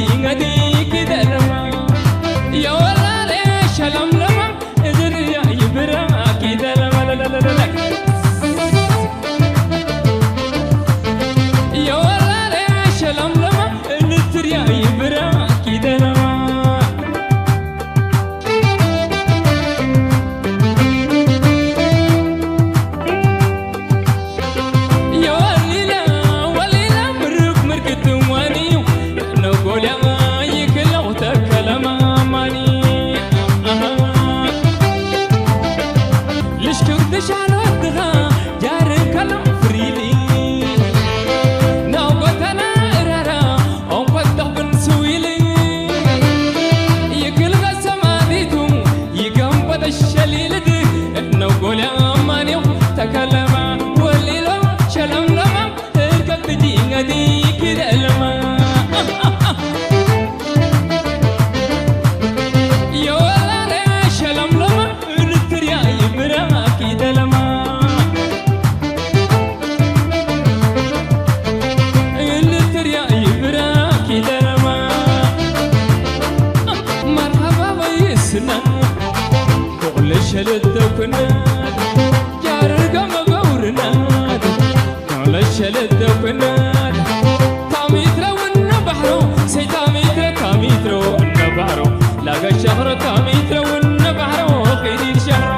ይገዲኪ ደለማ የወላለ ሸለምለማ እዝርያ ይብራኪ ደለማ ለለለለለ የወላለ ሸለምለማ እልትርያ ይብራኪ ደለማ የወሊላ ወሊላ ምርክ ምርክት ዋንዩ ነጎልያ ይክለው ተከለማማኒ ልሽክም ተሻኖትኻ ጃርን ከሎ ፍሪሊ ናው ጎተና እራራ ኦንቆጠቕን ስዊሊ ይክልበ ሰማዲቱ ይገንቆጠ ሸሊልድ ነጎልያ ማንዮ ተከለማ ወሊሎ ሸለምለማ እርገብ ብዲንገዲ ክደለማ የወላለ ሸለምለማ እልትርያ ይብራኪ ደለማ እልትርያ ይብራኪ ደለማ መርሃባ ወይስና ቁቕሊ ሸለደኩና ጃርጋ መገውርና ቁቕሊ ሸለደኩና ታሚትረውና ባሕሮ ሰይታሚትረ ታሚትረውና ባሕሮ ላገሻኽሮ ታሚትረውና ባሕሮ ኺዲድ ሸሕሮ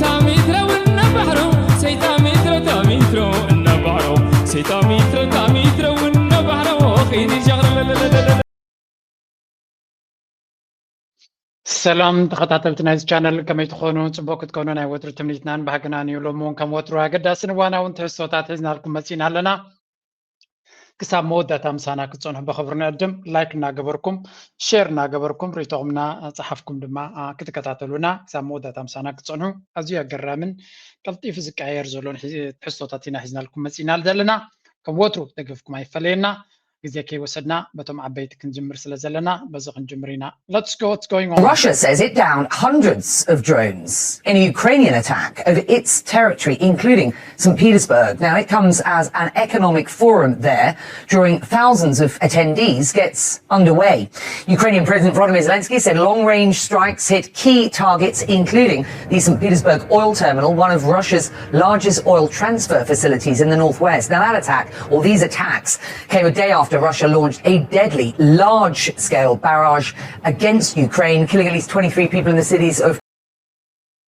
ታሚትረውና ባሕሮ ሰይታሚትረ ታሚትረውና ባሕሮ ሰይታሚትረ ታሚትረውና ባሕሮ ኺዲድ ሸሕሮ ሰላም ተኸታተልቲ ናይዚ ቻነል ከመይ ትኾኑ? ጽቡቅ ክትኮኑ ናይ ወትሩ ትምኒትናን ባህግናን እዩ። ሎሚ እውን ከም ወትሩ ኣገዳስን እዋናውን ትሕዝቶታት ሒዝናልኩም መጺና ኣለና። ክሳብ መወዳእታ ምሳና ክትጸንሑ ብኽብሪ ንዕድም። ላይክ እናገበርኩም፣ ሼር እናገበርኩም፣ ርእይቶኹም እናጸሓፍኩም ድማ ክትከታተሉና ክሳብ መወዳእታ ምሳና ክትጸንሑ ኣዝዩ ኣገራምን ቀልጢፉ ዝቀያየር ዘሎን ትሕዝቶታት ኢና ሒዝናልኩም መጺና ዘለና። ከም ወትሩ ደገፍኩም ኣይፈለየና። ግዜ ከይወሰድና በቶም ዓበይቲ ክንጅምር ስለ ዘለና በዚ ክንጅምር ኢና። Let's go, what's going on? Russia says it downed hundreds of drones in a Ukrainian attack over its territory, including St. Petersburg. Now, it comes as an economic forum there drawing thousands of attendees gets underway. Ukrainian President Volodymyr Zelensky said long-range strikes hit key targets, including the St. Petersburg oil terminal, one of Russia's largest oil transfer facilities in the northwest. Now, that attack, or these attacks, came a day after Russia launched a deadly, large-scale barrage against Ukraine, killing at least twenty-three people in the cities of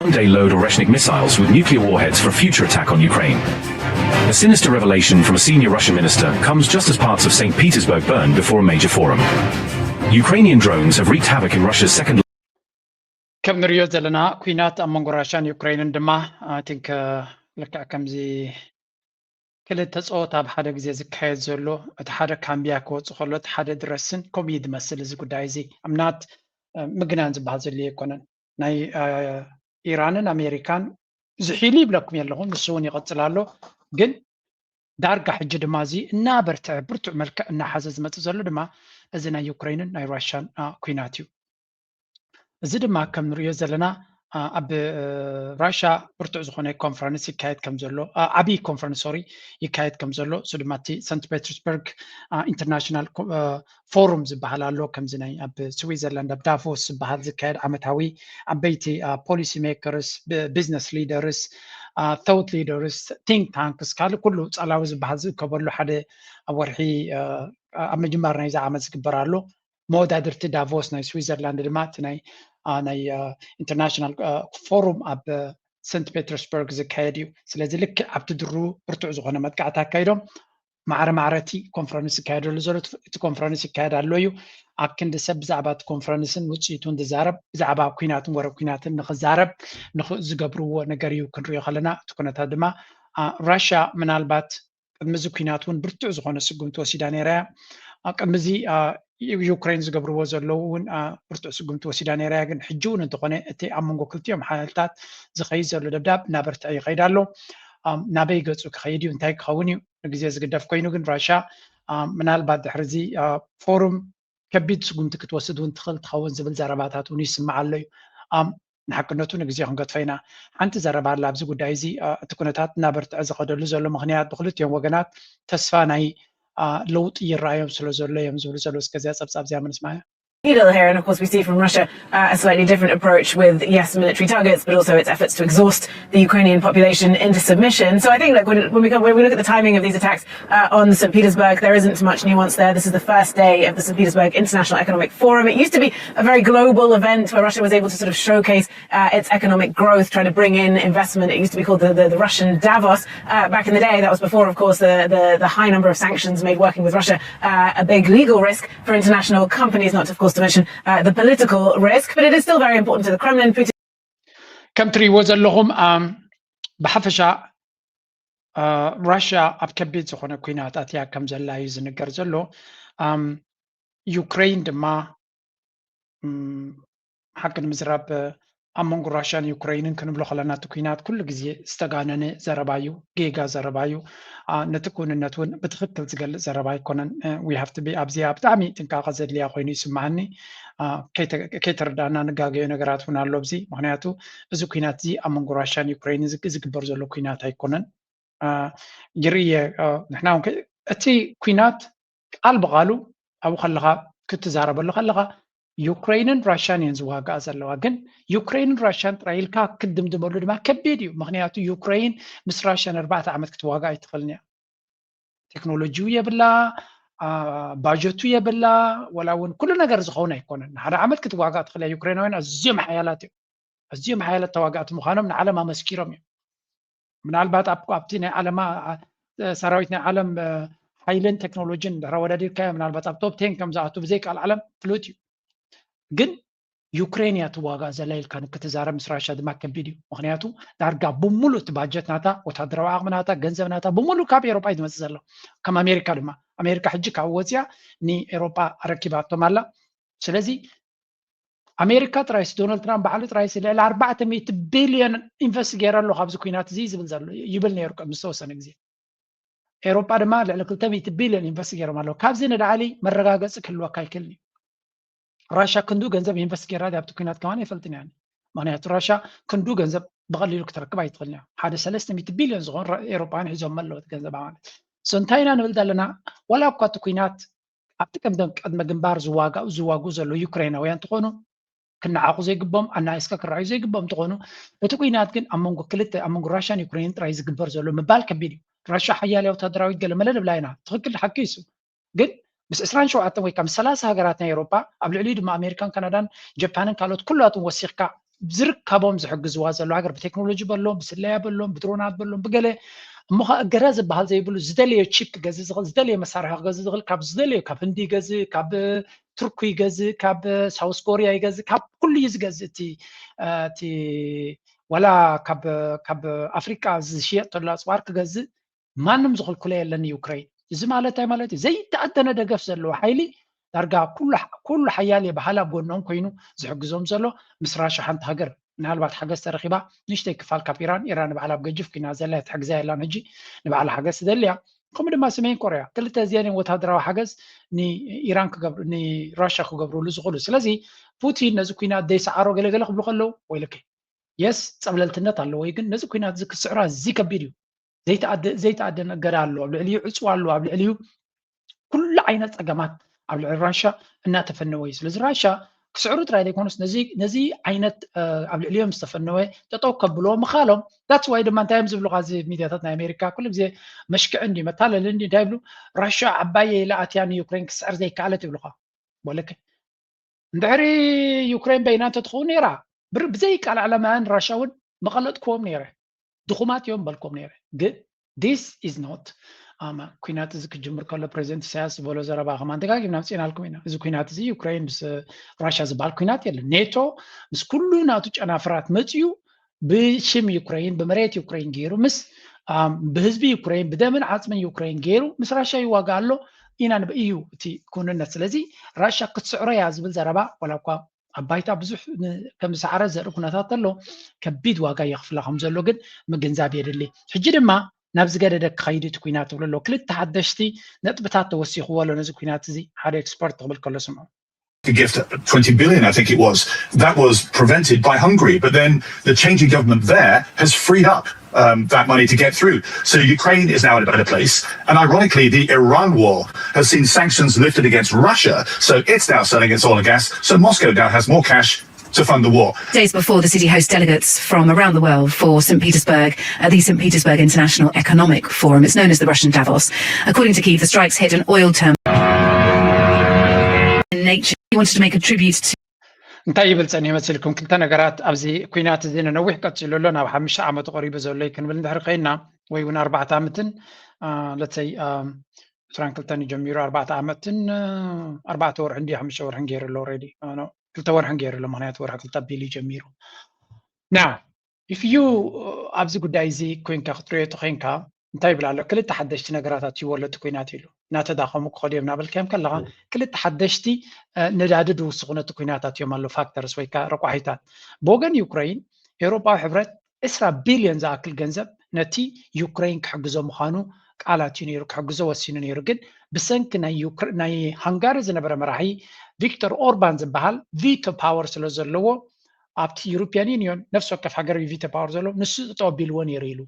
One day load Oreshnik missiles with nuclear warheads for a future attack on Ukraine. A sinister revelation from a senior Russian minister comes just as parts of Saint Petersburg burned before a major forum. Ukrainian drones have wreaked havoc in Russia's second ከም ንሪኦ ዘለና ኩናት ኣብ መንጎ ራሻን ዩክሬንን ድማ I think ልክዕ ከምዚ ክልተ ጸወታ ኣብ ሓደ ግዜ ዝካየድ ዘሎ እቲ ሓደ ካምቢያ ክወጽእ ከሎ እቲ ሓደ ድረስን ከምኡ እዩ ዝመስል እዚ ጉዳይ እዚ እምናት ምግናን ዝበሃል ዘድልዮ ኣይኮነን ናይ ኢራንን ኣሜሪካን ዝሒሉ ይብለኩም የለኹም ንሱ እውን ይቐጽል ኣሎ ግን ዳርጋ ሕጂ ድማ እዚ እናበርትዐ ብርቱዕ መልክዕ እናሓዘ ዝመጽእ ዘሎ ድማ እዚ ናይ ዩክሬንን ናይ ራሽያን ኩናት እዩ እዚ ድማ ከም ንሪኦ ዘለና ኣብ ራሻ ብርቱዕ ዝኾነ ኮንፈረንስ ይካየድ ከም ዘሎ ዓብዪ ኮንፈረንስ ሶሪ ይካየድ ከም ዘሎ እሱ ድማ እቲ ሰንት ፔተርስበርግ ኢንተርናሽናል ፎሩም ዝበሃል ኣሎ ከምዚ ናይ ኣብ ስዊዘርላንድ ኣብ ዳቮስ ዝበሃል ዝካየድ ዓመታዊ ዓበይቲ ፖሊሲ ሜከርስ ቢዝነስ ሊደርስ ቶት ሊደርስ ቲንክ ታንክስ ካልእ ኩሉ ጸላዊ ዝበሃል ዝእከበሉ ሓደ ኣብ ወርሒ ኣብ ምጅማር ናይዚ ዓመት ዝግበር ኣሎ መወዳድርቲ ዳቮስ ናይ ስዊዘርላንድ ድማ እቲ ናይ ናይ ኢንተርናሽናል ፎሩም ኣብ ሰንት ፔተርስበርግ ዝካየድ እዩ ስለዚ ልክዕ ኣብቲ ድሩ ብርቱዕ ዝኾነ መጥቃዕቲ ኣካይዶም ማዕረ ማዕረ እቲ ኮንፈረንስ ይካየደሉ ዘሎ እቲ ኮንፈረንስ ይካየድ ኣሎ እዩ ኣብ ክንዲ ሰብ ብዛዕባ እቲ ኮንፈረንስን ውፅኢቱን ዝዛረብ ብዛዕባ ኩናትን ወረ ኩናትን ንክዛረብ ዝገብርዎ ነገር እዩ ክንሪኦ ከለና እቲ ኩነታት ድማ ራሽያ ምናልባት ቅድሚ እዚ ኩናት እውን ብርቱዕ ዝኾነ ስጉምቲ ወሲዳ ነይራ እያ። ቅድሚ እዚ ዩክሬን ዝገብርዎ ዘለዉ እውን ብርቱዕ ስጉምቲ ወሲዳ ነይራ እያ። ግን ሕጂ እውን እንተኾነ እቲ ኣብ መንጎ ክልቲኦም ሓይልታት ዝኸይድ ዘሎ ደብዳብ እናበርትዐ ይኸይድ ኣሎ። ናበይ ገፁ ክኸይድ እዩ? እንታይ ክኸውን እዩ? ንግዜ ዝግደፍ ኮይኑ ግን ራሽያ ምናልባት ድሕሪ እዚ ፎሩም ከቢድ ስጉምቲ ክትወስድ እውን ትኽእል ትኸውን ዝብል ዘረባታት እውን ይስማዕ ኣሎ እዩ። ንሓቅነቱ ንግዜ ክንገድፎ ኢና። ሓንቲ ዘረባ ኣላ ኣብዚ ጉዳይ እዚ እቲ ኩነታት እናበርትዐ ዝኸደሉ ዘሎ ምኽንያት ብክልቲኦም ወገናት ተስፋ ናይ ለውጢ ይረኣዮም ስለ ዘሎ እዮም ዝብሉ ዘለዉ። እስከዚኣ ፀብፃብ እዚኣ ምንስማያ። Needle here, and of course we see from Russia uh, a slightly different approach with, yes, military targets, but also its efforts to exhaust the Ukrainian population into submission. So I think, like, when, when, we, when we look at the timing of these attacks uh, on St. Petersburg, there isn't much nuance there. This is the first day of the St. Petersburg International Economic Forum. It used to be a very global event where Russia was able to sort of showcase uh, its economic growth, trying to bring in investment. It used to be called the, the, the Russian Davos uh, back in the day. That was before, of course, the, the, the high number of sanctions made working with Russia uh, a big legal risk for international companies, not, of course, to mention uh, the political risk. But it is still very important to the Kremlin. Putin. ከም ትሪእዎ ዘለኹም ብሓፈሻ ራሽያ ኣብ ከቢድ ዝኾነ ኩናት ኣትያ ከም ዘላ እዩ ዝንገር ዘሎ። ዩክሬን ድማ ሓቂ ንምዝራብ ኣብ መንጎ ራሽያን ዩክሬንን ክንብሎ ከለና እቲ ኩናት ኩሉ ግዜ ዝተጋነነ ዘረባ እዩ፣ ጌጋ ዘረባ እዩ። ነቲ ክውንነት እውን ብትኽክል ዝገልፅ ዘረባ ኣይኮነን። ኣብዚኣ ብጣዕሚ ጥንቃቐ ዘድልያ ኮይኑ ይስማዓኒ። ከይተረዳእና ንጋገዮ ነገራት እውን ኣሎ ኣብዚ። ምክንያቱ እዚ ኩናት እዚ ኣብ መንጎ ራሽያን ዩክሬንን ዝግበር ዘሎ ኩናት ኣይኮነን። ይርእየ ንሕና እውን እቲ ኩናት ቃል ብቃሉ ኣብኡ ከለካ ክትዛረበሉ ከለካ ዩክሬንን ራሽያን እየን ዝዋጋኣ ዘለዋ። ግን ዩክሬንን ራሽያን ጥራይ ኢልካ ክትድምድመሉ ድማ ከቢድ እዩ። ምክንያቱ ዩክሬን ምስ ራሽያ ንኣርባዕተ ዓመት ክትዋጋእ ኣይትኽእልን እያ። ቴክኖሎጂው የብላ፣ ባጀቱ የብላ፣ ወላ እውን ኩሉ ነገር ዝኸውን ኣይኮነን። ንሓደ ዓመት ክትዋጋእ ትኽእል እያ። ዩክሬናውያን ኣዝዮም ሓያላት እዮም። ኣዝዮም ሓያላት ተዋጋእቲ ምዃኖም ንዓለም ኣመስኪሮም እዮም። ምናልባት ኣብቲ ናይ ዓለማ ሰራዊት ናይ ዓለም ሓይልን ቴክኖሎጂን ድሕሪ ኣወዳዲርካዮ ምናልባት ኣብ ቶፕ ቴን ከም ዝኣቱ ብዘይ ቃል ዓለም ፍሉጥ እዩ። ግን ዩክሬን እያ ትዋጋእ ዘላ ኢልካ ንክትዛረብ ምስ ራሻ ድማ ከቢድ እዩ። ምክንያቱ ዳርጋ ብሙሉእ እቲ ባጀት ናታ፣ ወታደራዊ ዓቕሚ ናታ፣ ገንዘብ ናታ ብሙሉእ ካብ ኤሮጳ እዩ ዝመፅእ ዘሎ። ከም ኣሜሪካ ድማ፣ ኣሜሪካ ሕጂ ካብ ወፅያ ንኤሮጳ ኣረኪባቶም ኣላ። ስለዚ ኣሜሪካ ጥራይስ፣ ዶናልድ ትራምፕ ባዕሉ ጥራይስ ልዕሊ ኣርባዕተ ሚእቲ ቢልዮን ኢንቨስት ገይረ ኣለኹ ኣብዚ ኩናት እዚ ዝብል ዘሎ ይብል ነይሩ ቅድሚ ዝተወሰነ ግዜ። ኤሮጳ ድማ ልዕሊ ክልተ ሚእቲ ቢልዮን ኢንቨስት ገይሮም ኣለዉ። ካብዚ ንላዕሊ መረጋገፂ ክህልወካ ኣይክእልን እዩ። ራሻ ክንዱ ገንዘብ ኢንቨስት ገይራ ኣብቲ ኩናት ከማን ኣይፈልጥን እያ። ምክንያቱ ራሻ ክንዱ ገንዘብ ብቐሊሉ ክትረክብ ኣይትኽእልን እያ። ሓደ ሰለስተ ሚእቲ ቢልዮን ዝኾን ኤሮጳውያን ሒዞም ኣለዉ እቲ ገንዘብ ማለት። So እንታይ ኢና ንብል ዘለና? ዋላ እኳ እቲ ኩናት ኣብቲ ቀደም ቅድመ ግንባር ዝዋጋኡ ዝዋጉ ዘለዉ ዩክሬናውያን እንትኾኑ ክነዓቑ ዘይግቦም፣ ኣናኢስካ ክረኣዩ ዘይግቦም እንትኾኑ፣ እቲ ኩናት ግን ኣብ መንጎ ክልተ፣ ኣብ መንጎ ራሻን ዩክሬንን ጥራይ ዝግበር ዘሎ ምባል ከቢድ እዩ። ራሻ ሓያል ወታደራዊት ገለ መለ ንብላ ኢና፣ ትኽክል፣ ሓቂ እዩ። ግን ምስ ዕስራን ሸውዓተን ወይ ከዓ ምስ ሰላሳ ሃገራት ናይ ኤውሮጳ፣ ኣብ ልዕሊኡ ድማ ኣሜሪካን ካናዳን ጃፓንን ካልኦት ኩላቱን ወሲኽካ ዝርከቦም ዝሕግዝዋ ዘሎ ሃገር ብቴክኖሎጂ በሎም፣ ብስለያ በሎም፣ ብድሮናት በሎም፣ ብገለ እሞ ኸዓ እገዳ ዝበሃል ዘይብሉ ዝደለዮ ቺፕ ክገዝእ ዝኽእል፣ ዝደለዮ መሳርሒ ክገዝእ ዝኽእል፣ ካብ ዝደለዮ ካብ ህንዲ ይገዝእ፣ ካብ ቱርኩ ይገዝእ፣ ካብ ሳውስ ኮርያ ይገዝእ፣ ካብ ኩሉ እዩ ዝገዝእ። እቲ እቲ ዋላ ካብ ካብ ኣፍሪቃ ዝሽየጥ ተሎ ኣፅዋር ክገዝእ ማንም ዝኽልክሎ የለን ዩክሬን። እዚ ማለት እንታይ ማለት እዩ? ዘይተኣደነ ደገፍ ዘለዎ ሓይሊ ዳርጋ ኩሉ ሓያል የበሃል ኣብ ጎኖም ኮይኑ ዝሕግዞም ዘሎ ምስ ራሻ ሓንቲ ሃገር ምናልባት ሓገዝ ተረኺባ ንእሽተይ ክፋል ካብ ኢራን፣ ኢራን ንባዕላ ኣብ ገጅፍ ኩናት ዘላ እያ፣ ትሕግዛ የላን ሕጂ ንባዕላ ሓገዝ ትደሊ እያ። ከምኡ ድማ ሰሜን ኮርያ ክልተ እዚአን እዮም ወታደራዊ ሓገዝ ንኢራን ክገብሩ ንራሻ ክገብርሉ ዝኽእሉ። ስለዚ ፑቲን ነዚ ኩናት ዘይሰዓሮ ገለገለ ክብሉ ከለዉ ወይለከይ የስ ጸብለልትነት ኣለዎ እዩ፣ ግን ነዚ ኩናት እዚ ክስዕሮ ኣዝዩ ከቢድ እዩ። ዘይተኣደነ እገዳ ኣሎ ኣብ ልዕሊኡ፣ ዕፅዋ ኣሎ ኣብ ልዕሊኡ፣ ኩሉ ዓይነት ፀገማት ኣብ ልዕሊ ራሻ እናተፈነወ እዩ። ስለዚ ራሻ ክስዕሩ ጥራይ ዘይኮኑስ ነዚ ዓይነት ኣብ ልዕሊኦም ዝተፈነወ ጠጠው ከብልዎ ምኻሎም that's why ድማ እንታይ እዮም ዝብሉ ካዚ ሚድያታት ናይ ኣሜሪካ ኩሉ ግዜ መሽክዒ እንዲ መታለሊ እንዲ እንታይ ይብሉ ራሻ ዓባየ ኢላ ኣትያ ንዩክሬን ክስዕር ዘይከኣለት ይብሉኻ ወለከ እንድሕሪ ዩክሬን በይና እንተትኸውን ነይራ ብዘይ ቃል ዓለማውያን ራሻ እውን መቐለጥክዎም ነይረ ድኹማት እዮም በልኩም ነይረ ግን this is not ኩናት እዚ ክጅምር ከሎ ፕሬዚደንት ኢሳያስ ዝበሎ ዘረባ ከማን ደጋጊምና ኣምፂእናልኩም ኢና። እዚ ኩናት እዚ ዩክሬን ምስ ራሽያ ዝበሃል ኩናት የለን። ኔቶ ምስ ኩሉ ናቱ ጨናፍራት መፅዩ ብሽም ዩክሬን ብመሬት ዩክሬን ገይሩ ምስ ብህዝቢ ዩክሬን ብደምን ዓፅምን ዩክሬን ገይሩ ምስ ራሽያ ይዋጋእ ኣሎ ኢና እዩ እቲ ክውንነት። ስለዚ ራሽያ ክትስዕሮ እያ ዝብል ዘረባ ዋላ እኳ ኣብ ባይታ ብዙሕ ከም ዝሰዓረ ዘርኢ ኩነታት ኣሎ ከቢድ ዋጋ የኽፍላ ከም ዘሎ ግን ምግንዛብ የድሊ። ሕጂ ድማ ናብ ዝገደደ ክኸይድ እቲ ኩናት ትብሎ ኣሎ ክልተ ሓደሽቲ ነጥብታት ተወሲኽዎ ኣሎ ነዚ ኩናት እዚ ሓደ ኤክስፐርት ክብል ከሎ ስምዑ። a gift of twenty billion, I think it was. That was prevented by Hungary. But then the change in government there has freed up um, that money to get through. So Ukraine is now in a better place. And ironically, the Iran war has seen sanctions lifted against Russia. So it's now selling its oil and gas. So Moscow now has more cash to fund the war. Days before the city hosts delegates from around the world for St. Petersburg at the St. Petersburg International Economic Forum. It's known as the Russian Davos. According to Kyiv, the strikes hit an oil terminal in nature. He wanted to make a tribute to እንታይ ይብል ጸኒሑ መሲልኩም? ክልተ ነገራት ኣብዚ ኩናት እዚ ንነዊሕ ቀጺሉ ኣሎ፣ ናብ ሓሙሽተ ዓመቱ ቀሪቡ ዘሎ እዩ ክንብል እንድሕር ኮይና፣ ወይ እውን ኣርባዕተ ዓመትን ለተይ ዕስራን ክልተን ጀሚሩ ኣርባዕተ ዓመትን ኣርባዕተ ወርሕን ድዩ ሓሙሽተ ወርሕን ገይሩ ኣሎ። ኦልሬዲ ክልተ ወርሕን ገይሩ ኣሎ፣ ምክንያቱ ወርሒ ክልተ ኣቢሉ ጀሚሩ። ና if you ኣብዚ ጉዳይ እዚ ኮይንካ ክትሪኦ ተኮይንካ እንታይ ይብል ኣሎ? ክልተ ሓደሽቲ ነገራት ኣትይዎ ኣሎ እቲ ኩናት ኢሉ። እናተዳኸሙ ክኸዱ እዮም እናበልካዮም ከለኻ ክልተ ሓደሽቲ ነዳዲ ድውስኹ ነቲ ኩናት ኣትዮም ኣሎ ፋክተርስ ወይ ከዓ ረቋሒታት። ብወገን ዩክረይን ኤውሮጳዊ ሕብረት ዕስራ ቢልዮን ዝኣክል ገንዘብ ነቲ ዩክረይን ክሕግዞ ምዃኑ ቃላት እዩ ነይሩ፣ ክሕግዞ ወሲኑ ነይሩ። ግን ብሰንኪ ናይ ሃንጋሪ ዝነበረ መራሒ ቪክቶር ኦርባን ዝበሃል ቪቶ ፓወር ስለ ዘለዎ ኣብቲ ዩሮፒያን ዩኒዮን ነፍሲ ወከፍ ሃገር ቪቶ ፓወር ዘለዎ ንሱ ጠው ኣቢልዎ ነይሩ ኢሉ።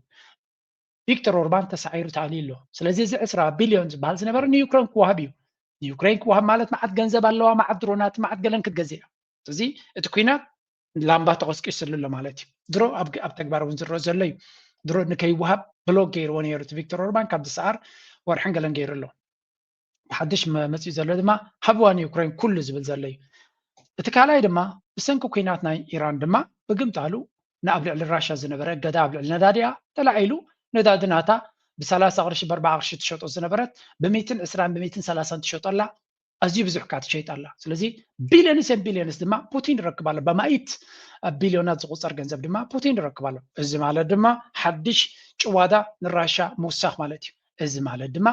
ቪክቶር ኦርባን ተሳዒሩ ተኣልዩ ኣሎ። ስለዚ እዚ ዕስራ ቢልዮን ዝበሃል ዝነበረ ንዩክሬን ክወሃብ እዩ። ንዩክሬን ክወሃብ ማለት መዓት ገንዘብ ኣለዋ፣ መዓት ድሮናት፣ መዓት ገለን ክትገዝእ እያ። እዚ እቲ ኩናት ላምባ ተቐስቂስሉ ኣሎ ማለት እዩ። ድሮ ኣብ ተግባር እውን ዝረአ ዘሎ እዩ። ድሮ ንከይወሃብ ብሎክ ገይርዎ ነይሩ እቲ ቪክቶር ኦርባን ካብ ዝሰዓር ወርሕን ገለን ገይሩ ኣሎ። ሓድሽ መፂኡ ዘሎ ድማ ሃብዋ ንዩክሬን ኩሉ ዝብል ዘሎ እዩ። እቲ ካልኣይ ድማ ብሰንኪ ኩናት ናይ ኢራን ድማ ብግምጣሉ ንኣብ ልዕሊ ራሻ ዝነበረ እገዳ ኣብ ልዕሊ ነዳዲኣ ተላዒሉ ነዳዲ ናታ ብሰላሳ ቅርሺ ብኣርባዓ ቅርሺ ትሸጦ ዝነበረት ብሚትን ዕስራን ብሚትን ሰላሳን ትሸጦ ኣላ። ኣዝዩ ብዙሕ እካ ትሸይጥ ኣላ። ስለዚ ቢልዮንስ ን ቢልዮንስ ድማ ፑቲን ይረክብ ኣሎ። በማኢት ቢልዮናት ዝቁፀር ገንዘብ ድማ ፑቲን ይረክብ ኣሎ። እዚ ማለት ድማ ሓድሽ ጭዋዳ ንራሻ ምውሳኽ ማለት እዩ። እዚ ማለት ድማ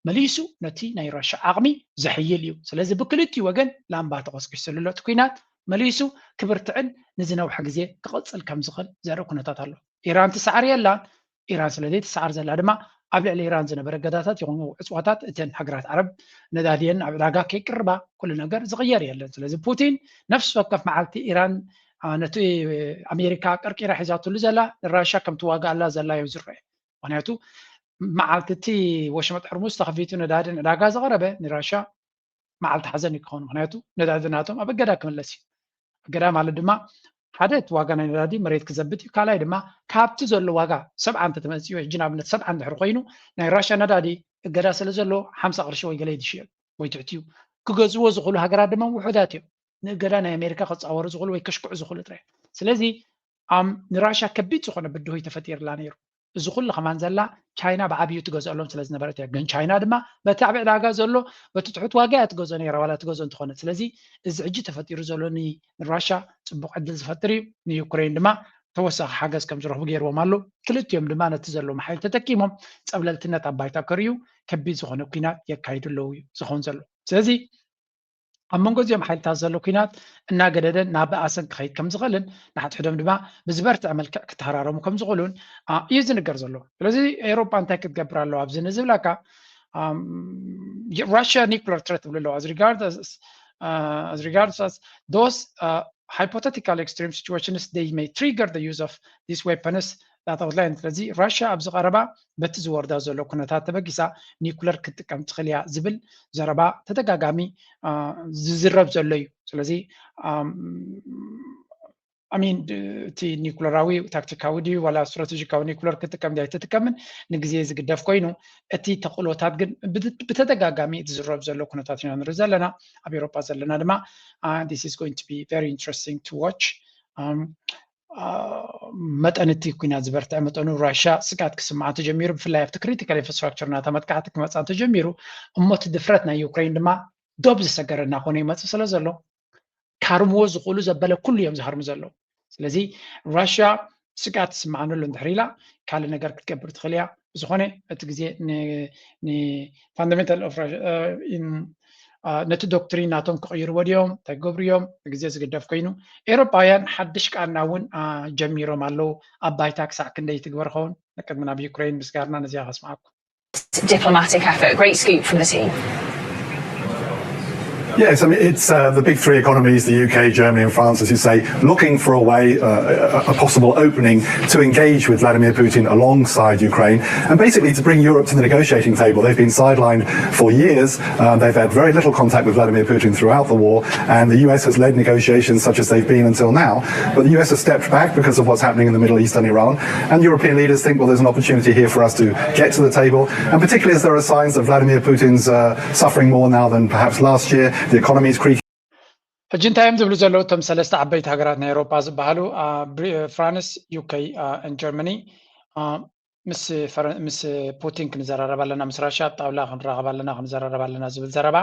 መሊሱ ነቲ ናይ ራሻ ዓቕሚ ዘሕይል እዩ። ስለዚ ብክልቲኡ ወገን ላምባ ተቐስቂሱ ዘሎ እቲ ኩናት መሊሱ ክብርትዕን ንዝነውሐ ግዜ ክቕፅል ከም ዝኽእል ዘርኢ ኩነታት ኣሎ። ኢራን ትሰዓር የላን። ኢራን ስለ ዘይትሰዓር ዘላ ድማ ኣብ ልዕሊ ኢራን ዝነበረ እገዳታት ይኹኑ ዕፅዋታት እተን ሃገራት ዓረብ ነዳድየን ኣብ ዕዳጋ ከይቅርባ ኩሉ ነገር ዝቕየር የለን። ስለዚ ፑቲን ነፍሲ ወከፍ መዓልቲ ኢራን ነቲ ኣሜሪካ ቀርቂራ ሒዛትሉ ዘላ ንራሻ ከም ትዋጋኣላ ዘላ እዩ ዝረአ። ምክንያቱ መዓልቲ እቲ ወሽመጥ ሕርሙዝ ተኸፊቱ ነዳዲ ንዕዳጋ ዝቐረበ ንራሻ መዓልቲ ሓዘን እዩ ክኸውን። ምክንያቱ ነዳዲ ናቶም ኣብ እገዳ ክምለስ እዩ። እገዳ ማለት ድማ ሓደ እቲ ዋጋ ናይ ነዳዲ መሬት ክዘብጥ እዩ። ካልኣይ ድማ ካብቲ ዘሎ ዋጋ ሰብዓ እንተተመፅኡ ሕጂ ንኣብነት ሰብዓ እንድሕር ኮይኑ ናይ ራሻ ነዳዲ እገዳ ስለ ዘሎ ሓምሳ ቅርሺ ወይ ገለ ይሽየጥ ወይ ትሕትኡ ክገዝዎ ዝኽእሉ ሃገራት ድማ ውሑዳት እዮም። ንእገዳ ናይ ኣሜሪካ ክፃወሩ ዝኽእሉ ወይ ከሽክዑ ዝኽእሉ ጥራይ። ስለዚ ንራሻ ከቢድ ዝኾነ ብድሆይ ተፈጢርላ ነይሩ። እዚ ኩሉ ከማን ዘላ ቻይና ብዓብዩ ትገዝኣሎም ስለ ዝነበረት እያ። ግን ቻይና ድማ በቲ ኣብ ዕዳጋ ዘሎ በቲ ትሑት ዋጋ እያ ትገዝኦ ነይራ ዋላ ትገዝኦ እንተኾነት። ስለዚ እዚ ሕጂ ተፈጢሩ ዘሎ ንራሻ ፅቡቅ ዕድል ዝፈጥር እዩ። ንዩክሬን ድማ ተወሳኺ ሓገዝ ከም ዝረኽቡ ገይርዎም ኣሎ። ክልቲኦም ድማ ነቲ ዘለዎም ሓይሊ ተጠቂሞም ፀብለልትነት ኣብ ባይታ ከርእዩ ከቢድ ዝኾነ ኩናት የካይዱ ኣለዉ እዩ ዝኸውን ዘሎ። ስለዚ ኣብ መንጎ እዚኦም ሓይልታት ዘሎ ኩናት እናገደደ እናበኣሰን ክኸይድ ከም ዝኽእልን ንሓድሕዶም ድማ ብዝበርትዐ መልክዕ ክተሃራረሙ ከም ዝኽእሉን እዩ ዝንገር ዘሎ። ስለዚ ኤውሮጳ እንታይ ክትገብር ኣለዋ ኣብዚ ንዝብለካ Russia nuclear threat ትብሉ ኣለዋ as regards as regards as those hypothetical extreme situations they may trigger the use of these weapons that outline ስለዚ ራሽያ ኣብዚ ቀረባ በቲ ዝወርዳ ዘሎ ኩነታት ተበጊሳ ኒኩለር ክትጥቀም ትኽእል እያ ዝብል ዘረባ ተደጋጋሚ ዝዝረብ ዘሎ እዩ። ስለዚ ኣሚን እቲ ኒኩለራዊ ታክቲካዊ ድዩ ዋላ ስትራቴጂካዊ ኒኩለር ክትጥቀም ድያ ኣይትጥቀምን ንግዜ ዝግደፍ ኮይኑ እቲ ተኽእሎታት ግን ብተደጋጋሚ ዝዝረብ ዘሎ ኩነታት ኢና ንርኢ ዘለና። ኣብ ኤውሮጳ ዘለና ድማ this is going to be very interesting to watch መጠን እቲ ኩናት ዝበርትዐ መጠኑ ራሽያ ስግኣት ክስምዓ ተጀሚሩ ብፍላይ ኣብቲ ክሪቲካል ኢንፍራስትራክቸር ናታ መጥቃዕቲ ክመፅኣ ተጀሚሩ እሞ እቲ ድፍረት ናይ ዩክሬን ድማ ዶብ ዝሰገረ እናኾነ ይመፅእ ስለ ዘሎ ካርምዎ ዝኽእሉ ዘበለ ኩሉ እዮም ዝሃርሙ ዘለዉ። ስለዚ ራሽያ ስግኣት ትስምዓኒ ኣሎ እንድሕር ኢላ ካልእ ነገር ክትገብር ትኽእል እያ። ብዝኾነ እቲ ግዜ ንፋንዳሜንታል ነቲ ዶክትሪን ናቶም ክቕይርዎ ድዮም እንታይ ክገብሩ እዮም ግዜ ዝግደፍ ኮይኑ ኤውሮጳውያን ሓድሽ ቃና እውን ጀሚሮም ኣለዉ። ኣብ ባይታ ክሳዕ ክንደይ ትግበር ኸውን ንቅድሚ ናብ ዩክሬን ምስጋርና ነዚኣ ከስምዓኩም። Diplomatic effort. Great scoop from the team. Yes, I mean, it's uh, the big three economies, the U K, Germany, and France, as you say, looking for a way, uh, a, a possible opening to engage with Vladimir Putin alongside Ukraine and basically to bring Europe to the negotiating table. They've been sidelined for years. Uh, they've had very little contact with Vladimir Putin throughout the war, and the U S has led negotiations such as they've been until now. But the U S has stepped back because of what's happening in the Middle East and Iran, and European leaders think, well, there's an opportunity here for us to get to the table, and particularly as there are signs that Vladimir Putin's uh, suffering more now than perhaps last year. The economy is creaking. ሕጂ እንታይ እዮም ዝብሉ ዘለዉ እቶም ሰለስተ ዓበይቲ ሃገራት ናይ ኤውሮጳ ዝበሃሉ፣ ፍራንስ፣ ዩ ኬ፣ ን ጀርመኒ፣ ምስ ፑቲን ክንዘራረብ ኣለና፣ ምስ ራሽያ ኣብ ጣውላ ክንራኸብ ኣለና፣ ክንዘራረብ ኣለና ዝብል ዘረባ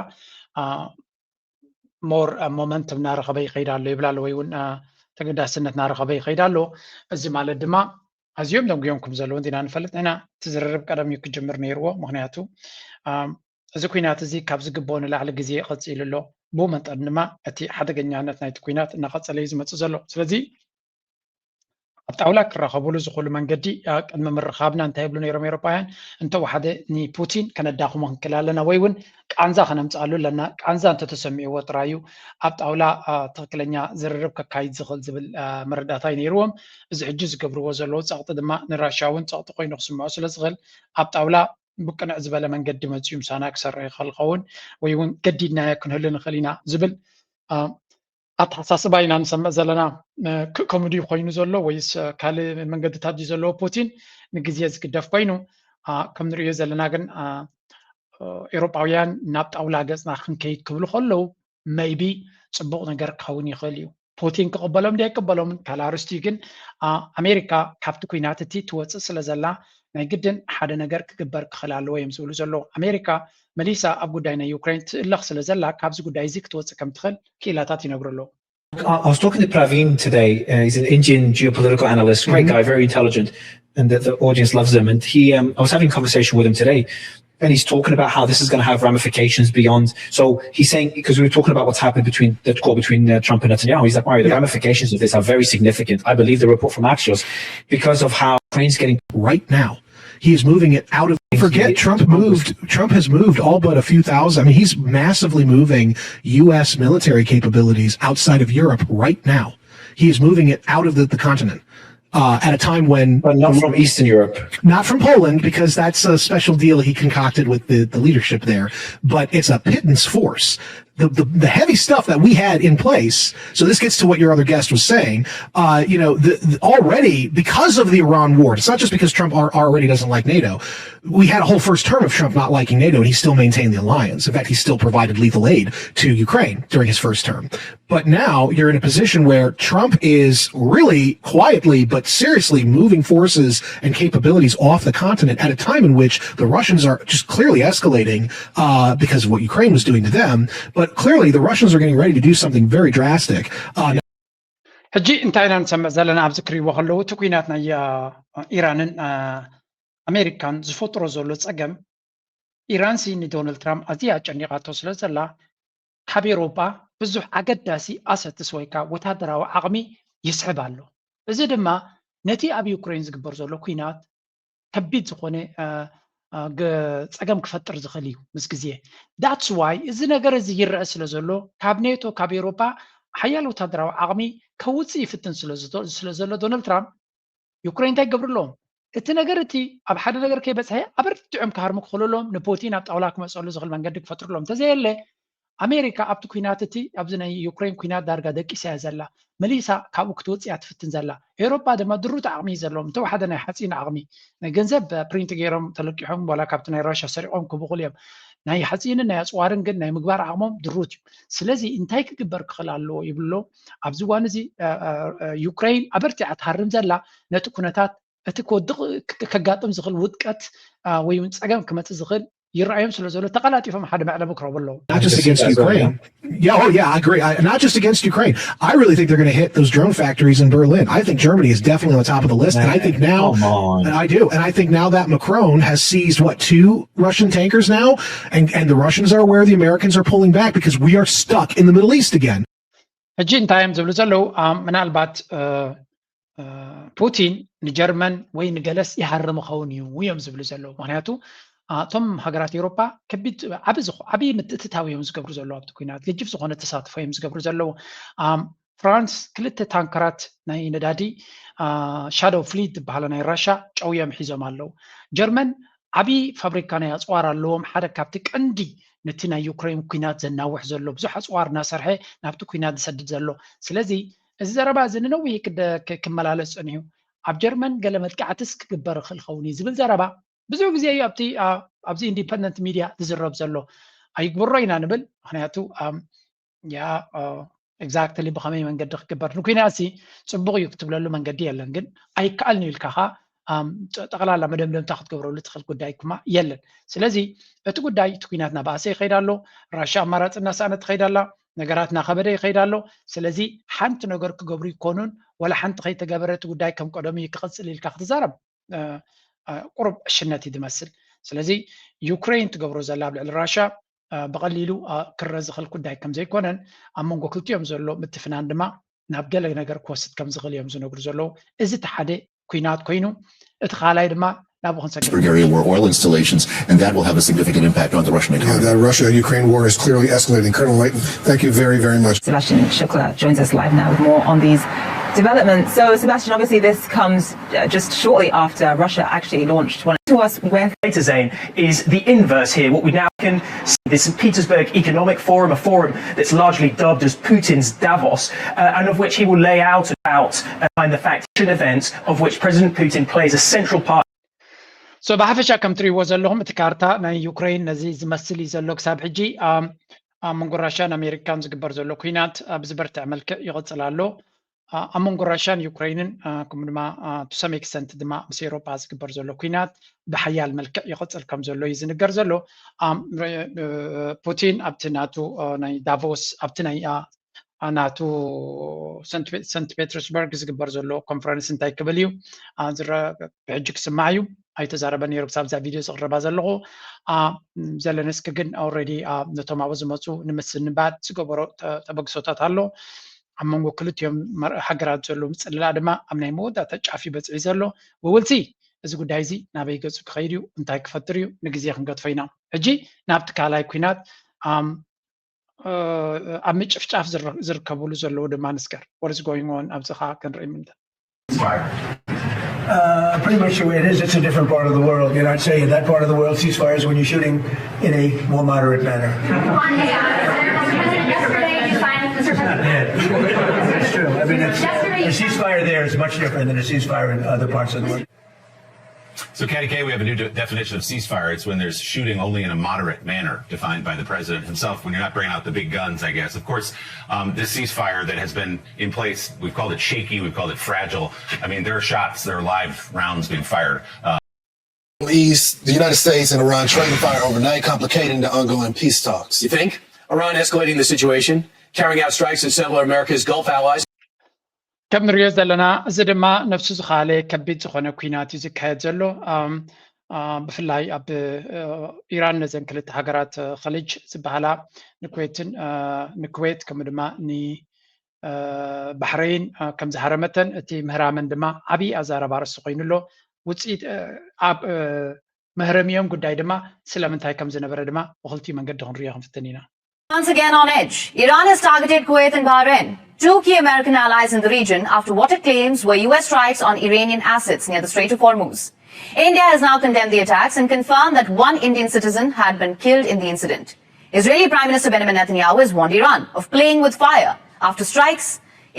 ሞር ሞመንትም እናረኸበ ይኸይድ ኣሎ ይብል ኣሎ፣ ወይ እውን ተገዳስነት እናረኸበ ይኸይድ ኣሎ። እዚ ማለት ድማ ኣዝዮም ደንጉዮም ከም ዘለዉ እንዲና ንፈልጥ ኢና። እቲ ዝርርብ ቀደም እዩ ክጅምር ነይርዎ። ምክንያቱ እዚ ኩናት እዚ ካብ ዝግብኦ ንላዕሊ ግዜ ቀፂሉ ኣሎ። ብኡ መጠን ድማ እቲ ሓደገኛነት ናይቲ ኩናት እናቐፀለ እዩ ዝመፅእ ዘሎ። ስለዚ ኣብ ጣውላ ክራኸብሉ ዝኽእሉ መንገዲ ቅድሚ ምርኻብና እንታይ ይብሉ ነይሮም ኤውሮጳውያን? እንተወሓደ ንፑቲን ከነዳኽሞ ክንክእል ኣለና ወይ እውን ቃንዛ ከነምፅኣሉ ኣለና። ቃንዛ እንተተሰሚዕዎ ጥራይ እዩ ኣብ ጣውላ ትኽክለኛ ዝርርብ ከካይድ ዝኽእል ዝብል መረዳእታ እዩ ነይርዎም። እዚ ሕጂ ዝገብርዎ ዘለዉ ፀቕጢ ድማ ንራሽያ እውን ፀቕጢ ኮይኑ ክስምዖ ስለ ዝኽእል ኣብ ጣውላ ብቅንዕ ዝበለ መንገዲ መፅዩ ምሳና ክሰርሕ ይኽእል ኸውን ወይ እውን ገዲድናዮ ክንህሉ ንኽእል ኢና ዝብል ኣተሓሳስባ ኢና ንሰምዕ ዘለና። ከምኡ ድዩ ኮይኑ ዘሎ ወይስ ካልእ መንገድታት ድዩ ዘለዎ ፑቲን ንግዜ ዝግደፍ ኮይኑ? ከም ንርእዮ ዘለና ግን ኤውሮጳውያን ናብ ጣውላ ገፅና ክንከይድ ክብሉ ከለዉ maybe ፅቡቕ ነገር ክኸውን ይኽእል እዩ። ፑቲን ክቕበሎም ድዩ ኣይቅበሎምን ካልእ ኣርስቲ እዩ። ግን ኣሜሪካ ካብቲ ኩናት እቲ ትወፅእ ስለ ዘላ ናይ ግድን ሓደ ነገር ክግበር ክኽእል ኣለዎ እዮም ዝብሉ ዘለዉ። ኣሜሪካ መሊሳ ኣብ ጉዳይ ናይ ዩክሬን ትእለኽ ስለ ዘላ ካብዚ ጉዳይ እዚ ክትወፅእ ከም ትኽእል ክኢላታት ይነግሩ ኣለዉ። I was talking to Praveen today. Uh, he's an Indian geopolitical analyst, great guy, very intelligent, and the, the audience loves him. And he, um, I was having a conversation with him today, and he's talking about how this is going to have ramifications beyond. So he's saying, because we were talking about what's happened between the call between uh, Trump and Netanyahu, he's like, Mario, the ramifications of this are very significant. I believe the report from Axios because of how Ukraine's getting right now. He is moving it out of. Forget Trump moved. Trump has moved all but a few thousand. I mean, he's massively moving U S military capabilities outside of Europe right now. He is moving it out of the, the continent uh, at a time when. But not from Eastern Europe. Not from Poland, because that's a special deal he concocted with the, the leadership there. But it's a pittance force. The, the, the heavy stuff that we had in place. So this gets to what your other guest was saying. Uh, you know, the, the, already because of the Iran war, it's not just because Trump already doesn't like NATO. We had a whole first term of Trump not liking NATO, and he still maintained the alliance. In fact, he still provided lethal aid to Ukraine during his first term. But now you're in a position where Trump is really quietly but seriously moving forces and capabilities off the continent at a time in which the Russians are just clearly escalating uh, because of what Ukraine was doing to them. But clearly, the Russians are getting ready to do something very drastic. Uh, ሕጂ እንታይ ኢና ንሰምዕ ዘለና ኣብዚ ክሪእዎ ከለዉ እቲ ኩናት ናይ ኢራንን ኣሜሪካን ዝፈጥሮ ዘሎ ፀገም ኢራንሲ ንዶናልድ ትራምፕ ኣዝያ ኣጨኒቓቶ ስለ ዘላ ካብ ኤውሮጳ ብዙሕ ኣገዳሲ ኣሰትስ ወይ ከዓ ወታደራዊ ዓቕሚ ይስሕብ ኣሎ። እዚ ድማ ነቲ ኣብ ዩክሬን ዝግበር ዘሎ ኩናት ከቢድ ዝኾነ ፀገም ክፈጥር ዝኽእል እዩ ምስ ግዜ። That's why እዚ ነገር እዚ ይረአ ስለ ዘሎ ካብ ኔቶ ካብ ኤውሮጳ ሓያል ወታደራዊ ዓቕሚ ከውፅእ ይፍትን ስለ ዘሎ ዶናልድ ትራምፕ ዩክሬን እንታይ ይገብሩ ኣለዎም? እቲ ነገር እቲ ኣብ ሓደ ነገር ከይበፅሐ ኣበርቲዖም ክሃርሙ ክኽእሉ ኣለዎም። ንፑቲን ኣብ ጣውላ ክመፅሉ ዝኽእል መንገዲ ክፈጥሩ ኣለዎም። እንተዘየለ ኣሜሪካ ኣብቲ ኩናት እቲ ኣብዚ ናይ ዩክሬን ኩናት ዳርጋ ደቂሳ እያ ዘላ። መሊሳ ካብኡ ክትወፅእ እያ ትፍትን ዘላ። ኤውሮጳ ድማ ድሩት ዓቕሚ እዩ ዘለዎም። እንተወሓደ ናይ ሓፂን ዓቕሚ ናይ ገንዘብ ፕሪንት ገይሮም ተለቂሖም ዋላ ካብቲ ናይ ራሽያ ሰሪቖም ክብኹሉ እዮም። ናይ ሓፂንን ናይ ኣፅዋርን ግን ናይ ምግባር ዓቕሞም ድሩት እዩ። ስለዚ እንታይ ክግበር ክኽእል ኣለዎ ይብሎ። ኣብዚ እዋን እዚ ዩክሬን ኣበርቲዓ ትሃርም ዘላ ነቲ ኩነታት እቲ ክወድቕ ከጋጥም ዝኽእል ውድቀት ወይ እውን ፀገም ክመፅእ ዝኽእል ይረኣዮም ስለ ዘሎ ተቐላጢፎም ሓደ መዕለቢ ክረቡ ኣለዎም። Not just against Ukraine. Yeah, oh yeah, I agree. I, not just against Ukraine. I really think they're going to hit those drone factories in Berlin. I think Germany is definitely on the top of the list, and I think now, and I do, and I think now that Macron has seized what two Russian tankers now, and and the Russians are aware the Americans are pulling back because we are stuck in the Middle East again. ሕጂ እንታይ እዮም ዝብሉ ዘለዉ? ምናልባት ፑቲን ንጀርመን ወይ ንገለስ ይሃርም ኸውን እዩ እዮም ዝብሉ ዘለዉ። ምክንያቱ እቶም ሃገራት ኤውሮጳ ከቢድ ዓቢ ዝኾ ዓቢ ምትእትታው እዮም ዝገብሩ ዘለዉ ኣብቲ ኲናት፣ ገጅፍ ዝኾነ ተሳትፎ እዮም ዝገብሩ ዘለዉ። ኣም፣ ፍራንስ ክልተ ታንከራት ናይ ነዳዲ ሻዶው ፍሊት ዝበሃላ ናይ ራሻ ጨውዮም ሒዞም ኣለዉ። ጀርመን ዓቢ ፋብሪካ ናይ ኣጽዋር ኣለዎም። ሓደ ካብቲ ቀንዲ ነቲ ናይ ዩክሬን ኲናት ዘናውሕ ዘሎ ብዙሕ ኣጽዋር እናሰርሐ ናብቲ ኲናት ዝሰድድ ዘሎ። ስለዚ እዚ ዘረባ እዚ ንነዊሕ ክደ- ክ- ክመላለስ ጸኒሑ፣ ኣብ ጀርመን ገለ መጥቃዕትስ ክግበር ይኽእል ኸውን እዩ ዝብል ዘረባ ብዙሕ ግዜ እዩ ኣብቲ ኣ- ኣብዚ ኢንዲፐንደንት ሚድያ ዝዝረብ ዘሎ። ኣይግብሮ ኢና ንብል፣ ምክንያቱ ኣም፣ ያ ኤግዛክትሊ ብኸመይ መንገዲ ክግበር ንኩናት ሲ ጽቡቕ እዩ ክትብለሉ መንገዲ የለን፣ ግን ኣይከኣልን እዩ ኢልካ ኸ ኣም፣ ጠ- ጠቕላላ መደምደምታ ክትገብረሉ ትኽእል ጉዳይ ኩማ የለን። ስለዚ እቲ ጉዳይ እቲ ኩናት ናባእሰ ይኸይድ ኣሎ። ራሻ ኣማራፂ እናሰኣነት ትኸይድ ኣላ። ነገራት እናኸበደ ይኸይድ ኣሎ። ስለዚ ሓንቲ ነገር ክገብሩ ይኮኑን፣ ወላ ሓንቲ ከይተገበረ እቲ ጉዳይ ከም ቀደሙ እዩ ክቕፅል ኢልካ ክትዛረብ ቁሩብ ዕሽነት እዩ ዝመስል። ስለዚ ዩክሬን ትገብሮ ዘላ ኣብ ልዕሊ ራሻ ብቐሊሉ ክረ ዝኽእል ጉዳይ ከም ዘይኮነን ኣብ መንጎ ክልቲኦም ዘሎ ምትፍናን ድማ ናብ ገለ ነገር ክወስድ ከም ዝኽእል እዮም ዝነግሩ ዘለዉ። እዚ እቲ ሓደ ኩናት ኮይኑ፣ እቲ ካልኣይ ድማ ናብኡ ክንሰግር Iceberg area were oil installations, and that will have a significant impact on the Russian Yeah, economy. That Russia-Ukraine war is clearly escalating. Colonel Leighton, thank you very, very much. Sebastian Shukla joins us live now with more on these developments. So, Sebastian, obviously this comes uh, just shortly after Russia actually launched one to us where Later, Zain, is the inverse here. What we now can see, the Saint Petersburg Economic Forum, a forum that's largely dubbed as Putin's Davos, uh, and of which he will lay out about uh, the fact events of which President Putin plays a central part. So ብሓፈሻ ከም ትሪእዎ ዘለኹም እቲ ካርታ ናይ ዩክሬን ነዚ ዝመስል እዩ ዘሎ ክሳብ ሕጂ። ኣብ መንጎ ራሽያን ኣሜሪካን ዝግበር ዘሎ ኩናት ብዝበርትዐ መልክዕ ይቕፅል ኣሎ። ኣብ መንጎ ራሽያን ዩክሬንን ከምኡ ድማ ቱ ሰም ኤክስተንት ድማ ምስ ኤውሮጳ ዝግበር ዘሎ ኩናት ብሓያል መልክዕ ይቕፅል ከም ዘሎ እዩ ዝንገር ዘሎ። ፑቲን ኣብቲ ናቱ ናይ ዳቮስ ኣብቲ ናይ ናቱ ሰንት ፔተርስበርግ ዝግበር ዘሎ ኮንፈረንስ እንታይ ክብል እዩ ብሕጂ ክስማዕ እዩ። ኣይተዛረበ ነይሩ ክሳብ እዛ ቪድዮ ዝቕርባ ዘለኹ። ዘለንስኪ ግን ኦልሬዲ ነቶም ኣብኡ ዝመፁ ንምስንባት ዝገበሮ ተበግሶታት ኣሎ። ኣብ መንጎ ክልቲኦም ሃገራት ዘሎ ምፅልላ ድማ ኣብ ናይ መወዳእታ ጫፍ እዩ በፅሒ ዘሎ። We will see እዚ ጉዳይ እዚ ናበይ ገፁ ክኸይድ እዩ፣ እንታይ ክፈጥር እዩ፣ ንግዜ ክንገድፎ ኢና። ሕጂ ናብቲ ካልኣይ ኩናት ኣብ ምጭፍጫፍ ዝርከብሉ ዘለዉ ድማ ንስከር። What is going on ኣብዚ ከዓ ክንርኢ ምንታ Uh, pretty much the way it is, it's a different part of the world. You know, I'd say in that part of the world, ceasefire is when you're shooting in a more moderate manner. It's true. I mean, it's, a ceasefire there is much different than a ceasefire in other parts of the world. So, K D K, we have a new de- definition of ceasefire. It's when there's shooting only in a moderate manner, defined by the president himself, when you're not bringing out the big guns, I guess. Of course, um, this ceasefire that has been in place, we've called it shaky, we've called it fragile. I mean, there are shots, there are live rounds being fired. Uh, East, the United States and Iran trading fire overnight, complicating the ongoing peace talks. You think? Iran escalating the situation, carrying out strikes in several of America's Gulf allies. ከም ንሪኦ ዘለና እዚ ድማ ነፍሱ ዝኻለ ከቢድ ዝኾነ ኩናት እዩ ዝካየድ ዘሎ። ብፍላይ ኣብ ኢራን ነዘን ክልተ ሃገራት ኸሊጅ ዝበሃላ ንኩዌትን ንኩዌት ከምኡ ድማ ንባሕረይን ከም ዝሃረመተን እቲ ምህራመን ድማ ዓብዪ ኣዛረባ ርእሲ ኮይኑ ኣሎ። ውፅኢት ኣብ መህረሚኦም ጉዳይ ድማ ስለምንታይ ከም ዝነበረ ድማ ብክልቲኡ መንገዲ ክንሪኦ ክንፍትን ኢና። Once again on edge, Iran has targeted Kuwait and Bahrain, two key American allies in the region, after what it claims were U S strikes on Iranian assets near the Strait of Hormuz. India has now condemned the attacks and confirmed that one Indian citizen had been killed in the incident. Israeli Prime Minister Benjamin Netanyahu has warned Iran of playing with fire after strikes.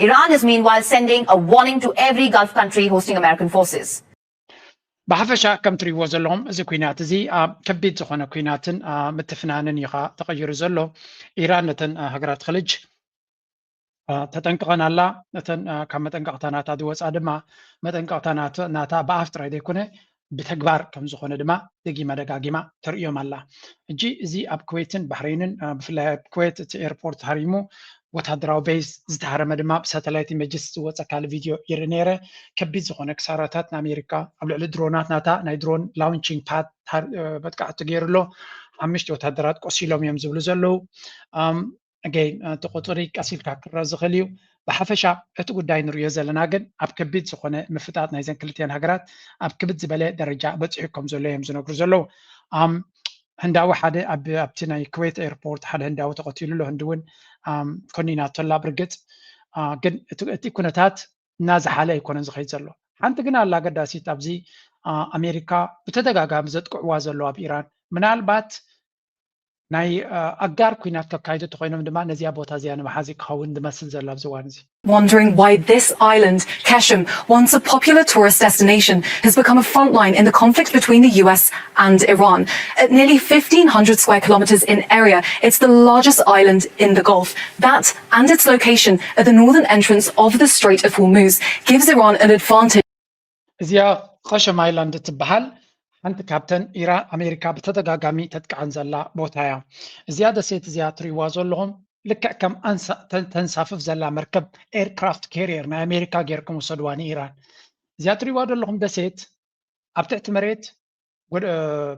Iran is meanwhile sending a warning to every Gulf country hosting American forces. ብሓፈሻ ከም ትሪእዎ ዘለኹም እዚ ኩናት እዚ ኣብ ከቢድ ዝኾነ ኩናትን ምትፍናንን እዩ ተቐይሩ ዘሎ። ኢራን ነተን ሃገራት ኸሊጅ ተጠንቅቐን ኣላ። ነተን ካብ መጠንቀቕታ ናታ ዝወፃ ድማ መጠንቀቕታ ናታ ብኣፍ ጥራይ ዘይኮነ ብተግባር ከም ዝኾነ ድማ ደጊማ ደጋጊማ ተርእዮም ኣላ። ሕጂ እዚ ኣብ ኩዌትን ባሕሬንን ብፍላይ ኣብ ኩዌት እቲ ኤርፖርት ሃሪሙ ወታደራዊ ቤዝ ዝተሃረመ ድማ ብሳተላይት ኢሜጅስ ዝወፀ ካልእ ቪድዮ ይርኢ ነይረ። ከቢድ ዝኾነ ክሳራታት ንኣሜሪካ ኣብ ልዕሊ ድሮናት ናታ ናይ ድሮን ላውንቺንግ ፓድ መጥቃዕቲ ገይሩ ኣሎ። ሓሙሽተ ወታደራት ቆሲሎም እዮም ዝብሉ ዘለዉ። ኣገይን እቲ ቁፅሪ ቀስ ኢልካ ክረአ ዝኽእል እዩ። ብሓፈሻ እቲ ጉዳይ ንሪኦ ዘለና ግን ኣብ ከቢድ ዝኾነ ምፍጣጥ ናይዘን ክልቲአን ሃገራት ኣብ ክብድ ዝበለ ደረጃ በፂሑ ከም ዘሎ እዮም ዝነግሩ ዘለዉ። ህንዳዊ ሓደ ኣብቲ ናይ ኩዌት ኤርፖርት ሓደ ህንዳዊ ተቐቲሉ ኣሎ። ህንዲ እውን ኮኒናቶ ኣላ። ብርግፅ ግን እቲ ኩነታት እናዝሓለ ኣይኮነን ዝኸይድ ዘሎ። ሓንቲ ግን ኣላ ኣገዳሲት፣ ኣብዚ ኣሜሪካ ብተደጋጋሚ ዘጥቅዕዋ ዘሎ ኣብ ኢራን፣ ምናልባት ናይ ኣጋር ኩናት ከካይዱ እንተኮይኖም ድማ ነዚኣ ቦታ እዚኣ ንምሓዝ ክኸውን ዝመስል ዘሎ ኣብዚ እዋን እዚ። Wondering why this island, Keshem, once a popular tourist destination, has become a front line in the conflict between the U S and Iran. At nearly fifteen hundred square kilometers in area, it's the largest island in the Gulf. That and its location at the northern entrance of the Strait of Hormuz gives Iran an advantage. እዚኣ ኸሸም ኣይላንድ ትበሃል ሓንቲ ካብተን ኢራን ኣሜሪካ ብተደጋጋሚ ተጥቅዐን ዘላ ቦታ እያ። እዚኣ ደሴት እዚኣ ትሪእዋ ዘለኹም ልክዕ ከም ተንሳፍፍ ዘላ መርከብ ኤርክራፍት ካሪየር ናይ ኣሜሪካ ጌርኩም ውሰድዋ ንኢራን። እዚኣ ትሪእዋ ዘለኹም ደሴት ኣብ ትሕቲ መሬት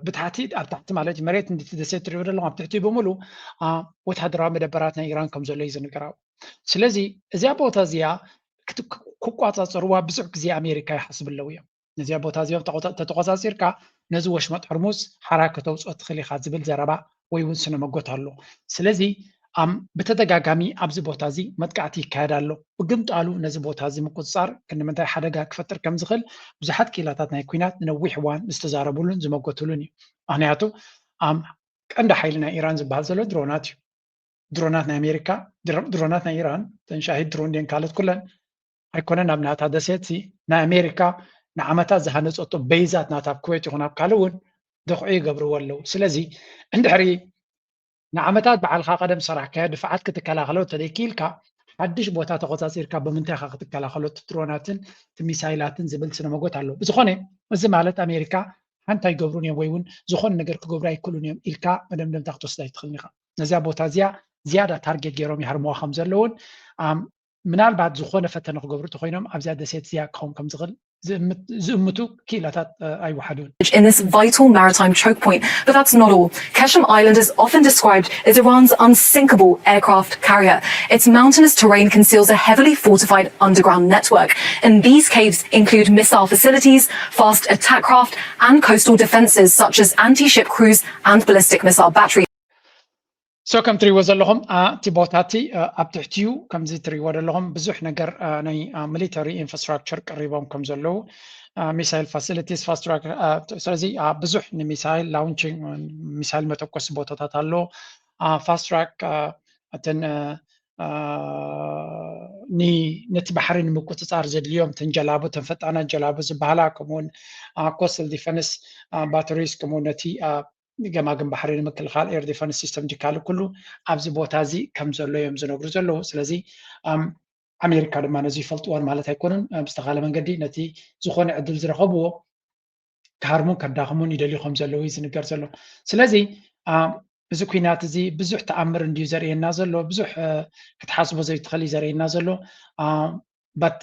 ብታሕቲ ኣብ ታሕቲ ማለት መሬት እንድቲ ደሴት ትሪእዎ ዘለኹም ኣብ ትሕቲ ብምሉ ወታደራዊ መደበራት ናይ ኢራን ከም ዘሎ እዩ ዝንገራው። ስለዚ እዚኣ ቦታ እዚኣ ክቋፃፀርዋ ብዙሕ ግዜ ኣሜሪካ ይሓስብ ኣለዉ እዮም። ነዚኣ ቦታ እዚኦም ተተቆፃፂርካ ነዚ ወሽመጥ ሕርሙዝ ሓራ ከተውፅኦ ትኽእል ኢኻ ዝብል ዘረባ ወይ እውን ስነ መጎት ኣሎ። ስለዚ ብተደጋጋሚ ኣብዚ ቦታ እዚ መጥቃዕቲ ይካየድ ኣሎ። ብግምጣሉ ነዚ ቦታ እዚ ምቁፅፃር ክንዲ ምንታይ ሓደጋ ክፈጥር ከም ዝኽእል ብዙሓት ክኢላታት ናይ ኲናት ንነዊሕ እዋን ዝተዛረቡሉን ዝመጎትሉን እዩ። ምክንያቱ ቀንዲ ሓይሊ ናይ ኢራን ዝበሃል ዘሎ ድሮናት እዩ። ድሮናት ናይ ኣሜሪካ፣ ድሮናት ናይ ኢራን፣ ተንሻሂት ድሮን ድን ካልኦት ኩለን ኣይኮነን ኣብ ናታ ደሴት ናይ ኣሜሪካ ንዓመታት ዝሃነፀቶ በይዛት ናታ ኣብ ኩዌት ይኹን ኣብ ካልእ እውን ደኽዑ ይገብርዎ ኣለዉ። ስለዚ እንድሕሪ ንዓመታት ባዕልካ ቀደም ሰራሕካዮ ድፍዓት ክትከላኸሎ ተደይክኢልካ ሓድሽ ቦታ ተቆፃፂርካ ብምንታይ ኢካ ክትከላኸሎ እቲ ድሮናትን እቲ ሚሳይላትን ዝብል ስነመጎት ኣሎ። ብዝኾነ እዚ ማለት ኣሜሪካ ሓንቲ ኣይገብሩን እዮም ወይ እውን ዝኾነ ነገር ክገብሩ ኣይክእሉን እዮም ኢልካ መደምደምታ ክትወስድ ኣይትኽእልን ኢኻ። ነዚኣ ቦታ እዚኣ ዝያዳ ታርጌት ገይሮም ይሃርምዋ ከም ዘለውን ምናልባት ዝኾነ ፈተነ ክገብሩ ተኮይኖም ኣብዚኣ ደሴት እዚኣ ክኸውን ከም ዝኽእል ዝእምቱ ክኢላታት ኣይወሓዱን። In this vital maritime choke point, but that's not all. Keshem Island is often described as Iran's unsinkable aircraft carrier. Its mountainous terrain conceals a heavily fortified underground network, and these caves include missile facilities, fast attack craft, and coastal defenses such as anti-ship cruise and ballistic missile batteries. So ከም ትሪእዎ ዘለኹም እቲ ቦታ እቲ ኣብ ትሕቲኡ ከምዚ ትሪእዎ ዘለኹም ብዙሕ ነገር ናይ ሚሊተሪ ኢንፍራስትራክቸር ቀሪቦም ከም ዘለዉ ሚሳይል ፋሲሊቲስ ፋስት ትራክ ስለዚ ብዙሕ ንሚሳይል ላውንቺንግ ሚሳይል መተኮሲ ቦታታት ኣሎ። ፋስት ትራክ እተን ነቲ ባሕሪ ንምቁፅፃር ዘድልዮም ተን ጀላቡ ተን ፈጣናት ጀላቡ ዝበሃላ ከምኡውን ኮስታል ዲፈንስ ባተሪስ ከምኡ ነቲ ገማግም ባሕሪ ንምክልኻል ኤር ዲፈንስ ሲስተም ዲካል ኩሉ ኣብዚ ቦታ እዚ ከም ዘሎ እዮም ዝነግሩ ዘለዉ። ስለዚ ኣሜሪካ ድማ ነዚ ይፈልጥዎን ማለት ኣይኮኑን። ብዝተኻለ መንገዲ ነቲ ዝኾነ ዕድል ዝረኸብዎ ክሃርሙን ከዳኽሙን ይደልዩ ከም ዘለዉ እዩ ዝንገር ዘሎ። ስለዚ እዚ ኩናት እዚ ብዙሕ ተኣምር እንድዩ ዘርእየና ዘሎ፣ ብዙሕ ክትሓስቦ ዘይትኽእል እዩ ዘርእየና ዘሎ። But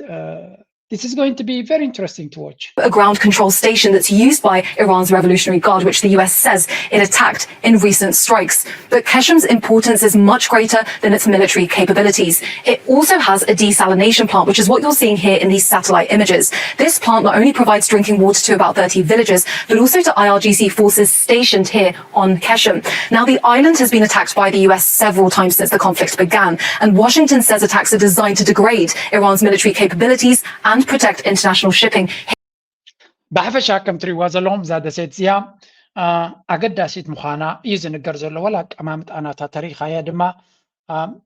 this is going to be very interesting to watch. A ground control station that's used by Iran's Revolutionary Guard, which the U S says it attacked in recent strikes. But Keshem's importance is much greater than its military capabilities. It also has a desalination plant, which is what you're seeing here in these satellite images. This plant not only provides drinking water to about thirty villages, but also to I R G C forces stationed here on Keshem. Now, the island has been attacked by the U S several times since the conflict began, and Washington says attacks are designed to degrade Iran's military capabilities and protect international shipping. ብሓፈሻ ከም ትሪእዋ ዘለኹም እዛ ደሴት እዚኣ ኣገዳሲት ምዃና እዩ ዝንገር ዘሎ። ወላ ኣቀማምጣ ናታ ተሪኻያ ድማ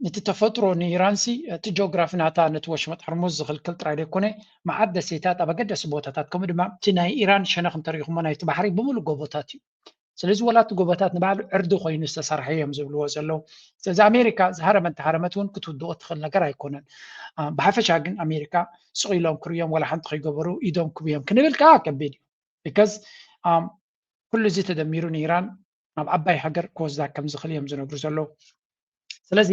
እቲ ተፈጥሮ ንኢራንሲ እቲ ጂኦግራፊ ናታ ነቲ ወሽመጥ ሕርሙዝ ዝኽልክል ጥራይ ዘይኮነ መዓት ደሴታት ኣብ ኣገደሲ ቦታታት ከምኡ ድማ እቲ ናይ ኢራን ሸነኽ እንተሪኢኹሞ ናይቲ ባሕሪ ብምሉእ ጎቦታት እዩ። ስለዚ ወላ እቲ ጎቦታት ንባዕሉ ዕርዲ ኮይኑ ዝተሰርሐ እዮም ዝብልዎ ዘለዉ። ስለዚ ኣሜሪካ ዝሃረመት ተሃረመት እውን ክትውድኦ ትኽእል ነገር ኣይኮነን። ብሓፈሻ ግን ኣሜሪካ ስቕ ኢሎም ክርእዮም ወላ ሓንቲ ከይገበሩ ኢዶም ክብዮም ክንብል ከዓ ከቢድ እዩ። ቢካዝ ኩሉ እዚ ተደሚሩ ንኢራን ናብ ዓባይ ሃገር ክወስዳ ከም ዝኽእል እዮም ዝነግሩ ዘለዉ። ስለዚ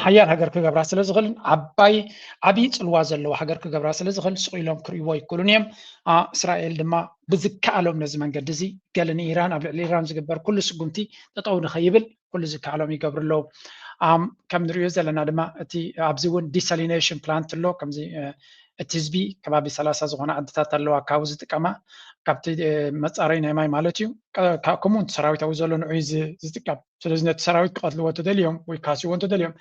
ሓያል ሃገር ክገብራ ስለ ዝኽእልን ዓባይ ዓብዪ ፅልዋ ዘለዋ ሃገር ክገብራ ስለ ዝኽእል ስቕ ኢሎም ክርእይዎ ኣይክእሉን እዮም። እስራኤል ድማ ብዝከኣሎም ነዚ መንገዲ እዚ ገለ ንኢራን ኣብ ልዕሊ ኢራን ዝግበር ኩሉ ስጉምቲ ጠጠው ንኸይብል ኩሉ ዝከኣሎም ይገብሩ ኣለዉ። ከም ንሪኦ ዘለና ድማ እቲ ኣብዚ እውን ዲሳሊኔሽን ፕላንት ኣሎ ከምዚ እቲ ህዝቢ ከባቢ ሰላሳ ዝኾነ ዓድታት ኣለዋ ካብኡ ዝጥቀማ፣ ካብቲ መፃረይ ናይ ማይ ማለት እዩ። ከምኡ እቲ ሰራዊት ኣብኡ ዘሎ ንዑ ዝጥቀም። ስለዚ ነቲ ሰራዊት ክቐትልዎ እንተደልዮም ወይ ካስዎ እንተደልዮም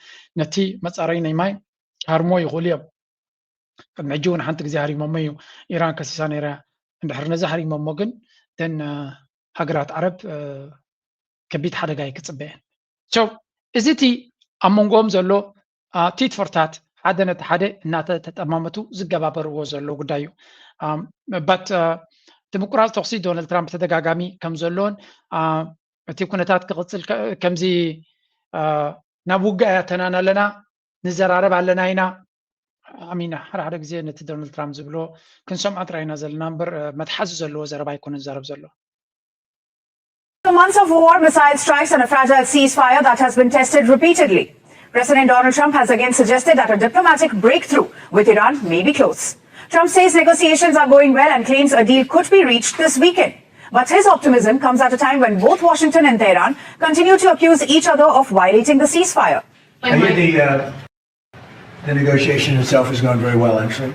ነቲ መፃረይ ናይ ማይ ሃርሞ ይኽእሉ እዮም። ቅድሚ ሕጂ እውን ሓንቲ ግዜ ሃሪሞሞ እዩ። ኢራን ከሲሳ ነይራ። እንድሕር ነዚ ሃሪሞሞ ግን ደን ሃገራት ዓረብ ከቢድ ሓደጋ እዩ ክፅበየን። So እዚ እቲ ኣብ መንጎኦም ዘሎ ቲት ፎር ታት ሓደ ነቲ ሓደ እናተጠማመቱ ዝገባበርዎ ዘሎ ጉዳይ እዩ። በት እቲ ምቁራፅ ተኩሲ ዶናልድ ትራምፕ ተደጋጋሚ ከም ዘሎን እቲ ኩነታት ክቕፅል ከምዚ ናብ ውግእ ኣተናን ኣለና ንዘራረብ ኣለና ኢና ኣሚና ሓደ ሓደ ግዜ ነቲ ዶናልድ ትራምፕ ዝብሎ ክንሰምዖ ጥራይ ኢና ዘለና እምበር መትሓዚ ዘለዎ ዘረባ ኣይኮነ ዝዛረብ ዘሎ። After months of war, missile strikes and a fragile ceasefire that has been tested repeatedly. President Donald Trump has again suggested that a diplomatic breakthrough with Iran may be close. Trump says negotiations are going well and claims a deal could be reached this weekend. But his optimism comes at a time when both Washington and Tehran continue to accuse each other of violating the ceasefire. I think the, uh, the negotiation itself has gone very well, actually.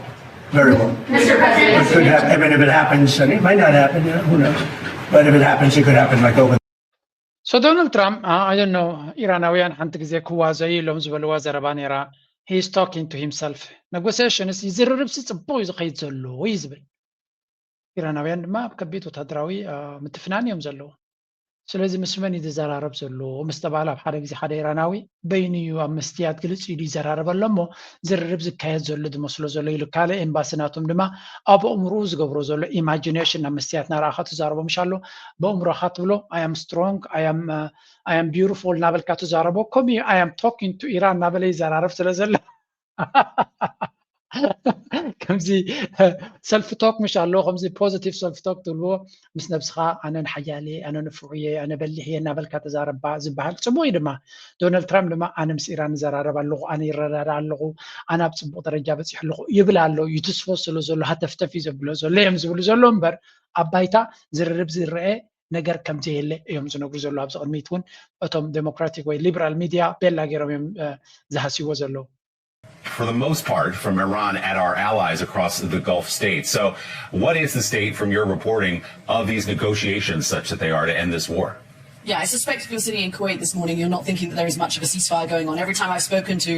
Very well. Mister President. It could happen. I mean, if it happens, and it might not happen, you know, who knows? But if it happens, it could happen like over. So Donald Trump, I don't know, ኢራናውያን ሓንቲ ግዜ ክዋዘዩ ኢሎም ዝበልዋ ዘረባ ነይራ። He is talking to himself. Negotiations ይዝርርብ ሲ ጽቡቅ እዩ ዝኸይድ ዘሎ እዩ ዝብል። ኢራናውያን ድማ ኣብ ከቢድ ወታደራዊ ምትፍናን እዮም ዘለዉ። ስለዚ ምስ መን እዩ ዝዘራረብ ዘሎ ምስ ተባህለ ኣብ ሓደ ግዜ ሓደ ኢራናዊ በይኑ እዩ ኣብ መስትያት ግልፅ ኢሉ ይዘራረብ ኣሎ እሞ ዝርርብ ዝካየድ ዘሎ ዝመስሎ ዘሎ ኢሉ ካልእ ኤምባሲ ናቶም ድማ ኣብ ኣእምርኡ ዝገብሮ ዘሎ ኢማጂኔሽን ናብ መስትያት ናረኣኻ ትዛረቦ ምሽ ኣሎ ብኣእምሮኻ ትብሎ I am strong I am beautiful እናበልካ ትዛረቦ ከምኡ እዩ I am talking to ኢራን እናበለ ይዘራረብ ስለ ዘሎ ከምዚ ሰልፍ ቶክ ምሽ ኣለዎ ከምዚ ፖዚቲቭ ሰልፍ ቶክ ትብልዎ ምስ ነብስኻ ኣነ ንሓያል እየ ኣነ ንፉዕ እየ ኣነ በሊሕ እየ እናበልካ ተዛረባ ዝበሃል ፅቡቅ እዩ ድማ ዶናልድ ትራምፕ ድማ ኣነ ምስ ኢራን እዘራረብ ኣለኹ ኣነ ይረዳዳ ኣለኹ ኣነ ኣብ ፅቡቅ ደረጃ በፂሑ ኣለኹ ይብል ኣሎ ይትስፎ ስለ ዘሎ ሃተፍተፍ እዩ ዘብሎ ዘሎ እዮም ዝብሉ ዘሎ እምበር ኣብ ባይታ ዝርርብ ዝረአ ነገር ከም ዘየለ እዮም ዝነግሩ ዘሎ ኣብዚ ቅድሚት እውን እቶም ዴሞክራቲክ ወይ ሊበራል ሚድያ ቤላ ገይሮም እዮም ዝሃስይዎ ዘለዉ for the most part, from Iran at our allies across the Gulf states. So, what is the state, from your reporting, of these negotiations such that they are to end this war? Yeah, I suspect if you're sitting in Kuwait this morning, you're not thinking that there is much of a ceasefire going on. Every time I've spoken to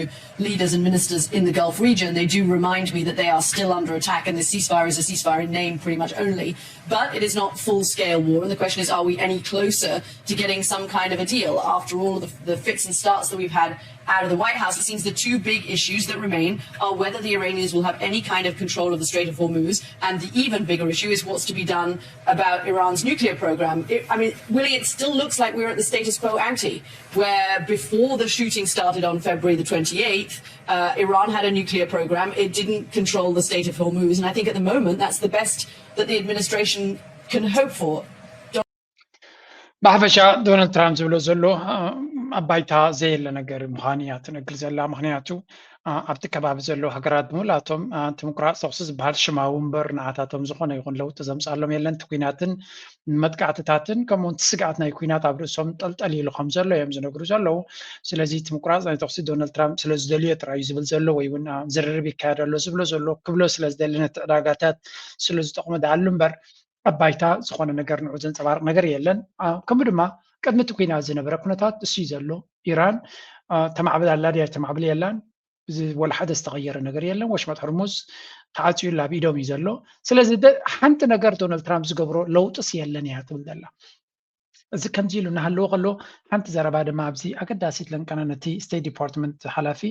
leaders and ministers in the Gulf region, they do remind me that they are still under attack, and the ceasefire is a ceasefire in name pretty much only. But it is not full scale war, and the question is, are we any closer to getting some kind of a deal after all of the, the fits and starts that we've had out of the White House, it seems the two big issues that remain are whether the Iranians will have any kind of control of the Strait of Hormuz, and the even bigger issue is what's to be done about Iran's nuclear program. It, I mean, Willie, it still looks like we're at the status quo ante, where before the shooting started on February the twenty-eighth, uh, Iran had a nuclear program. It didn't control the Strait of Hormuz, and I think at the moment that's the best that the administration can hope for. ብሓፈሻ ዶናልድ ትራምፕ ዝብሎ ዘሎ ኣብ ባይታ ዘየለ ነገር ምዃኑ እያ ትነግር ዘላ ምክንያቱ ኣብቲ ከባቢ ዘለዉ ሃገራት ብምልኣቶም እቲ ምቁራፅ ተኩሲ ዝበሃል ሽማዊ እምበር ንዓታቶም ዝኾነ ይኹን ለውጢ ዘምፅኣሎም የለን እቲ ኩናትን መጥቃዕትታትን ከምኡ እቲ ስግኣት ናይ ኩናት ኣብ ርእሶም ጠልጠል ኢሉ ከም ዘሎ እዮም ዝነግሩ ዘለዉ ስለዚ እቲ ምቁራፅ ናይ ተኩሲ ዶናልድ ትራምፕ ስለ ዝደልዮ ጥራይ እዩ ዝብል ዘሎ ወይ እውን ዝርርብ ይካየድ ኣሎ ዝብሎ ዘሎ ክብሎ ስለ ዝደሊ ነቲ ዕዳጋታት ስለ ዝጠቕሞ ደኣሉ እምበር ኣብ ባይታ ዝኾነ ነገር ንዑ ዘንፀባርቕ ነገር የለን። ከምኡ ድማ ቅድሚ እቲ ኩናት ዝነበረ ኩነታት እሱ እዩ ዘሎ። ኢራን ተማዕብል ኣላ ድያ ተማዕብል የላን። እዚ ወላ ሓደ ዝተቐየረ ነገር የለን። ወሽመጥ ሕርሙዝ ተዓፅዩ ኣብ ኢዶም እዩ ዘሎ። ስለዚ ሓንቲ ነገር ዶናልድ ትራምፕ ዝገብሮ ለውጥስ የለን እያ ትብል ዘላ። እዚ ከምዚ ኢሉ እናሃለወ ከሎ ሓንቲ ዘረባ ድማ ኣብዚ ኣገዳሲት ለንቀና ነቲ ስቴት ዲፓርትመንት ሓላፊ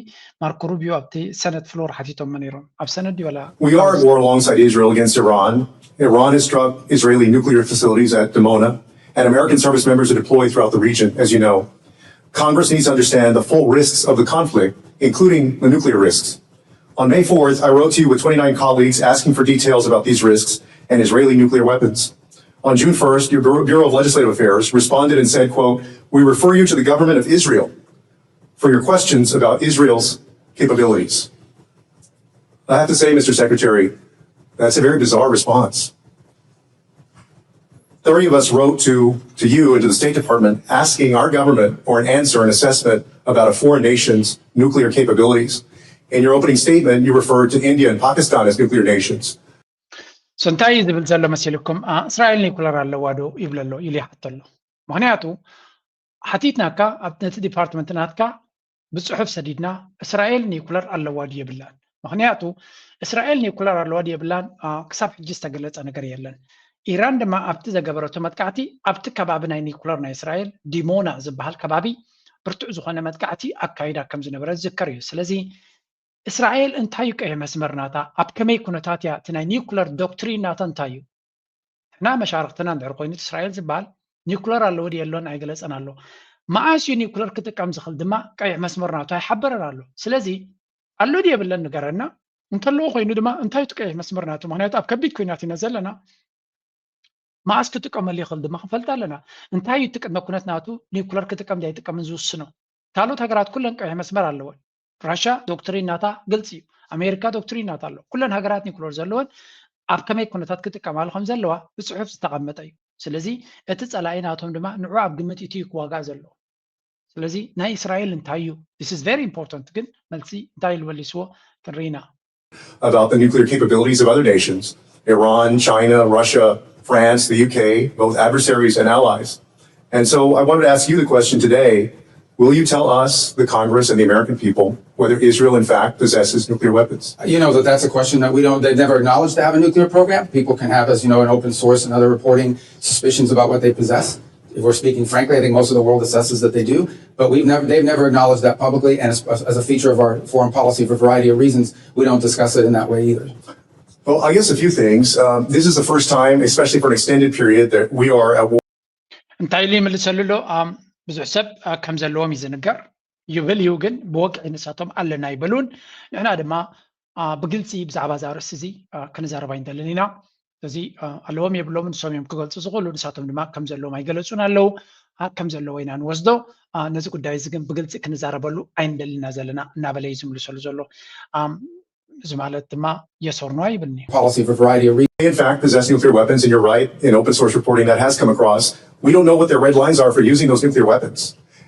ማርኮ ሩቢዮ ኣብቲ ሰነት ፍሎር ሓቲቶሞ ነይሮም ኣብ ሰነት ድዩ ወላ We are at war alongside Israel against Iran. Iran has struck Israeli nuclear facilities at Dimona, and American service members are deployed throughout the region, as you know. Congress needs to understand the full risks of the conflict, including the nuclear risks. On May fourth, I wrote to you with twenty-nine colleagues asking for details about these risks and Israeli nuclear weapons. On June first, your Bureau of Legislative Affairs responded and said, quote, "We refer you to the government of Israel for your questions about Israel's capabilities." I have to say, Mister Secretary, that's a very bizarre response. Thirty of us wrote to, to you and to the State Department asking our government for an answer, an assessment about a foreign nation's nuclear capabilities. In your opening statement, you referred to India and Pakistan as nuclear nations. So እንታይ እዩ ዝብል ዘሎ መሲልኩም? እስራኤል ኒኩለር ኣለዋ ዶ ይብል ኣሎ ኢሉ ይሓቶ ኣሎ። ምክንያቱ ሓቲትናካ ኣብ ነቲ ዲፓርትመንት ናትካ ብፅሑፍ ሰዲድና እስራኤል ኒኩለር ኣለዋ ድዩ የብላን? ምክንያቱ እስራኤል ኒኩለር ኣለዋ ድዩ የብላን ክሳብ ሕጂ ዝተገለፀ ነገር የለን። ኢራን ድማ ኣብቲ ዘገበረቶ መጥቃዕቲ ኣብቲ ከባቢ ናይ ኒኩለር ናይ እስራኤል ዲሞና ዝበሃል ከባቢ ብርቱዕ ዝኾነ መጥቃዕቲ ኣካይዳ ከም ዝነበረ ዝዝከር እዩ። ስለዚ እስራኤል እንታይ እዩ ቀይሕ መስመር ናታ? ኣብ ከመይ ኩነታት እያ? እቲ ናይ ኒኩለር ዶክትሪን ናታ እንታይ እዩ? ንሕና መሻርክትና እንድሕር ኮይኑ እቲ እስራኤል ዝበሃል ኒኩለር ኣለዎ ድዩ የሎን ኣይገለጸን ኣሎ። መዓስ እዩ ኒኩለር ክጥቀም ዝኽእል ድማ ቀይሕ መስመር ናቱ ኣይሓበረን ኣሎ። ስለዚ ኣሎ ድዩ የብለን ንገረና። እንተለዎ ኮይኑ ድማ እንታይ እቲ ቀይሕ መስመር ናቱ? ምክንያቱ ኣብ ከቢድ ኩናት ኢና ዘለና። መዓስ ክጥቀመሉ ይኽእል ድማ ክንፈልጥ ኣለና። እንታይ እዩ እቲ ቅድመ ኩነት ናቱ ኒኩለር ክጥቀም ድዩ ኣይጥቀምን ዝውስኖ? ካልኦት ሃገራት ኩለን ቀይሕ መስመር ኣለወን። ራሻ ዶክትሪን ናታ ግልፂ እዩ። ኣሜሪካ ዶክትሪን ናታ ኣሎ። ኩለን ሃገራት ኒኩለር ዘለወን ኣብ ከመይ ኩነታት ክጥቀማሉ ከም ዘለዋ ብፅሑፍ ዝተቐመጠ እዩ። ስለዚ እቲ ፀላኢ ናቶም ድማ ንዑ ኣብ ግምት እትዩ ክዋጋእ ዘለዎ። ስለዚ ናይ እስራኤል እንታይ እዩ? This is very important። ግን መልሲ እንታይ ኢሉ መሊስዎ ክንርኢና። About the nuclear capabilities of other nations, Iran, China, Russia, France, the U K, both adversaries and allies. And so I wanted to ask you the question today. Will you tell us, the Congress and the American people, whether Israel in fact possesses nuclear weapons? You know that that's a question that we don't, they've never acknowledged to have a nuclear program. People can have, as you know, an open source and other reporting suspicions about what they possess. If we're speaking frankly, I think most of the world assesses that they do, but we've never, they've never acknowledged that publicly. And as, as a feature of our foreign policy, for a variety of reasons, we don't discuss it in that way either. Well, I guess a few things. Um, this is the first time, especially for an extended period, that we are at war. እንታይ ኢሉ ይምልሰሉ ኣሎ? ብዙሕ ሰብ ከም ዘለዎም እዩ ዝንገር ይብል እዩ፣ ግን ብወግዒ ንሳቶም ኣለና ኣይበሉን። ንሕና ድማ ብግልፂ ብዛዕባ እዛ ርእሲ እዚ ክንዛረብ ኣይንደልን ኢና። እዚ ኣለዎም የብሎምን ንሶም እዮም ክገልፁ ዝኽእሉ፣ ንሳቶም ድማ ከም ዘለዎም ኣይገለፁን ኣለዉ። ከም ዘለዎ ኢና ንወስዶ። ነዚ ጉዳይ እዚ ግን ብግልፂ ክንዛረበሉ ኣይንደልና ዘለና እናበለ እዩ ዝምልሰሉ ዘሎ። እዚ ማለት ድማ የሶርኖ ይብልኒ። Policy for a variety of reasons. In fact, possess nuclear weapons, and you're right, in open source reporting that has come across, we don't know what their red lines are for using those nuclear weapons.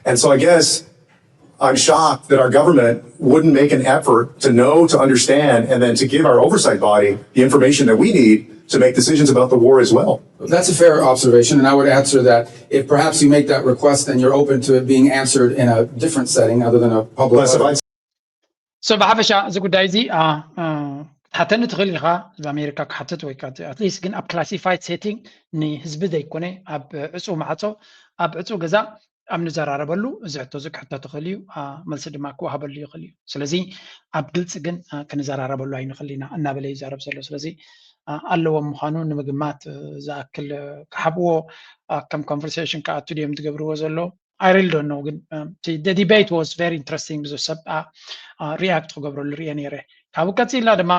And so I guess I'm shocked that our government wouldn't make an effort to know, to understand, and then to give our oversight body the information that we need to make decisions about the war as well. That's a fair observation, and I would answer that if perhaps you make that request, then you're open to it being answered in a different setting other than a public. Classified So ብሓፈሻ እዚ ጉዳይ እዚ ክትሓተኒ ትኽእል ኢኻ። ኣብ ኣሜሪካ ክሓትት ወይ ኣትሊስት ግን ኣብ ክላሲፋይድ ሴቲንግ ንህዝቢ ዘይኮነ ኣብ ዕፁ ማዕፆ ኣብ ዕፁ ገዛ ኣብ ንዘራረበሉ እዚ ሕቶ እዚ ክሕቶ ትኽእል እዩ። መልሲ ድማ ክወሃበሉ ይኽእል እዩ። ስለዚ ኣብ ግልፂ ግን ክንዘራረበሉ ኣይንኽእል ኢና እናበለ ይዛረብ ዘሎ። ስለዚ ኣለዎም ምዃኑ ንምግማት ዝኣክል ክሓብዎ ከም ኮንቨርሴሽን ክኣቱ ድዮም ዝገብርዎ ዘሎ? I really don't know። ግን the debate was very interesting። ብዙሕ ሰብ ሪያክት ክገብረሉ ሪአ ነይረ። ካብኡ ቀፂልና ድማ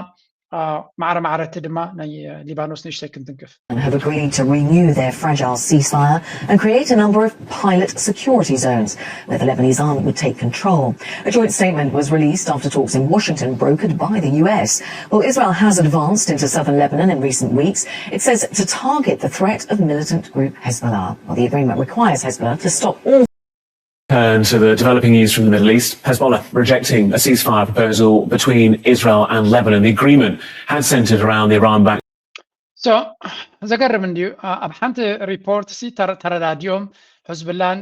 ማዕረ ማዕረቲ ድማ ናይ ሊባኖስ ንእሽተይ ክንትንክፍ። Have agreed to renew their fragile ceasefire and create a number of pilot security zones where the Lebanese army would take control. A joint statement was released after talks in Washington brokered by the U S. Well, Israel has advanced into southern Lebanon in recent weeks. It says to target the threat of militant group Hezbollah. Well, the agreement requires Hezbollah to stop all Turn to the developing news from the Middle East. Hezbollah rejecting a ceasefire proposal between Israel and Lebanon. The agreement had centered around the Iran backed. So ዘገርም እንድዩ። ኣብ ሓንቲ ሪፖርት ሲ ተረዳዲኦም ሕዝብላን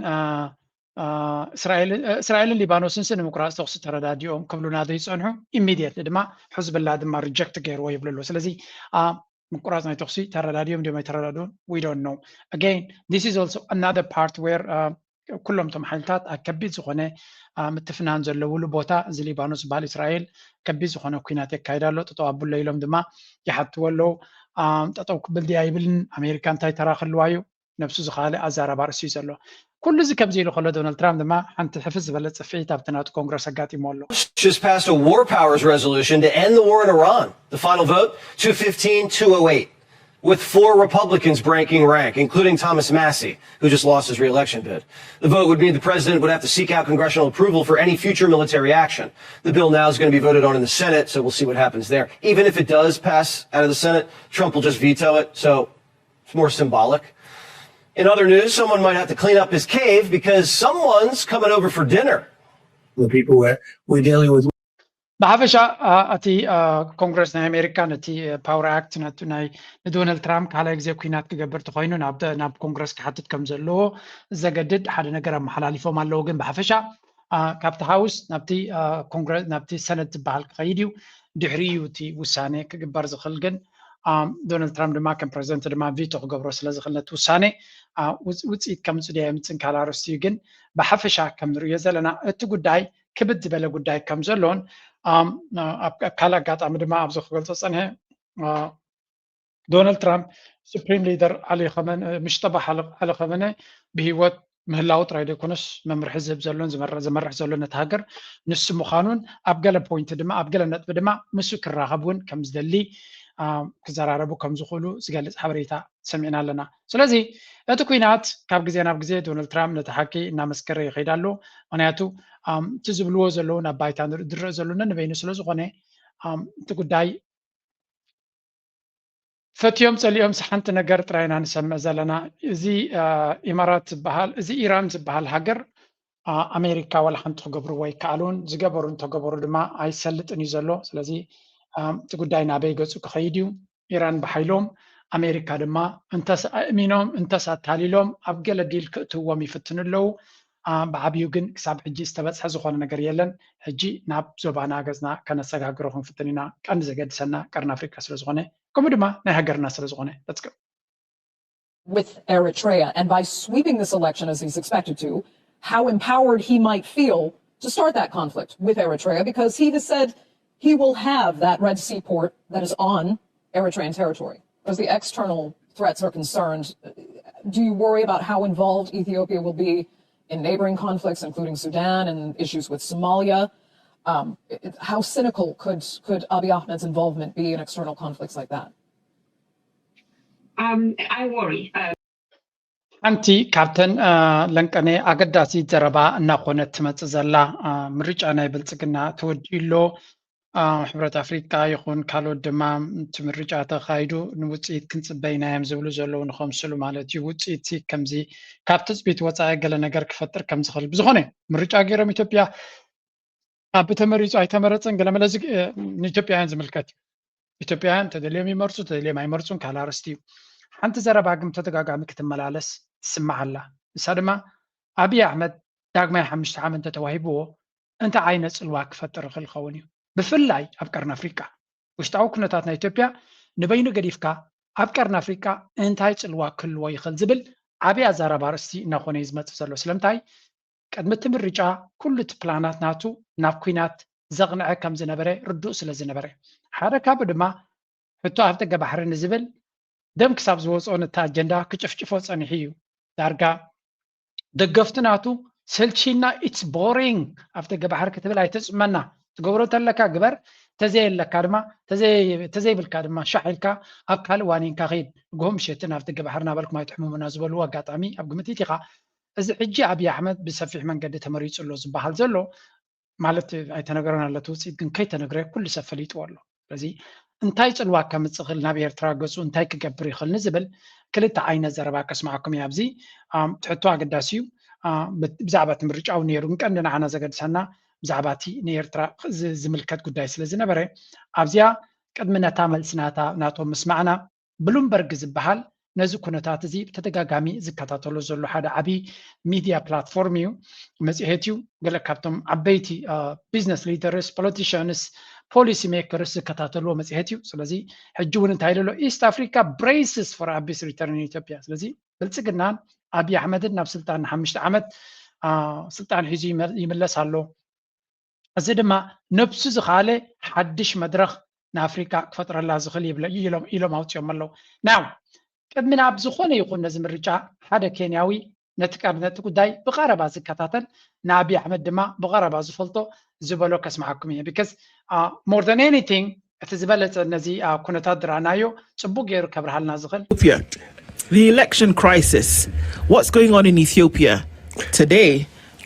እስራኤልን ሊባኖስን ሲ ንምቁራፅ ተኩሲ ተረዳዲኦም ክብሉና ዘይፀንሑ ኢሚዲየትሊ ድማ ሕዝብላ ድማ ሪጀክት ገይርዎ ይብሉ ኣለዉ። ስለዚ ምቁራፅ ናይ ተኩሲ ተረዳዲኦም ድዮም ኣይተረዳድኡን? We don't know. Again, this is also another part where ኩሎም እቶም ሓይልታት ኣብ ከቢድ ዝኾነ ምትፍናን ዘለውሉ ቦታ እዚ ሊባኖስ ዝበሃል እስራኤል ከቢድ ዝኾነ ኩናት የካይድ ኣሎ። ጠጠው ኣብሎ ኢሎም ድማ ይሓትዎ ኣለዉ። ጠጠው ክብል ድያ ይብልን ኣሜሪካ እንታይ ተራ ክህልዋ እዩ? ነብሱ ዝኻለ ኣዛራባ ርእሲ እዩ ዘሎ። ኩሉ እዚ ከምዚ ኢሉ ከሎ ዶናልድ ትራምፕ ድማ ሓንቲ ሕፍስ ዝበለ ፅፍዒት ኣብቲ ናቱ ኮንግረስ ኣጋጢሞ ኣሎ። Just passed a war powers resolution to end the war in Iran. The final vote, two fifteen two oh eight, with four Republicans breaking rank, including Thomas Massie, who just lost his reelection bid. The vote would mean the president would have to seek out congressional approval for any future military action. The bill now is going to be voted on in the Senate, so we'll see what happens there. Even if it does pass out of the Senate, Trump will just veto it. So it's more symbolic. In other news, someone might have to clean up his cave because someone's coming over for dinner. The people we're, we're dealing with. ብሓፈሻ እቲ ኮንግረስ ናይ ኣሜሪካ ነቲ ፓወር ኣክት ናይ ንዶናልድ ትራምፕ ካልኣይ ግዜ ኩናት ክገብር ተኮይኑ ናብ ኮንግረስ ክሓትት ከም ዘለዎ ዘገድድ ሓደ ነገር ኣመሓላሊፎም ኣለዉ። ግን ብሓፈሻ ካብቲ ሃውስ ናብቲ ሰነት ዝበሃል ክኸይድ እዩ። ድሕሪ እዩ እቲ ውሳኔ ክግበር ዝኽእል። ግን ዶናልድ ትራምፕ ድማ ከም ፕረዚደንት ድማ ቪቶ ክገብሮ ስለ ዝኽእል ነቲ ውሳኔ ውፅኢት ከምፅእ ድያ የምፅእ ካልእ ኣርእስቲ እዩ። ግን ብሓፈሻ ከም ንርእዮ ዘለና እቲ ጉዳይ ክብድ ዝበለ ጉዳይ ከም ዘሎን ኣብ ካልእ ኣጋጣሚ ድማ ኣብዚ ክገልጾ ጸንሐ ዶናልድ ትራምፕ ሱፕሪም ሊደር ኣሊ ኸመነ ምሽጠባሕ ኣሊ ኸመነ ብህይወት ምህላው ጥራይ ዘይኮነስ መምርሒ ዝህብ ዘሎን ዝመርሕ ዘሎን ነቲ ሃገር ንሱ ምዃኑን ኣብ ገለ ፖይንት ድማ ኣብ ገለ ነጥቢ ድማ ንሱ ክራኸብ እውን ከም ዝደሊ ክዘራረቡ ከም ዝኽእሉ ዝገልጽ ሓበሬታ ሰሚዕና ኣለና። ስለዚ እቲ ኩናት ካብ ግዜ ናብ ግዜ ዶናልድ ትራምፕ ነቲ ሓቂ እናመስከረ ይኸይድ ኣሎ። ምክንያቱ እቲ ዝብልዎ ዘለዉ ናብ ባይታ ዝረአ ዘሎ ነንበይኑ ስለ ዝኾነ እቲ ጉዳይ ፈትዮም ጸሊኦም ሓንቲ ነገር ጥራይ ኢና ንሰምዕ ዘለና። እዚ ኢማራት ዝበሃል እዚ ኢራን ዝበሃል ሃገር ኣሜሪካ ዋላ ሓንቲ ክገብርዎ ኣይከኣሉን። ዝገበሩ እንተገበሩ ድማ ኣይሰልጥን እዩ ዘሎ። ስለዚ እቲ ጉዳይ ናበይ ገጹ ክኸይድ እዩ? ኢራን ብሓይሎም ኣሜሪካ ድማ እንተስ ኣእሚኖም እንተስ ኣታሊሎም ኣብ ገለ ዲል ክእትውዎም ይፍትኑ ኣለዉ። ብዓብዩ ግን ክሳብ ሕጂ ዝተበፅሐ ዝኾነ ነገር የለን። ሕጂ ናብ ዞባና ገፅና ከነሰጋግሮ ክንፍትን ኢና። ቀንዲ ዘገድሰና ቀርኒ ኣፍሪቃ ስለ ዝኾነ ከምኡ ድማ ናይ ሃገርና ስለ ዝኾነ በፅቅም with Eritrea and by sweeping this election as he's expected to, how empowered he might feel to start that conflict with Eritrea because he has said he will have that Red Sea port that is on Eritrean territory. As the external threats are concerned, do you worry about how involved Ethiopia will be in neighboring conflicts, including Sudan and issues with Somalia? Um, how cynical could, could Abiy Ahmed's involvement be in external conflicts like that? Um, I worry. Uh... ሓንቲ ካብተን ለንቀነ ኣገዳሲት ዘረባ እናኾነት ትመፅእ ዘላ ምርጫ ናይ ብልፅግና ተወዲኡ ኣሎ። ሕብረት ኣፍሪቃ ይኹን ካልኦት ድማ እቲ ምርጫ ተኻይዱ ንውፅኢት ክንፅበ ኢና እዮም ዝብሉ ዘለዉ ንኸምስሉ ማለት እዩ። ውፅኢት ከምዚ ካብ ትፅቢት ወፃኢ ገለ ነገር ክፈጥር ከም ዝኽእል ብዝኾነ ምርጫ ገይሮም ኢትዮጵያ ኣብ ተመሪፁ ኣይተመረፀን ገለመለ ንኢትዮጵያውያን ዝምልከት እዩ። ኢትዮጵያውያን ተደልዮም ይመርፁ ተደልዮም ኣይመርፁን ካልእ ኣርእስቲ እዩ። ሓንቲ ዘረባ ግን ተደጋጋሚ ክትመላለስ ትስማዕ ኣላ። ንሳ ድማ ኣብይ ኣሕመድ ዳግማይ ሓሙሽተ ዓመት እንተተዋሂብዎ እንታይ ዓይነት ፅልዋ ክፈጥር ይኽእል ይኸውን እዩ? ብፍላይ ኣብ ቀርኒ ኣፍሪቃ ውሽጣዊ ኩነታት ናይ ኢትዮጵያ ንበይኑ ገዲፍካ ኣብ ቀርኒ ኣፍሪቃ እንታይ ፅልዋ ክህልዎ ይኽእል ዝብል ዓብዪ ኣዛራቢ ኣርእስቲ እናኾነ እዩ ዝመፅእ ዘሎ። ስለምንታይ ቅድሚ እቲ ምርጫ ኩሉ እቲ ፕላናት ናቱ ናብ ኲናት ዘቕንዐ ከም ዝነበረ ርዱእ ስለ ዝነበረ ሓደ ካብኡ ድማ ሕቶ ኣፍደገ ባሕሪ ንዝብል ደም ክሳብ ዝወፅኦ ነቲ ኣጀንዳ ክጭፍጭፎ ፀኒሑ እዩ። ዳርጋ ደገፍቲ ናቱ ሰልቺና it's boring ኣፍደገ ባሕሪ ክትብል ኣይተፅመና ትገብሮ ተለካ ግበር ተዘየለካ ድማ ተዘይብልካ ድማ ሻሕ ኢልካ ኣብ ካልእ ዋኒንካ ከይድ ንግሆ ምሸትን ኣፍደገ ባሕሪ እናበልኩም ኣይትሕምሙና ዝበልዎ ኣጋጣሚ ኣብ ግምት ኢኻ። እዚ ሕጂ ኣብይ ኣሕመድ ብሰፊሕ መንገዲ ተመሪፁ ኣሎ ዝበሃል ዘሎ ማለት ኣይተነገረን ኣሎ እቲ ውፅኢት ግን ከይተነግረ ኩሉ ሰብ ፈሊጥዎ ኣሎ። ስለዚ እንታይ ፅልዋ ከምፅእ ይኽእል ናብ ኤርትራ ገፁ እንታይ ክገብር ይኽእል ንዝብል ክልተ ዓይነት ዘረባ ከስማዓኩም እየ ኣብዚ ትሕቶ ኣገዳሲ እዩ። ብዛዕባ እቲ ምርጫ እውን ነይሩ ግን ቀንዲ ንዓና ዘገድሰና ብዛዕባ እቲ ንኤርትራ ዝምልከት ጉዳይ ስለ ዝነበረ ኣብዚኣ ቅድሚ ነታ መልሲ ናታ ናቶም ምስማዕና ብሉምበርግ ዝበሃል ነዚ ኩነታት እዚ ብተደጋጋሚ ዝከታተሎ ዘሎ ሓደ ዓብዪ ሚድያ ፕላትፎርም እዩ፣ መፅሄት እዩ። ገለ ካብቶም ዓበይቲ ቢዝነስ ሊደርስ፣ ፖለቲሽንስ፣ ፖሊሲ ሜከርስ ዝከታተልዎ መፅሄት እዩ። ስለዚ ሕጂ እውን እንታይ ኢሉ ኣሎ? East Africa braces for Abiy's return in Ethiopia። ስለዚ ብልፅግናን ኣብይ ኣሕመድን ናብ ስልጣን ንሓሙሽተ ዓመት ስልጣን ሒዙ ይምለስ ኣሎ። እዚ ድማ ነብሱ ዝኸኣለ ሓድሽ መድረኽ ንኣፍሪቃ ክፈጥረላ ዝኽእል ይብለ ኢሎም ኣውፂኦም ኣለዉ። ናው ቅድሚ ናብ ዝኾነ ይኹን ነዚ ምርጫ ሓደ ኬንያዊ ነቲ ቀርነቲ ጉዳይ ብቐረባ ዝከታተል ንኣብይ ኣሕመድ ድማ ብቐረባ ዝፈልጦ ዝበሎ ከስምዓኩም እየ። Because more than anything እቲ ዝበለፀ ነዚ ኩነታት ዝረኣናዮ ፅቡቅ ገይሩ ከብርሃልና ዝኽእል The election crisis, what's going on in Ethiopia today,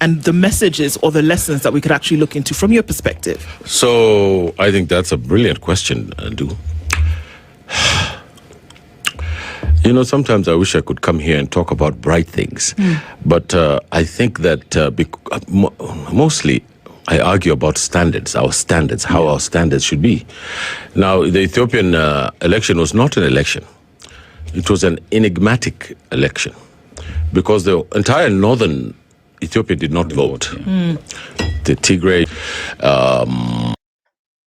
and the messages or the lessons that we could actually look into from your perspective? So I think that's a brilliant question, Andu. You know, sometimes I wish I could come here and talk about bright things, but uh, I think that uh, bec- uh, mo- mostly I argue about standards, our standards, how our standards should be. Now, the Ethiopian uh, election was not an election. It was an enigmatic election because the entire northern Ethiopia did not vote. The Tigray, um,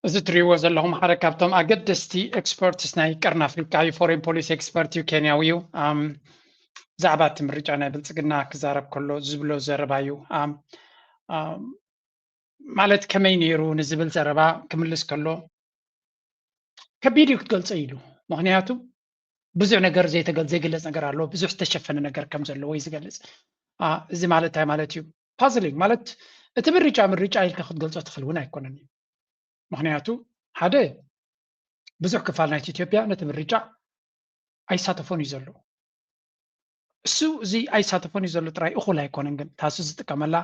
እዚ ትሪእዎ ዘለኹም ሓደ ካብቶም ኣገደስቲ ኤክስፐርትስ ናይ ቀርኒ ኣፍሪቃ እዩ። ፎሬን ፖሊሲ ኤክስፐርት እዩ፣ ኬንያዊ እዩ። ብዛዕባ እቲ ምርጫ ናይ ብልፅግና ክዛረብ ከሎ ዝብሎ ዘረባ እዩ። ማለት ከመይ ነይሩ ንዝብል ዘረባ ክምልስ ከሎ ከቢድ እዩ ክትገልጾ ኢሉ። ምክንያቱ ብዙሕ ነገር ዘይተገ- ዘይግለጽ ነገር ኣሎ፣ ብዙሕ ዝተሸፈነ ነገር ከም ዘሎ ወይ ዝገልጽ። አ፣ እዚ ማለት እንታይ ማለት እዩ? ፓዝሊንግ ማለት እቲ ምርጫ ምርጫ ኢልካ ክትገልጾ ትኽእል እውን ኣይኮነን እዩ። ምክንያቱ ሓደ ብዙሕ ክፋል ናይቲ ኢትዮጵያ ነቲ ምርጫ ኣይሳተፎን እዩ ዘሎ። እሱ እዚ ኣይሳተፎን እዩ ዘሎ ጥራይ እኹል ኣይኮነን፣ ግን ታሱ ዝጥቀመላ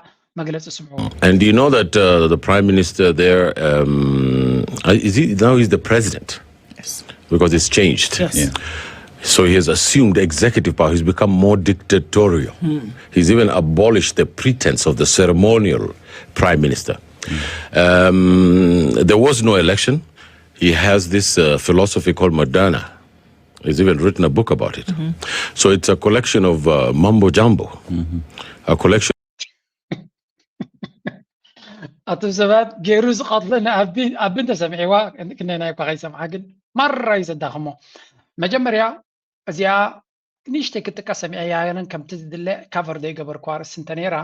መግለጺ ስምዑ። And you know that uh, the prime minister there, um, uh, is he now he's the president Yes. because it's changed. Yes. Yeah. So he has assumed executive power. He's become more dictatorial. He's even abolished the pretense of the ceremonial prime minister. Um, there was no election. He has this uh, philosophy called Moderna. He's even written a book about it. So it's a collection of uh, mumbo jumbo, a collection ኣቶም ሰባት ገይሩ ዝቐትሎ ንኣቢ ኣቢ እንተሰምዒዋ ክንደይ ናይ እኳ ከይሰምዓ ግን ማራ እዩ ዘዳኽሞ። መጀመርያ እዚኣ ንእሽተይ ክጥቀስ ሰሚዐያ ግን ከምቲ ዝድለ ካቨር ዘይገበርኩ ኣርእስቲ እንተ ነይራ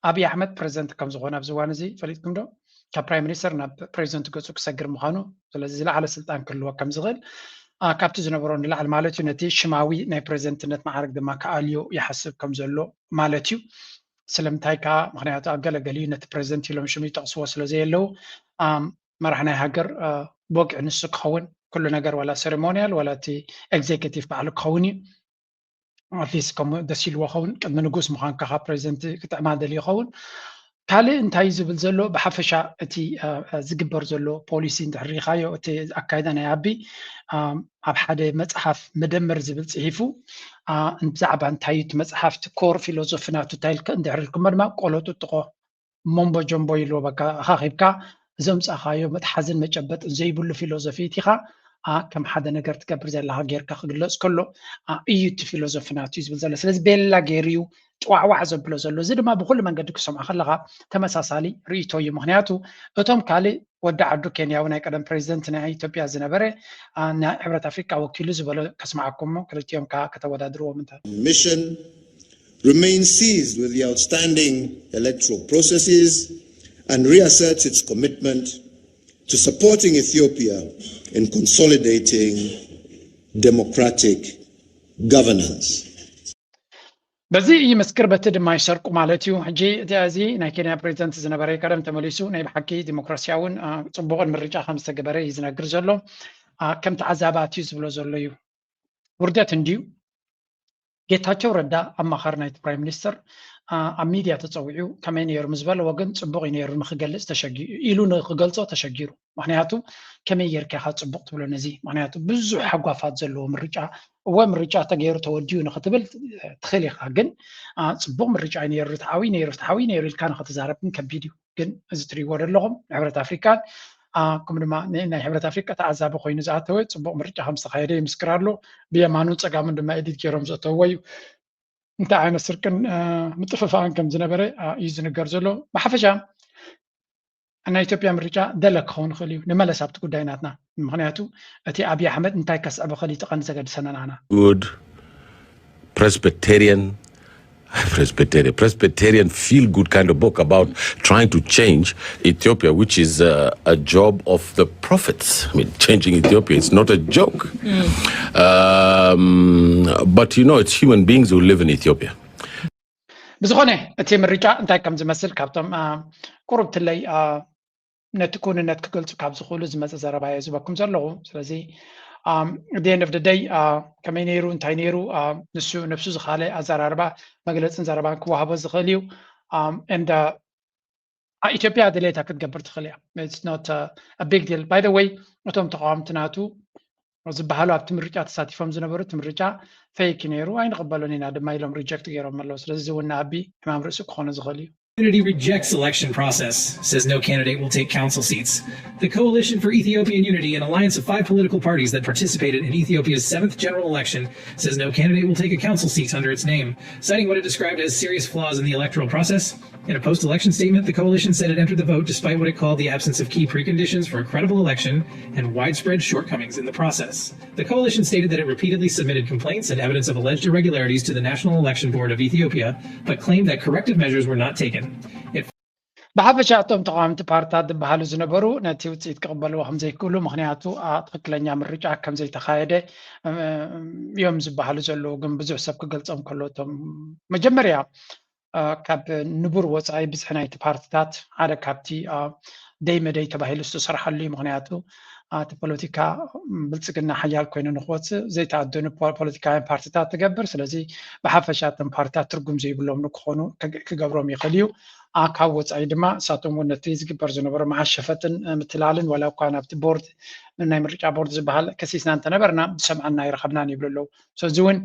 ኣብይ ኣሕመድ ፕሬዚደንት ከም ዝኾነ ኣብዚ እዋን እዚ ፈሊጥኩም ዶ? ካብ ፕራይም ሚኒስተር ናብ ፕሬዚደንት ገጹ ክሰግር ምዃኑ፣ ስለዚ ዝለዓለ ስልጣን ክህልዎ ከም ዝኽእል አ፣ ካብቲ ዝነበሮ ንላዕሊ ማለት እዩ። ነቲ ሽማዊ ናይ ፕሬዚደንትነት መዓርግ ድማ ክኣልዮ ይሓስብ ከም ዘሎ ማለት እዩ። ስለምንታይ ከኣ ምክንያቱ ኣብ ገለገሊኡ ነቲ ፕሬዚደንት ኢሎም ሽም ይጠቕስዎ ስለ ዘየለዉ ኣም፣ መራሕ ናይ ሃገር አ፣ ብወግዒ ንሱ ክኸውን ኩሉ ነገር ዋላ ሴሬሞኒያል ዋላ እቲ ኤግዜኪቲቭ ባዕሉ ክኸውን እዩ። ኣትሊስት ከምኡ ደስ ኢልዎ ኸውን ቅድሚ ንጉስ ምዃንካ ካብ ፕሬዚደንት ክጥዕማ ደልዩ ይኸውን። ካልእ እንታይ እዩ ዝብል ዘሎ ብሓፈሻ እቲ አ፣ አ፣ ዝግበር ዘሎ ፖሊሲ እንድሕር ሪኢኻዮ እቲ ኣካይዳ ናይ ኣቢ አ፣ ኣብ ሓደ መፅሓፍ መደመር ዝብል ፅሒፉ አ፣ ብዛዕባ እንታይ እዩ እቲ መፅሓፍ እቲ ኮር ፊሎዞፊ ናቱ እንታይ ኢልካ እንድሕር ኢልኩሞ ድማ ቆሎ ጥጥቆ ሞምቦ ጆምቦ ኢልዎ በቃ ኣኻኺብካ ዘምፃኻዮ መትሓዝን መጨበጥን ዘይብሉ ፊሎዞፊ ኢቲኻ አ፣ ከም ሓደ ነገር ትገብር ዘለኻ ጌርካ ክግለፅ ከሎ አ፣ እዩ እቲ ፊሎዞፊ ናቱ እዩ ዝብል ዘሎ። ስለዚ ቤላ ገይሩ እዩ ጭዋዕዋዕ ዘብሎ ዘሎ። እዚ ድማ ብኩሉ መንገዲ ክሰምዖ ከለኻ ተመሳሳሊ ርእይቶ እዩ። ምክንያቱ እቶም ካልእ ወዲ ዓዱ ኬንያዊ ናይ ቀደም ፕሬዚደንት ናይ ኢትዮጵያ ዝነበረ አ፣ ናይ ሕብረት ኣፍሪቃ ወኪሉ ዝበሎ ከስምዓኩም እሞ ክልቲኦም ከዓ ከተወዳድርዎም እንተ mission remains seized with the outstanding electoral processes and reasserts its commitment to supporting Ethiopia in consolidating democratic governance. በዚ ይምስክር በቲ ድማ ይሰርቁ ማለት እዩ። ሕጂ እቲ እዚ ናይ ኬንያ ፕሬዚደንት ዝነበረ ቀደም ተመሊሱ ናይ ብሓቂ ዲሞክራሲያውን አ፣ ጽቡቕን ምርጫ ከም ዝተገበረ እዩ ዝነግር ዘሎ። አ፣ ከም ተዓዛቢ ኣትዩ ዝብሎ ዘሎ እዩ። ውርደት እንድዩ። ጌታቸው ረዳ ኣማኻሪ ናይቲ ፕራይም ሚኒስተር አ፣ ኣብ ሚድያ ተጸዊዑ ከመይ ነይሩ ምስ በለዎ ግን ጽቡቕ እዩ ነይሩ ንክገልጽ ተሸጊሩ ኢሉ ንክገልጾ ተሸጊሩ። ምክንያቱ ከመይ ጌርካ ኢኻ ጽቡቕ ትብሎ ነዚ? ምክንያቱ ብዙሕ ሃጓፋት ዘለዎ ምርጫ እወ ምርጫ ተገይሩ ተወዲኡ ንክትብል ትኽእል ኢኻ፣ ግን አ፣ ጽቡቕ ምርጫ እዩ ነይሩ፣ ርትዓዊ ነይሩ፣ ፍትሓዊ ነይሩ ኢልካ ንክትዛረብ ግን ከቢድ እዩ። ግን እዚ ትሪእዎ ዘለኹም ንሕብረት ኣፍሪካን አ፣ ከምኡ ድማ ን- ናይ ሕብረት ኣፍሪካ ተዓዛቢ ኮይኑ ዝኣተወ ጽቡቕ ምርጫ ከም ዝተኻየደ ይምስክር ኣሎ። ብየማኑን ጸጋሙን ድማ ኤዲት ገይሮም ዘእተውዎ እዩ። እንታይ ዓይነት ስርቅን አ፣ ምጥፍፋእን ከም ዝነበረ አ፣ እዩ ዝንገር ዘሎ። ብሓፈሻ ናይ ኢትዮጵያ ምርጫ ደለ ክኸውን ይኽእል እዩ። ንመለስ ኣብቲ ጉዳይ ናትና። ምክንያቱ እቲ ኣብይ ኣሕመድ እንታይ ከስዕብ ይኽእል እዩ እቲ ቀንዲ ዘገድሰና ንዓና። good Presbyterian, Presbyterian, Presbyterian feel good kind of book about trying to change Ethiopia, which is uh, a job of the prophets. I mean, changing Ethiopia is not a joke. Um, but you know, it's human beings who live in Ethiopia. ብዝኾነ እቲ ምርጫ እንታይ ከም ዝመስል ካብቶም አ፣ ቁሩብ ትለይ አ፣ ነቲ ክውንነት ክገልጹ ካብ ዝኽእሉ ዝመፀ ዘረባ እየ ዝበኩም ዘለኹ። ስለዚ the end of the day ከመይ ነይሩ እንታይ ነይሩ ንሱ ነብሱ ዝኻለ ኣዘራርባ መግለፅን ዘረባን ክወሃቦ ዝኽእል እዩ። And ኢትዮጵያ ድሌታ ክትገብር ትኽእል እያ። It's not a big deal. By the way እቶም ተቃወምቲ ናቱ ዝበሃሉ ኣብቲ ምርጫ ተሳቲፎም ዝነበሩ እቲ ምርጫ ፌክ ነይሩ ኣይንቕበሎን ኢና ድማ ኢሎም ሪጀክት ገይሮም ኣለዉ። ስለዚ እዚ እውን ንኣቢ ሕማም ርእሲ ክኾኑ ዝኽእል እዩ። Unity rejects election process, says no candidate will take council seats. The Coalition for Ethiopian Unity, an alliance of five political parties that participated in Ethiopia's seventh general election, says no candidate will take a council seat under its name, citing what it described as serious flaws in the electoral process. In a post-election statement, the coalition said it entered the vote despite what it called the absence of key preconditions for a credible election and widespread shortcomings in the process. The coalition stated that it repeatedly submitted complaints and evidence of alleged irregularities to the National Election Board of Ethiopia, but claimed that corrective measures were not taken. It ብሓፈሻ እቶም ተቃወምቲ ፓርትታት ዝበሃሉ ዝነበሩ ነቲ ውፅኢት ክቕበልዎ ከምዘይክእሉ፣ ምክንያቱ ትክክለኛ ምርጫ ከምዘይተካየደ እዮም ዝበሃሉ ዘለዉ። ግን ብዙሕ ሰብ ክገልፆም ከሎ፣ እቶም መጀመርያ ካብ ንቡር ወፃኢ ብዝሒ ናይቲ ፓርትታት ሓደ ካብቲ ደይ መደይ ተባሂሉ ዝተሰርሐሉ እዩ። ምክንያቱ እቲ ፖለቲካ ብልፅግና ሓያል ኮይኑ ንክወፅእ ዘይተኣደኑ ፖለቲካውያን ፓርትታት ትገብር። ስለዚ ብሓፈሻ እቶም ፓርትታት ትርጉም ዘይብሎም ንክኾኑ ክገብሮም ይኽእል እዩ። ካብ ወፃኢ ድማ እሳቶም እውን ነቲ ዝግበር ዝነበሮ መዓሸፈትን ምትላልን፣ ዋላ እኳ ናብቲ ቦርድ፣ ናይ ምርጫ ቦርድ ዝበሃል ከሲስና እንተነበርና ዝሰምዐና ኣይረኸብናን ይብሉ ኣለዉ። እዚ እውን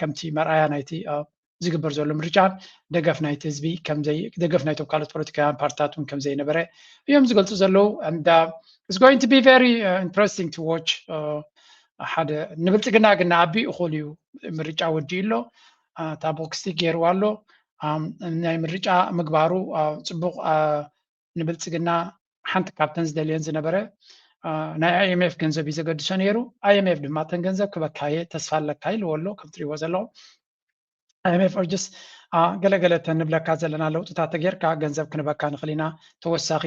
ከምቲ መርኣያ ናይቲ ዝግበር ዘሎ ምርጫ ደገፍ ናይቲ ህዝቢ ደገፍ ናይቶም ካልኦት ፖለቲካውያን ፓርትታት እውን ከምዘይነበረ እዮም ዝገልፁ ዘለዉ። It's going to be very interesting to watch። ሓደ ንብልፅግና ግን ንኣቢ እኹል እዩ። ምርጫ ወዲኡ ኣሎ። ታቦክስቲ ገይርዋ ኣሎ። ናይ ምርጫ ምግባሩ ፅቡቕ ንብልፅግና ሓንቲ ካብተን ዝደልየን ዝነበረ ናይ IMF ገንዘብ እዩ ዘገድሶ ነይሩ። IMF ድማ እተን ገንዘብ ክበካየ ተስፋ ኣለካ ኢልዎ ኣሎ። ከም ትሪእዎ ዘለኹም IMF ኦርጅስ ገለገለ እተን ንብለካ ዘለና ለውጥታት ተጌርካ ገንዘብ ክንበካ ንኽእል ኢና። ተወሳኺ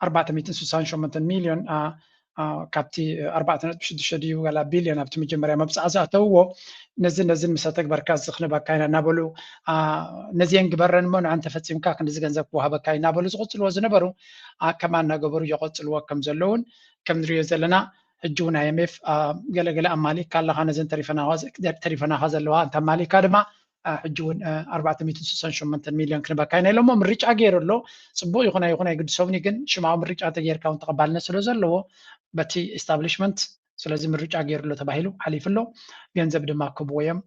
ኣርባዕተ ሚእትን ስሳን ሸሞንተን ሚልዮን ካብቲ ኣርባዕተ ነጥቢ ሽዱሽተ ድዩ ዋላ ቢልዮን ኣብቲ መጀመርያ መብፅዓ ዝኣተውዎ ነዚ ነዚ ምስ ኣተግበርካ እዚ ክንበካ ኢና እናበሉ ነዚአን ግበረን እሞ ንዓን ተፈፂምካ ክንዲዚ ገንዘብ ክወሃበካ እዩ እናበሉ ዝቕፅልዎ ዝነበሩ ከማ እናገበሩ ይቐፅልዎ ከም ዘለውን ከም ንሪኦ ዘለና ሕጂ እውን IMF ገለገለ ኣማሊእካ ኣለኻ ነዘን ተሪፈናኻ ዘለዋ እንተ ኣማሊእካ ድማ ሕጂ እውን ኣርባዕተ ሚእትን ስሳን ሸሞንተን ሚልዮን ክንበካ ኢና ኢሎሞ ምርጫ ገይሩ ኣሎ። ፅቡቅ ይኹን ኣይኹን ኣይግድሶምኒ ግን ሽማዊ ምርጫ ተገይርካ እውን ተቐባልነት ስለ ዘለዎ በቲ establishment ስለዚ ምርጫ ገይሩ ኣሎ ተባሂሉ ሓሊፉ ኣሎ። ገንዘብ ድማ ክህብዎ እዮም።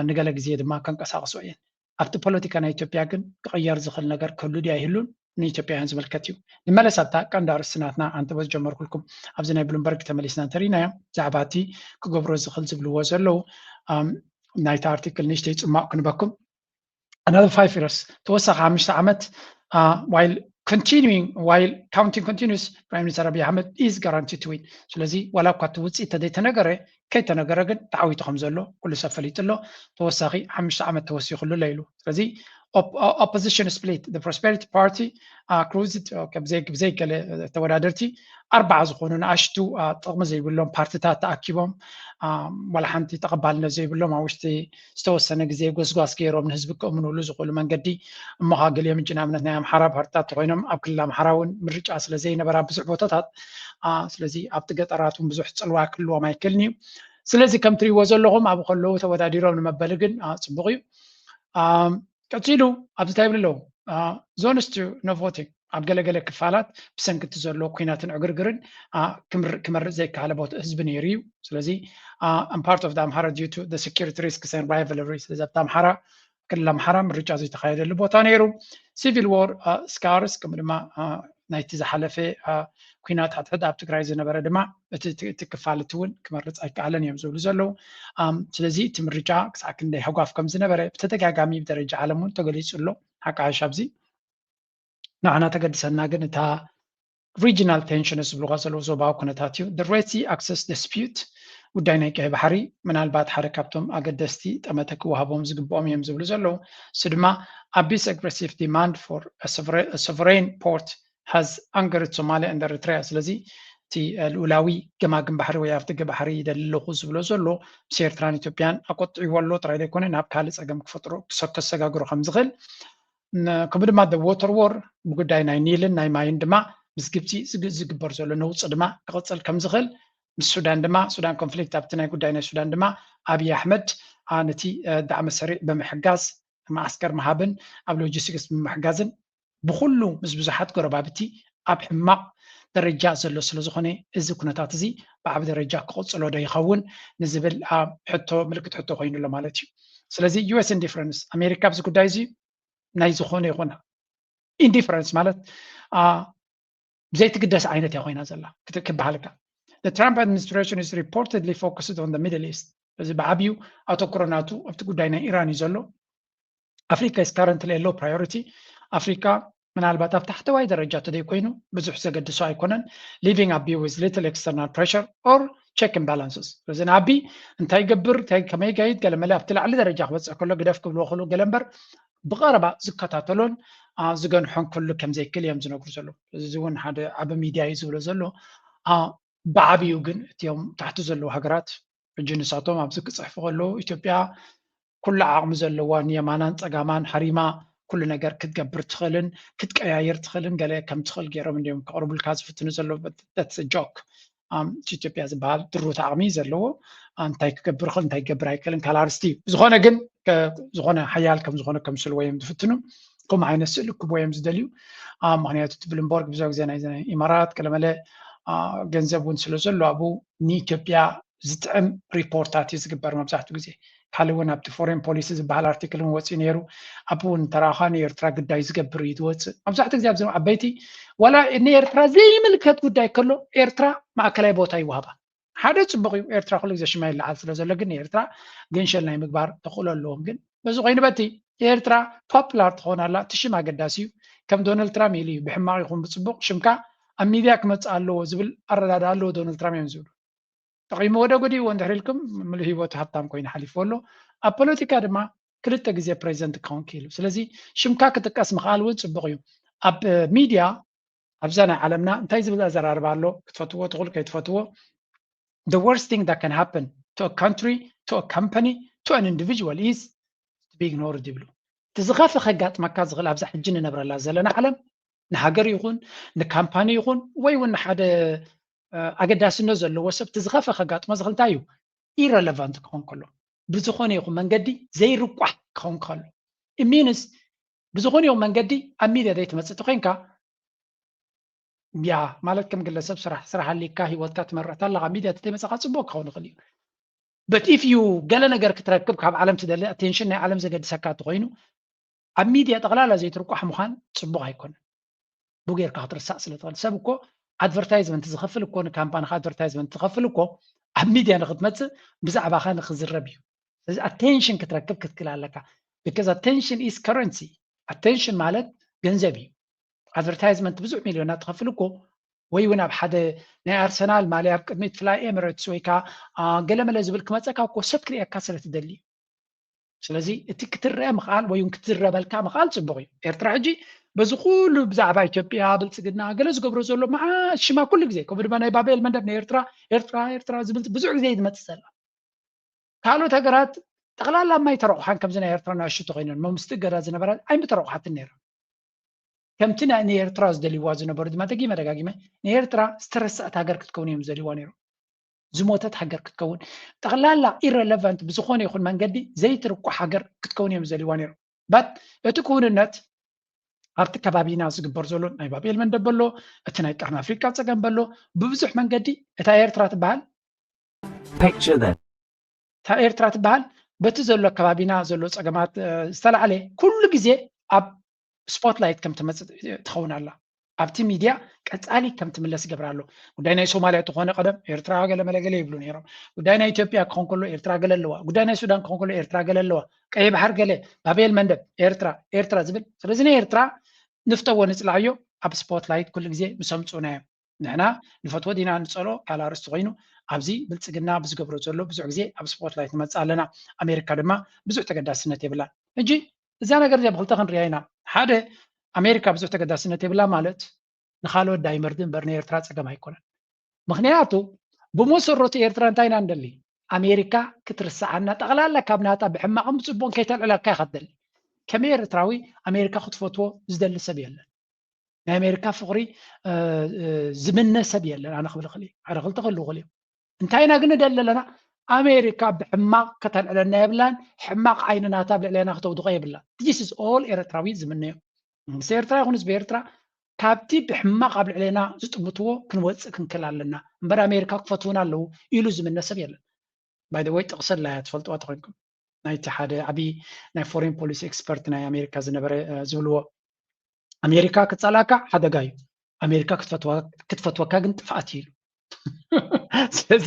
ንገለ ግዜ ድማ ከንቀሳቅሶ እየን። ኣብቲ ፖለቲካ ናይ ኢትዮጵያ ግን ክቕየር ዝኽእል ነገር ክህሉ ድዩ ኣይህሉን ንኢትዮጵያውያን ዝምልከት እዩ። ንመለስ ኣብታ ቀንዲ ኣርእስቲ ናትና ኣንተ በዝጀመርኩልኩም ኣብዚ ናይ ብሉምበርግ ተመሊስና እንተርኢናዮ ብዛዕባ እቲ ክገብሮ ዝኽእል ዝብልዎ ዘለዉ ናይቲ ኣርቲክል ንእሽተይ ፅማቕ ክንበኩም another five years ተወሳኺ ሓሙሽተ ዓመት while continuing while counting continues Prime Minister Abiy Ahmed is guaranteed to win። ስለዚ ዋላ እኳ እቲ ውፅኢት ተዘይተነገረ ከይተነገረ ግን ተዓዊቱ ከም ዘሎ ኩሉ ሰብ ፈሊጡ ኣሎ። ተወሳኺ ሓሙሽተ ዓመት ተወሲኹሉ ኣሎ ኢሉ። ስለዚ opposition split the Prosperity Party cruised ብዘይገለ ተወዳደርቲ ኣርባዓ ዝኾኑ ንኣሽቱ ጥቕሚ ዘይብሎም ፓርትታት ተኣኪቦም ዋላ ሓንቲ ተቐባልነት ዘይብሎም ኣብ ውሽጢ ዝተወሰነ ግዜ ጎስጓስ ገይሮም ንህዝቢ ክእምኑሉ ዝኽእሉ መንገዲ እሞኻ ገሊኦም እጂ ንኣብነት ናይ ኣምሓራ ፓርትታት ተኮይኖም ኣብ ክልል ኣምሓራ እውን ምርጫ ስለ ዘይነበራ ብዙሕ ቦታታት ስለዚ ኣብቲ ገጠራት እውን ብዙሕ ፅልዋ ክህልዎም ኣይክእልን እዩ። ስለዚ ከም ትሪእዎ ዘለኹም ኣብ ከለዉ ተወዳዲሮም ንመበሊ ግን ፅቡቕ እዩ። ቀፂሉ ኣብዚ እንታይ ይብል ኣለዉ zones to no voting ኣብ ገለገለ ክፋላት ብሰንኪ እቲ ዘሎ ኩናትን ዕግርግርን ክመርፅ ዘይከኣለ ቦታ ህዝቢ ነይሩ እዩ። ስለዚ I'm part of the Amhara due to the security risks and rivalry ስለዚ ኣብቲ ኣምሓራ ክልል ኣምሓራ ምርጫ ዘይተካየደሉ ቦታ ነይሩ። Civil war scars ከምኡ ድማ ናይቲ ዝሓለፈ ኩናት ሕድሕድ ኣብ ትግራይ ዝነበረ ድማ እቲ ክፋል እቲ እውን ክመርፅ ኣይከኣለን እዮም ዝብሉ ዘለዉ። ስለዚ እቲ ምርጫ ክሳዕ ክንደይ ህጓፍ ከም ዝነበረ ብተደጋጋሚ ብደረጃ ዓለም እውን ተገሊፁ ኣሎ። ሓቃሽ ኣብዚ ንዓና ተገድሰና ግን እታ regional tensions ዝብልዋ ዘለዉ ዞባዊ ኩነታት እዩ። The Red Sea access dispute ጉዳይ ናይ ቀይ ባሕሪ ምናልባት ሓደ ካብቶም ኣገደስቲ ጠመተ ክወሃቦም ዝግብኦም እዮም ዝብሉ ዘለዉ። እሱ ድማ Abiy's aggressive demand for sovereign port has angered Somalia and Eritrea ስለዚ እቲ ልኡላዊ ገማግም ባሕሪ ወይ ኣፍደገ ባሕሪ ይደሊ ኣለኹ ዝብሎ ዘሎ ምስ ኤርትራን ኢትዮጵያን ኣቆጢዕዎ ኣሎ ጥራይ ዘይኮነ ናብ ካልእ ፀገም ክፈጥሮ ከሰጋግሮ ከም ዝኽእል ከምኡ ድማ the water war ብጉዳይ ናይ ኒልን ናይ ማይን ድማ ምስ ግብፂ ዝግበር ዘሎ ነውፂ ድማ ክቕፅል ከም ዝኽእል ምስ ሱዳን ድማ ሱዳን conflict ኣብቲ ናይ ጉዳይ ናይ ሱዳን ድማ ኣብይ ኣሕመድ ነቲ ዳዕመ ሰሪዕ ብምሕጋዝ መዓስከር ምሃብን ኣብ logistics ብምሕጋዝን ብኩሉ ምስ ብዙሓት ጎረባብቲ ኣብ ሕማቕ ደረጃ ዘሎ ስለ ዝኾነ እዚ ኩነታት እዚ ብዓቢ ደረጃ ክቕፅሎ ዶ ይኸውን ንዝብል ሕቶ ምልክት ሕቶ ኮይኑ ኣሎ ማለት እዩ። ስለዚ US indifference ኣሜሪካ ኣብዚ ጉዳይ እዚ ናይ ዝኾነ ይኹን ኢንዲፈረንስ ማለት ዘይትግደስ ዓይነት እያ ኮይና ዘላ ክበሃል ይከኣል። The Trump administration is reportedly focused on the Middle East። እዚ ብዓብዩ ኣተኩሮ ናቱ ኣብቲ ጉዳይ ናይ ኢራን እዩ ዘሎ። ኣፍሪካ is currently a low priority። ኣፍሪካ ምናልባት ኣብ ታሕተዋይ ደረጃ ተደይ ኮይኑ ብዙሕ ዘገድሶ ኣይኮነን። Living a view with little external pressure or check and balances። እዚ ንኣቢ እንታይ ይገብር እንታይ ከመይ ጋይድ ገለመለ ኣብቲ ላዕሊ ደረጃ ክበፅሕ ከሎ ግደፍ ክብልዎ ክሉ ገለ እምበር ብቐረባ ዝከታተሎን ዝገንሖን ክሉ ከም ዘይክል እዮም ዝነግሩ ዘለዉ። እዚ እውን ሓደ ዓቢ ሚድያ እዩ ዝብሎ ዘሎ። ብዓብዩ ግን እቲኦም ታሕቲ ዘለዉ ሃገራት ሕጂ ንሳቶም ኣብዚ ክፅሕፉ ከለዉ ኢትዮጵያ ኩሉ ዓቕሚ ዘለዋ ንየማናን ፀጋማን ሃሪማ ኩሉ ነገር ክትገብር ትኽእልን ክትቀያየር ትኽእልን ገለ ከም ትኽእል ገይሮም እንዲዮም ከቕርቡልካ ዝፍትኑ ዘለዉ። ጆክ ኢትዮጵያ ዝበሃል ድሩት ዓቕሚ ዘለዎ እንታይ ክገብር ይኽእል እንታይ ክገብር ኣይክእልን ካልእ ኣርስቲ እዩ። ዝኾነ ግን ዝኾነ ሓያል ከም ዝኾነ ከምስልዎ እዮም ዝፍትኑ። ከምኡ ዓይነት ስእሊ ክብዎ እዮም ዝደልዩ። ምክንያቱ እቲ ብሉምበርግ ብዙሕ ግዜ ናይ ኢማራት ቀለመለ ገንዘብ እውን ስለ ዘሎ ኣብኡ ንኢትዮጵያ ዝጥዕም ሪፖርታት እዩ ዝግበር መብዛሕትኡ ግዜ። ካልእ እውን ኣብቲ ፎሬን ፖሊሲ ዝበሃል ኣርቲክል እውን ወፂኡ ነይሩ። ኣብኡ እውን እንተረኣኻ ንኤርትራ ግዳይ ዝገብር እዩ ዝወፅእ። መብዛሕትኡ ግዜ ኣብዚ ዓበይቲ ዋላ ንኤርትራ ዘይምልከት ጉዳይ ከሎ ኤርትራ ማእከላይ ቦታ ይወሃባ። ሓደ ፅቡቕ እዩ። ኤርትራ ኩሉ ግዜ ሽማ ይለዓል ስለ ዘሎ ግን ንኤርትራ ገንሸል ናይ ምግባር ተኽእሎ ኣለዎም። ግን በዚ ኮይኑ በቲ ኤርትራ ፖፕላር ትኸውን ኣላ። እቲ ሽም ኣገዳሲ እዩ። ከም ዶናልድ ትራምፕ ኢሉ እዩ ብሕማቕ ይኹን ብፅቡቕ ሽምካ ኣብ ሚድያ ክመፅእ ኣለዎ ዝብል ኣረዳድኣ ኣለዎ ዶናልድ ትራምፕ እዮም ዝብሉ። ጠቒምዎ ዶ ጎዲእዎ እንድሕር ኢልኩም ምሉእ ህይወቱ ሃብታም ኮይኑ ሓሊፍዎ ኣሎ። ኣብ ፖለቲካ ድማ ክልተ ግዜ ፕሬዚደንት ክኸውን ክኢሉ። ስለዚ ሽምካ ክጥቀስ ምኽኣል እውን ፅቡቕ እዩ። ኣብ ሚድያ ኣብዛ ናይ ዓለምና እንታይ ዝብል ኣዘራርባ ኣሎ ክትፈትዎ ትኽእሉ ከይትፈትዎ the worst thing that can happen to a country to a company to an individual is to be ignored ይብሉ። እቲ ዝኸፈ ከጋጥመካ ዝኽእል ኣብዛ ሕጂ ንነብረላ ዘለና ዓለም ንሃገር ይኹን ንካምፓኒ ይኹን ወይ እውን ንሓደ ኣገዳስነት ዘለዎ ሰብ እቲ ዝኸፈ ከጋጥሞ ዝኽእል እንታይ እዩ? ኢረለቫንት ክኸውን ከሎ ብዝኾነ ይኹን መንገዲ ዘይርቋሕ ክኸውን ከሎ ኢሚንስ ብዝኾነ ይኹን መንገዲ ኣብ ሚድያ ዘይትመፅእ ተኮይንካ ያ ማለት ከም ግለሰብ ስራሕ ስራሕ ኣሊካ ህይወትካ ትመርሕ ኣለካ ሚድያ ተተይመፀካ ፅቡቅ ክኸውን ይኽእል እዩ። But if you ገለ ነገር ክትረክብ ካብ ዓለም ትደሊ ኣቴንሽን ናይ ዓለም ዘገድሰካ ተኮይኑ ኣብ ሚድያ ጠቕላላ ዘይትርቋሕ ምዃን ፅቡቅ ኣይኮነን። ብጌርካ ክትርሳእ ስለ ትኽእል ሰብ እኮ ኣድቨርታይዝመንት ዝኸፍል እኮ ንካምፓኒካ ኣድቨርታይዝመንት ዝኸፍል እኮ ኣብ ሚድያ ንክትመፅእ ብዛዕባካ ንክዝረብ እዩ። ስለዚ ኣቴንሽን ክትረክብ ክትክል ኣለካ። Because attention is currency። ኣቴንሽን ማለት ገንዘብ እዩ። ኣድቨርታይዝመንት ብዙሕ ሚልዮናት ትኸፍል እኮ ወይ እውን ኣብ ሓደ ናይ ኣርሰናል ማልያ ኣብ ቅድሚት ፍላይ ኤምሬትስ ወይ ከዓ ገለመለ ዝብል ክመፀካ እኮ ሰብ ክርእየካ ስለ ትደሊ እዩ። ስለዚ እቲ ክትረአ ምኽኣል ወይ እውን ክትዝረበልካ ምኽኣል ፅቡቕ እዩ። ኤርትራ ሕጂ በዚ ኩሉ ብዛዕባ ኢትዮጵያ ብልፅግና ገለ ዝገብሮ ዘሎ መዓት ሽማ ኩሉ ግዜ ከምኡ ድማ ናይ ባቤል መንደብ ናይ ኤርትራ ኤርትራ ኤርትራ ዝብል ብዙሕ ግዜ እዩ ዝመፅእ ዘሎ። ካልኦት ሃገራት ጠቕላላ ማይ ተረቑሓን ከምዚ ናይ ኤርትራ ንኣሽቱ ኮይነን መምስቲ ገዳ ዝነበራ ኣይምተረቑሓትን ነይረን። ከምቲ ንኤርትራ ዝደልይዋ ዝነበሩ ድማ ደጊመ ደጋጊመ ንኤርትራ ዝተረሰዐት ሃገር ክትከውን እዮም ዝደልይዋ ነይሮም። ዝሞተት ሃገር ክትከውን ጠቕላላ ኢረለቫንት ብዝኾነ ይኹን መንገዲ ዘይትርቋሕ ሃገር ክትከውን እዮም ዝደልይዋ ነይሮም። በት እቲ ክውንነት ኣብቲ ከባቢና ዝግበር ዘሎ ናይ ባቤል መንደብ በሎ እቲ ናይ ቀርኒ ኣፍሪቃ ፀገም በሎ ብብዙሕ መንገዲ እታ ኤርትራ ትበሃል Picture that. እታ ኤርትራ ትበሃል በቲ ዘሎ ከባቢና ዘሎ ፀገማት ዝተላዕለ ኩሉ ግዜ ኣብ ስፖትላይት ከም ትመፅእ ትኸውን ኣላ። ኣብቲ ሚድያ ቀፃሊ ከም ትምለስ ይገብር ኣሎ። ጉዳይ ናይ ሶማልያ ተኾነ ቀደም ኤርትራ ገለ መለ ገለ ይብሉ ነይሮም። ጉዳይ ናይ ኢትዮጵያ ክኾን ከሎ ኤርትራ ገለ ኣለዋ። ጉዳይ ናይ ሱዳን ክኾን ከሎ ኤርትራ ገለ ኣለዋ። ቀይ ባሕር ገለ ባቤል መንደብ ኤርትራ ኤርትራ ዝብል ስለዚ ናይ ኤርትራ ንፍተዎ ንፅላዕዮ ኣብ ስፖትላይት ኩሉ ግዜ ምስ ኣምፅኡና እዮም። ንሕና ንፈትዎ ዲና ንፀልኦ ካልእ ኣርእስቲ ኮይኑ ኣብዚ ብልፅግና ብዝገብሮ ዘሎ ብዙሕ ግዜ ኣብ ስፖትላይት ንመፅእ ኣለና። ኣሜሪካ ድማ ብዙሕ ተገዳስነት የብላን። ሕጂ እዛ ነገር እዚኣ ብክልተ ክንሪኣ ኢና። ሓደ ኣሜሪካ ብዙሕ ተገዳስነት የብላ ማለት ንካልኦት ዳይመርድ እምበር ንኤርትራ ፀገም ኣይኮነን። ምክንያቱ ብመሰረቱ ኤርትራ እንታይ ኢና ንደሊ? ኣሜሪካ ክትርስዓና ጠቕላላ ካብ ናታ ብሕማቕን ብፅቡቕን ከይተልዕለካ ኢኻ ትደሊ። ከም ኤርትራዊ ኣሜሪካ ክትፈትዎ ዝደሊ ሰብ የለን። ናይ ኣሜሪካ ፍቕሪ ዝምነ ሰብ የለን። ኣነ ክብል ክእል ሓደ ክልተ ክህልው ክእል እዮም። እንታይ ኢና ግን ንደሊ ኣለና? ኣሜሪካ ብሕማቕ ከተልዕለና የብላን። ሕማቕ ዓይኒ ናታ ኣብ ልዕሌና ክተውድቖ የብላን። This is all ኤርትራዊ ዝምነዮ። መንግስቲ ኤርትራ ይኹን ህዝቢ ኤርትራ ካብቲ ብሕማቕ ኣብ ልዕሌና ዝጥምትዎ ክንወፅእ ክንክል ኣለና እምበር ኣሜሪካ ክፈትውና ኣለዉ ኢሉ ዝምነ ሰብ የለን። By the way ጥቕሲ ኣላ እያ ትፈልጥዋ ተኾይንኩም ናይቲ ሓደ ዓብዪ ናይ ፎሬን ፖሊሲ ኤክስፐርት ናይ ኣሜሪካ ዝነበረ ዝብልዎ ኣሜሪካ ክትፀላእካ ሓደጋ እዩ። ኣሜሪካ ክትፈትወካ ግን ጥፍኣት እዩ ኢሉ። ስለዚ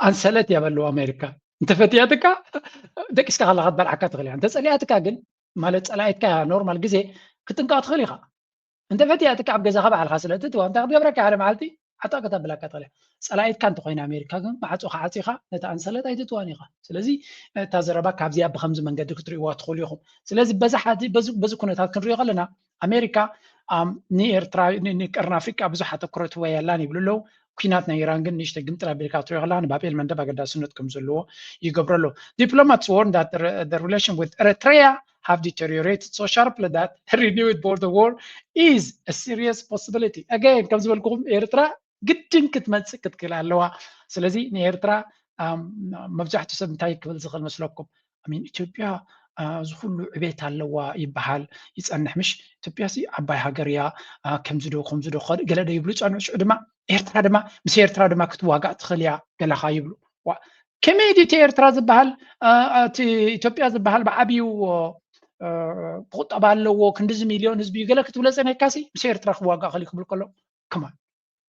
ኣንሰለት እያ በልዋ ኣሜሪካ። እንተፈትያትካ ደቂስካ ከለካ ትበልዓካ ትኽእል እያ። እንተፀሊኣትካ ግን ማለት ፀላኢትካ ኖርማል ግዜ ክትጥንቀቕ ትኽእል ኢኻ። እንተፈትያትካ ኣብ ገዛኻ ባዕልካ ስለ እትትዋ እንታይ ክትገብረካ ሓደ መዓልቲ ዓጣ ከተብለካ ትኽእል እያ። ፀላኢትካ እንተኮይና ኣሜሪካ ግን ማዕፆ ከዓፂኻ ነቲ ኣንሰለት ኣይትትዋን ኢኻ። ስለዚ እታ ዘረባ ካብዚኣ ብከምዚ መንገዲ ክትርእይዋ ትኽእሉ ኢኹም። ስለዚ በዚ ሓዚ በዚ ኩነታት ክንሪኦ ከለና ኣሜሪካ ንኤርትራ ንቀርኒ ኣፍሪቃ ብዙሕ ኣተኩሮ ትወያ ኣላን ይብሉ ኣለዉ። ኩናት ናይ ኢራን ግን ንእሽተይ ግምጥል ኣቢልካ ትሪኦ ከለካ ንባብ ኤል መንደብ ኣገዳስነት ከም ዘለዎ ይገብሮ ኣሎ። Diplomats warn that the relation with Eritrea have deteriorated so sharply that renewed border war is a serious possibility. Again ከም ዝበልኩኹም ኤርትራ ግድን ክትመፅእ ክትክእል ኣለዋ። ስለዚ ንኤርትራ መብዛሕትኡ ሰብ እንታይ ክብል ዝኽእል መስለኩም? ኣሚን ኢትዮጵያ እዚ ኩሉ ዕቤት ኣለዋ ይበሃል ይጸንሕ ምሽ? ኢትዮጵያ ሲ ዓባይ ሃገር እያ። ከምዚ ዶ ከምዚ ዶ ገለ ዶ ይብሉ ይጸንሑ። ሽዑ ድማ ኤርትራ ድማ ምስ ኤርትራ ድማ ክትዋጋእ ትኽእል እያ ገለኻ ይብሉ። ከመይ ድዩ እቲ ኤርትራ ዝበሃል? እቲ ኢትዮጵያ ዝበሃል ብዓብዩ ብቁጠባ ኣለዎ ክንዲዚ ሚልዮን ህዝቢ እዩ ገለ ክትብሎ ጸኒሕካ ሲ ምስ ኤርትራ ክዋጋእ ክእል ክብል ከሎ ከማን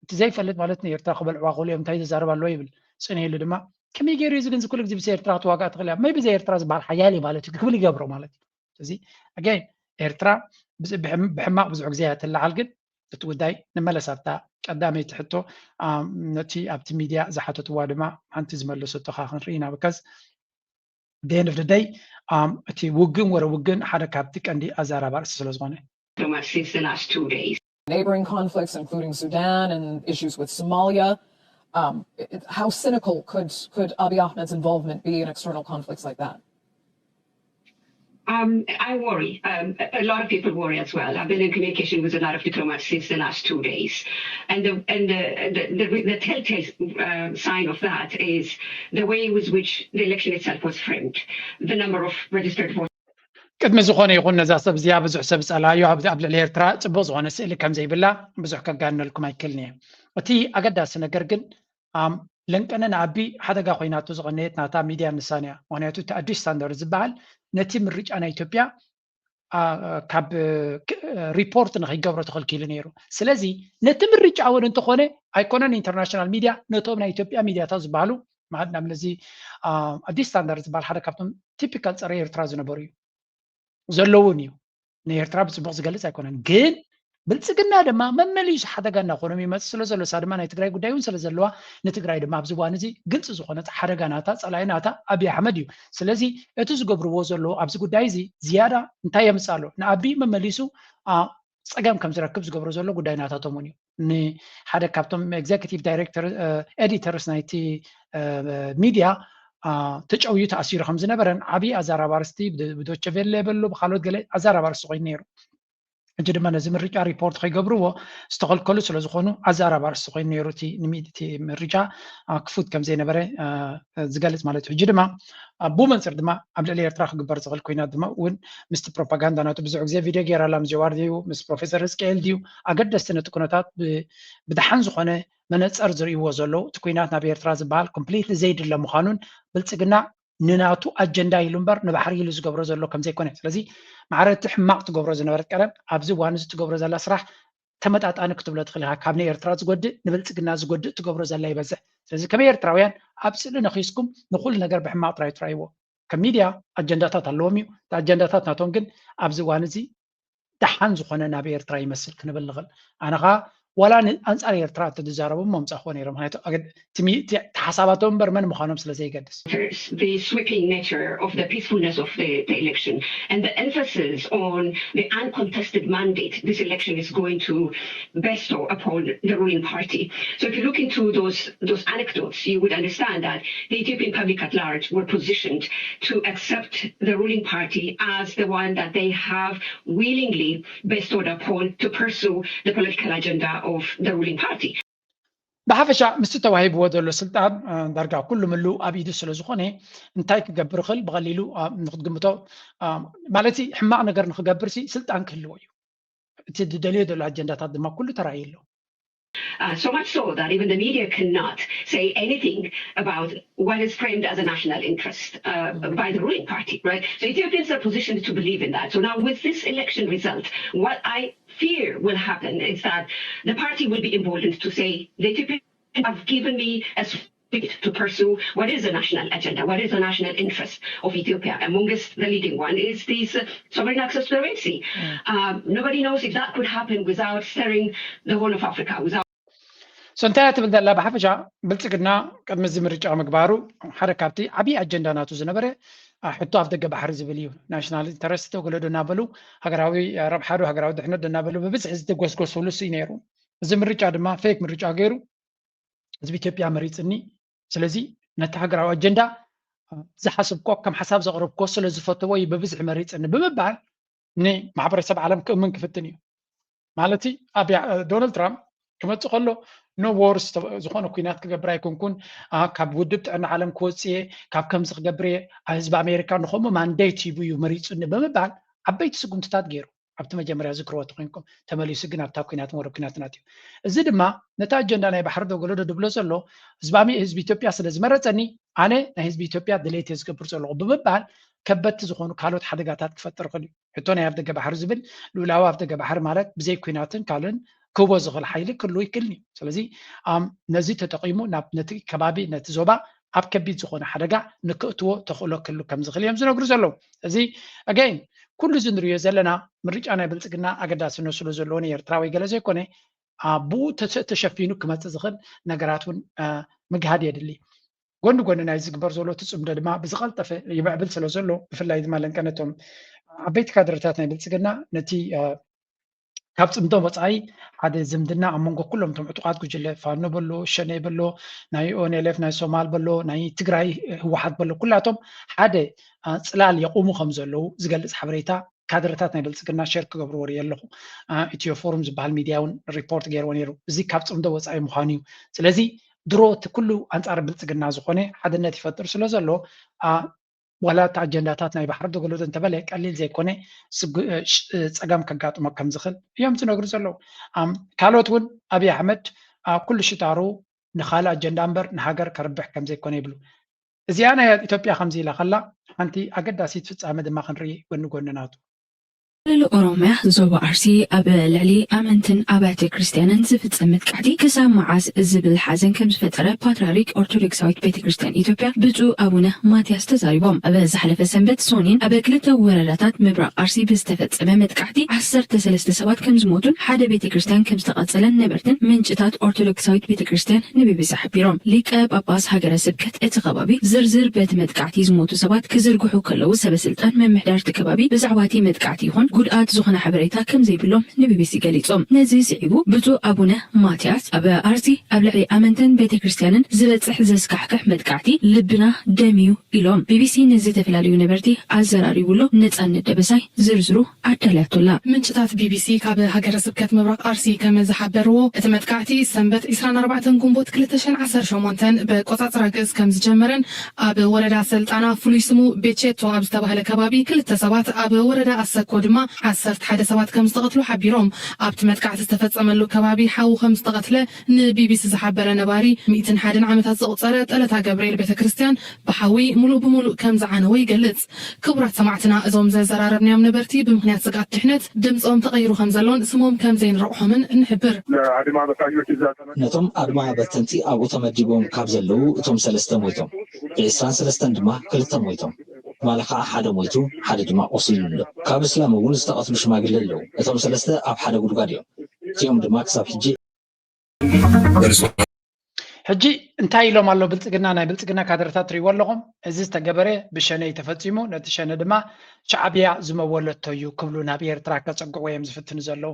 እቲ ዘይፈልጥ ማለት ንኤርትራ ክበልዕዋ ክእሉ እዮም እንታይ ዘዛርብ ኣለዎ ይብል። ጽንሕሉ ድማ ከመይ ገይሩ እዚ ግን ዝኩሉ ግዜ ብዘይ ኤርትራ ክትዋጋእ ትኽእል እያ መይ ብዘይ ኤርትራ ዝበሃል ሓያል እዩ ማለት እዩ ክብል ይገብሮ ማለት እዩ። እዚ ኣገን ኤርትራ ብሕማቕ ብዙሕ ግዜ እያ ትለዓል። ግን እቲ ጉዳይ ንመለስ ኣብታ ቀዳመይቲ ሕቶ ነቲ ኣብቲ ሚድያ ዝሓተትዋ ድማ ሓንቲ ዝመለሰቶ ካ ክንርኢ ኢና። ብካዝ the end of the day እቲ ውግን ወረ ውግን ሓደ ካብቲ ቀንዲ ኣዛራቢ ኣርእስቲ ስለ ዝኾነ so much since the last two days. Neighboring conflicts, including Sudan and issues with Somalia. Um, how cynical could, could Abiy Ahmed's involvement be in external conflicts like that? Um, I worry. Um, a lot of people worry as well. I've been in communication with a lot of diplomats since the last two days. And the, and the, the, the, the telltale uh, sign of that is the way with which the election itself was framed, the number of registered voters. ቅድሚ ዝኾነ ይኹን ነዛ ሰብ እዚኣ ብዙሕ ሰብ ዝጸልኣዮ ኣብ ልዕሊ ኤርትራ ጽቡቕ ዝኾነ ስእሊ ከም ዘይብላ ብዙሕ ከጋንነልኩም ኣይክእልን እየ። እቲ ኣገዳሲ ነገር ግን ለንቀነ ንኣቢ ሓደጋ ኮይናቶ ዝቐነየት ናታ ሚድያ ንሳን እያ። ምክንያቱ እቲ ኣዲስ ስታንዳርድ ዝበሃል ነቲ ምርጫ ናይ ኢትዮጵያ ካብ ሪፖርት ንከይገብሮ ተኸልኪሉ ነይሩ። ስለዚ ነቲ ምርጫ እውን እንተኾነ ኣይኮነን ኢንተርናሽናል ሚድያ ነቶም ናይ ኢትዮጵያ ሚድያታት ዝበሃሉ ማለት ንኣብነት እዚ ኣዲስ ስታንዳርድ ዝበሃል ሓደ ካብቶም ቲፒካል ፀረ ኤርትራ ዝነበሩ እዩ ዘለውን እዩ። ንኤርትራ ብፅቡቅ ዝገልፅ ኣይኮነን ግን ብልፅግና ድማ መመሊሱ ሓደጋ እናኾኖም ይመፅእ ስለ ዘሎ እሳ ድማ ናይ ትግራይ ጉዳይ እውን ስለ ዘለዋ ንትግራይ ድማ ኣብዚ እዋን እዚ ግልፂ ዝኾነ ሓደጋ ናታ ፀላኢ ናታ ኣብይ ኣሕመድ እዩ። ስለዚ እቲ ዝገብርዎ ዘለዉ ኣብዚ ጉዳይ እዚ ዝያዳ እንታይ የምፅእ ኣሎ ንኣብይ መመሊሱ ፀገም ከም ዝረክብ ዝገብሮ ዘሎ ጉዳይ ናታቶም እውን እዩ። ንሓደ ካብቶም ኤግዜኪቲቭ ዳይሬክተር ኤዲተርስ ናይቲ ሚድያ ተጨውዩ ተኣሲሩ ከም ዝነበረን ዓብዪ ኣዛራቢ ኣርስቲ ብዶቸቬለ በሎ ብካልኦት ገለ ኣዛራቢ ኣርስቲ ኮይኑ ነይሩ። ሕጂ ድማ ነዚ ምርጫ ሪፖርት ከይገብርዎ ዝተኸልከሉ ስለ ዝኾኑ ኣዛራቢ ኣርስቲ ኮይኑ ነይሩ እቲ ምርጫ ክፉት ከም ዘይነበረ ዝገልፅ ማለት እዩ። ሕጂ ድማ ብኡ መንፅር ድማ ኣብ ልዕሊ ኤርትራ ክግበር ዝኽእል ኮይናት ድማ እውን ምስቲ ፕሮፓጋንዳ ናቱ ብዙሕ ግዜ ቪድዮ ገይራላ ምስ ጀዋር ድዩ ምስ ፕሮፌሰር እስቅኤል ድዩ ኣገደስቲ ነቲ ኩነታት ብድሓን ዝኾነ መነፀር ዝርእይዎ ዘለዉ እቲ ኩናት ናብ ኤርትራ ዝበሃል ኮምፕሊትሊ ዘይድለ ምዃኑን ብልፅግና ንናቱ ኣጀንዳ ኢሉ እምበር ንባሕሪ ኢሉ ዝገብሮ ዘሎ ከም ዘይኮነ ስለዚ ማዕረ እቲ ሕማቕ ትገብሮ ዝነበረት ቀደም ኣብዚ እዋን እዚ ትገብሮ ዘላ ስራሕ ተመጣጣኒ ክትብሎ ትኽእል ኢኻ ካብ ንኤርትራ ዝጎድእ ንብልፅግና ዝጎድእ ትገብሮ ዘላ ይበዝሕ ስለዚ ከመይ ኤርትራውያን ኣብ ስእሊ ነኺስኩም ንኩሉ ነገር ብሕማቕ ጥራይ ትራይዎ ከም ሚድያ ኣጀንዳታት ኣለዎም እዩ እቲ ኣጀንዳታት ናቶም ግን ኣብዚ እዋን እዚ ደሓን ዝኾነ ናብ ኤርትራ ይመስል ክንብል ንኽእል ኣነ ኸዓ ዋላ ኣንፃር ኤርትራ እተዝዛረቡ መምፃእክዎ ነይሮም ምክንያቱ ተሓሳባቶም እምበር መን ምዃኖም ስለ ዘይገድስ the sweeping nature of the peacefulness of the, the election and the emphasis on the uncontested mandate this election is going to bestow upon the ruling party. So if you look into those those anecdotes, you would understand that the Ethiopian public at large were positioned to accept the ruling party as the one that they have willingly bestowed upon to pursue the political agenda of the ruling party. ብሓፈሻ ምስቲ ተዋሂብዎ ዘሎ ስልጣን ዳርጋ ኩሉ ምሉ ኣብ ኢዱ ስለ ዝኾነ እንታይ ክገብር ኽእል ብቐሊሉ ንክትግምቶ ማለት ሕማቕ ነገር ንክገብር ሲ ስልጣን ክህልዎ እዩ። እቲ ዝደልዮ ዘሎ ኣጀንዳታት ድማ ኩሉ ተራእዩ ኣሎ። Uh, so much so that even the media cannot say anything about what is framed as a national interest uh, by the ruling party, right? So Ethiopians are positioned to believe in that. So now, with this election result, what I fear will happen is that the party will be emboldened to say, the Ethiopians have given me a to pursue what is a national agenda, what is the national interest of Ethiopia. Amongst the leading one is this uh, sovereign access to the Red Sea. Mm. Um, nobody knows if that could happen without stirring the whole of Africa, without so እንታይ ትብል ዘላ ብሓፈሻ ብልፅግና ቅድሚ እዚ ምርጫ ምግባሩ ሓደ ካብቲ ዓብዪ ኣጀንዳ ናቱ ዝነበረ ሕቶ ኣፍ ደገ ባሕሪ ዝብል እዩ። ናሽናል ኢንተረስት ተገለዶ እናበሉ ሃገራዊ ረብሓዶ ሃገራዊ ድሕነት እናበሉ ብብዝሒ ዝተጎስጎስሉ ሲ ነይሩ። እዚ ምርጫ ድማ ፌክ ምርጫ ገይሩ ህዝቢ ኢትዮጵያ መሪፅኒ፣ ስለዚ ነቲ ሃገራዊ ኣጀንዳ ዝሓስብኮ ከም ሓሳብ ዘቕረብኮ ስለ ዝፈተዎ እዩ ብብዝሒ መሪፅኒ ብምባል ንማሕበረሰብ ዓለም ክእምን ክፍትን እዩ። ማለት ኣብ ዶናልድ ትራምፕ ክመፅእ ከሎ no wars ዝኾነ ኩናት ክገብር ኣይኮንኩን፣ ካብ ውድብ ጥዕና ዓለም ክወፅእ እየ፣ ካብ ከምዚ ክገብር እየ፣ ህዝቢ ኣሜሪካ ንከምኡ ማንዴት ሂቡ እዩ መሪፁኒ ብምባል ዓበይቲ ስጉምትታት ገይሩ ኣብቲ መጀመርያ ዝክርዎ ተኮይንኩም ተመሊሱ ግን ኣብታ ኩናትን ወረ ኩናትን ኣትዩ። እዚ ድማ ነቲ ኣጀንዳ ናይ ባሕሪ ዶ ገለዶ ድብሎ ዘሎ ህዝቢ ኣሜ- ህዝቢ ኢትዮጵያ ስለ ዝመረፀኒ ኣነ ናይ ህዝቢ ኢትዮጵያ ድሌት እየ ዝገብር ዘለኹ ብምባል ከበድቲ ዝኾኑ ካልኦት ሓደጋታት ክፈጥር ይኽእል እዩ። ሕቶ ናይ ኣፍ ደገ ባሕሪ ዝብል ልኡላዊ ኣፍ ደገ ባሕሪ ማለት ብዘይ ኩናትን ካልእን ክህቦ ዝኽእል ሓይሊ ክህልዎ ይክእል እዩ። ስለዚ ኣም ነዚ ተጠቂሙ ናብ ነቲ ከባቢ ነቲ ዞባ ኣብ ከቢድ ዝኾነ ሓደጋ ንክእትዎ ተኽእሎ ክህሉ ከም ዝኽእል እዮም ዝነግሩ ዘለዉ። እዚ ኣገይን ኩሉ እዚ ንሪኦ ዘለና ምርጫ ናይ ብልፅግና ኣገዳስነት ስለ ዘለዎ ንኤርትራዊ ገለ ዘይኮነ ብኡ ተሸፊኑ ክመፅእ ዝኽእል ነገራት እውን ምግሃድ የድሊ። ጎኒ ጎኒ ናይ ዝግበር ዘሎ እቲ ፅምዶ ድማ ብዝቐልጠፈ ይምዕብል ስለ ዘሎ ብፍላይ ድማ ለንቀነቶም ዓበይቲ ካድረታት ናይ ብልፅግና ነቲ ካብ ፅምዶ ወፃኢ ሓደ ዝምድና ኣብ መንጎ ኩሎም እቶም ዕጡቓት ጉጅለ ፋኖ በሎ ሸኔ በሎ ናይ ኦንኤልኤፍ ናይ ሶማል በሎ ናይ ትግራይ ህወሓት በሎ ኩላቶም ሓደ ፅላል የቑሙ ከም ዘለዉ ዝገልፅ ሓበሬታ ካድረታት ናይ ብልፅግና ሸር ክገብርዎ ርኢ ኣለኹ። ኢትዮ ፎሩም ዝበሃል ሚድያ እውን ሪፖርት ገይርዎ ነይሩ። እዚ ካብ ፅምዶ ወፃኢ ምዃኑ እዩ። ስለዚ ድሮ እቲ ኩሉ ኣንፃር ብልፅግና ዝኾነ ሓድነት ይፈጥር ስለ ዘሎ ዋላ እቲ ኣጀንዳታት ናይ ባሕሪ ዶ ገለዶ እንተበለ ቀሊል ዘይኮነ ፀገም ከጋጥሞ ከም ዝኽእል እዮም ዝነግሩ ዘለዉ። ካልኦት እውን ኣብይ ኣሕመድ ኩሉ ሽጣሩ ንካልእ ኣጀንዳ እምበር ንሃገር ከርብሕ ከም ዘይኮነ ይብሉ። እዚኣ ናይ ኢትዮጵያ ከምዚ ኢላ ከላ ሓንቲ ኣገዳሲት ፍፃመ ድማ ክንርኢ ጎኒ ጎኒ ናቱ። ክልል ኦሮምያ ዞባ ኣርሲ ኣብ ልዕሊ ኣመንትን ኣብያተ ክርስትያንን ዝፍጸም መጥቃዕቲ ክሳብ መዓስ ዝብል ሓዘን ከም ዝፈጠረ ፓትርያርክ ኦርቶዶክሳዊት ቤተ ክርስትያን ኢትዮጵያ ብፁዕ ኣቡነ ማትያስ ተዛሪቦም። ኣብ ዝሓለፈ ሰንበት ሶኒን ኣብ ክልተ ወረዳታት ምብራቕ ኣርሲ ብዝተፈጸመ መጥቃዕቲ ዓሰርተ ሰለስተ ሰባት ከም ዝሞቱን ሓደ ቤተ ክርስትያን ከም ዝተቓጸለን ነበርትን ምንጭታት ኦርቶዶክሳዊት ቤተ ክርስትያን ንቢቢሲ ሓቢሮም። ሊቀ ጳጳስ ሃገረ ስብከት እቲ ከባቢ ዝርዝር በቲ መጥቃዕቲ ዝሞቱ ሰባት ክዝርግሑ ከለዉ ሰበ ስልጣን ምምሕዳር እቲ ከባቢ ብዛዕባ እቲ መጥቃዕቲ ይኹን ጉድኣት ዝኾነ ሓበሬታ ከም ዘይብሎም ንቢቢሲ ገሊጾም። ነዚ ስዒቡ ብፁዕ ኣቡነ ማትያስ ኣብ ኣርሲ ኣብ ልዕሊ ኣመንትን ቤተ ክርስትያንን ዝበጽሕ ዘስካሕክሕ መጥቃዕቲ ልብና ደምዩ ኢሎም። ቢቢሲ ንዝተፈላለዩ ነበርቲ ኣዘራሪቡ ኣሎ። ነጻነት ደበሳይ ዝርዝሩ ኣዳልያቶ ኣላ። ምንጭታት ቢቢሲ ካብ ሃገረ ስብከት ምብራቕ ኣርሲ ከም ዝሓበርዎ እቲ መጥቃዕቲ ሰንበት ዕስራን ኣርባዕተን ግንቦት ክልተ ሽሕን ዓሰርተ ሸሞንተን ብቆጻጽራ ግእዝ ከም ዝጀመረን ኣብ ወረዳ ሰልጣና ፍሉይ ስሙ ቤቼቶ ኣብ ዝተባህለ ከባቢ ክልተ ሰባት ኣብ ወረዳ ኣሰኮ ድማ ዓሰርተ ሓደ ሰባት ከም ዝተቐትሉ ሓቢሮም። ኣብቲ መጥቃዕቲ ዝተፈጸመሉ ከባቢ ሓው ከም ዝተቐትለ ንቢቢሲ ዝሓበረ ነባሪ ሚእትን ሓደን ዓመታት ዘቑጸረ ጠለታ ገብርኤል ቤተ ክርስትያን ብሓዊ ሙሉእ ብሙሉእ ከም ዝዓነወ ይገልጽ። ክቡራት ሰማዕትና እዞም ዘዘራረብናዮም ነበርቲ ብምኽንያት ስግኣት ድሕነት ድምጾም ተቐይሩ ከም ዘሎን ስሞም ከም ዘይንረቑሖምን ንሕብር። ነቶም ኣድማ በተንቲ ኣብኡ ተመዲቦም ካብ ዘለዉ እቶም ሰለስተ ሞይቶም፣ ብዕስራን ሰለስተን ድማ ክልተ ሞይቶም፣ ትማሊ ከዓ ሓደ ሞይቱ ሓደ ድማ ቆሲሉ ኣሎ። ካብ እስላም እውን ዝተቐትሉ ሽማግለ ኣለዉ። እቶም ሰለስተ ኣብ ሓደ ጉድጓድ እዮም። እቲኦም ድማ ክሳብ ሕጂ ሕጂ እንታይ ኢሎም ኣሎ ብልፅግና? ናይ ብልፅግና ካድረታት ትሪእዎ ኣለኹም። እዚ ዝተገበረ ብሸነ እዩ ተፈፂሙ፣ ነቲ ሸነ ድማ ሻዕብያ ዝመወለቶ እዩ ክብሉ ናብ ኤርትራ ከፀግዕዎ እዮም ዝፍትኑ ዘለዉ።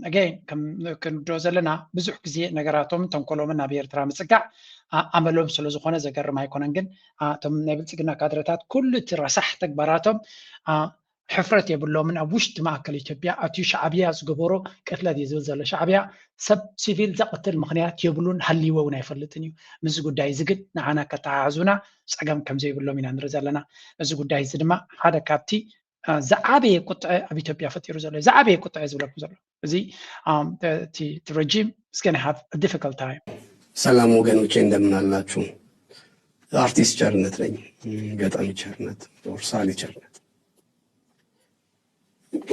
ኣገይን ክንርድኦ ዘለና ብዙሕ ግዜ ነገራቶምን ተንኮሎምን ናብ ኤርትራ ምፅጋዕ ኣመሎም ስለ ዝኾነ ዘገርም ኣይኮነን። ግን እቶም ናይ ብልፅግና ካድረታት ኩሉ እቲ ረሳሕ ተግባራቶም ሕፍረት የብሎምን። ኣብ ውሽጢ ማእከል ኢትዮጵያ ኣትዩ ሻዕብያ ዝገበሮ ቅትለት እዩ ዝብል ዘሎ። ሻዕብያ ሰብ ሲቪል ዘቕትል ምኽንያት የብሉን፣ ሃልይዎ እውን ኣይፈልጥን እዩ። ምስዚ ጉዳይ እዚ ግን ንዓና ከተሓሓዙና ፀገም ከም ዘይብሎም ኢና ንርኢ ዘለና። እዚ ጉዳይ እዚ ድማ ሓደ ካብቲ ዝዓበየ ቁጥዐ ኣብ ኢትዮጵያ ፈጢሩ ዘሎ ዝዓበየ ቁጥዐ ዝብለኩም ዘሎ እዚ እቲ regime is gonna have a difficult time። ሰላም ወገኖቼ፣ እንደምን አላችሁ? አርቲስት ቸርነት ነኝ፣ ገጣሚ ቸርነት ሳሊ ቸርነት።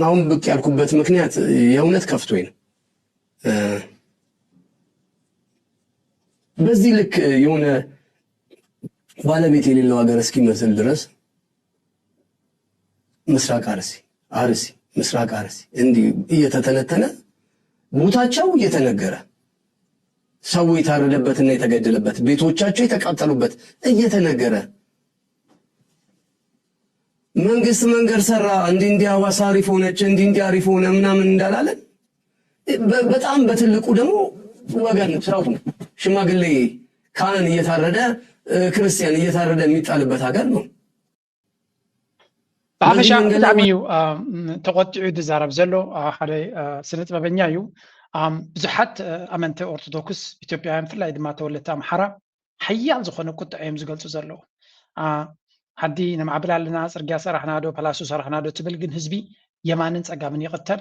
አሁን ብቅ ያልኩበት ምክንያት የእውነት ከፍቶኝ ነው። በዚህ ልክ የሆነ ባለቤት የሌለው ሀገር እስኪመስል ድረስ ምስራቅ አርሲ አርሲ ምስራቅ አርሲ እንዲህ እየተተነተነ ቦታቸው እየተነገረ ሰው የታረደበትና የተገደለበት ቤቶቻቸው የተቃጠሉበት እየተነገረ መንግስት መንገድ ሰራ፣ እንዲህ እንዲህ ሐዋሳ አሪፍ ሆነች፣ እንዲህ እንዲህ አሪፍ ሆነ ምናምን እንዳላለን በጣም በትልቁ ደግሞ ወገን ሰው ሽማግሌ ካህን እየታረደ ክርስቲያን እየታረደ የሚጣልበት ሀገር ነው። ብሓፈሻ ብጣዕሚ እዩ ተቆጢዑ ዝዛረብ ዘሎ ሓደ ስነ ጥበበኛ እዩ። ብዙሓት ኣመንቲ ኦርቶዶክስ ኢትዮጵያውያን ብፍላይ ድማ ተወለድቲ ኣምሓራ ሓያል ዝኾነ ቁጥዐ እዮም ዝገልፁ ዘለዉ። ዓዲ ነማዕብል ኣለና፣ ፅርግያ ሰራሕና ዶ ፓላሶ ሰራሕና ዶ ትብል፣ ግን ህዝቢ የማንን ፀጋምን ይቕተል።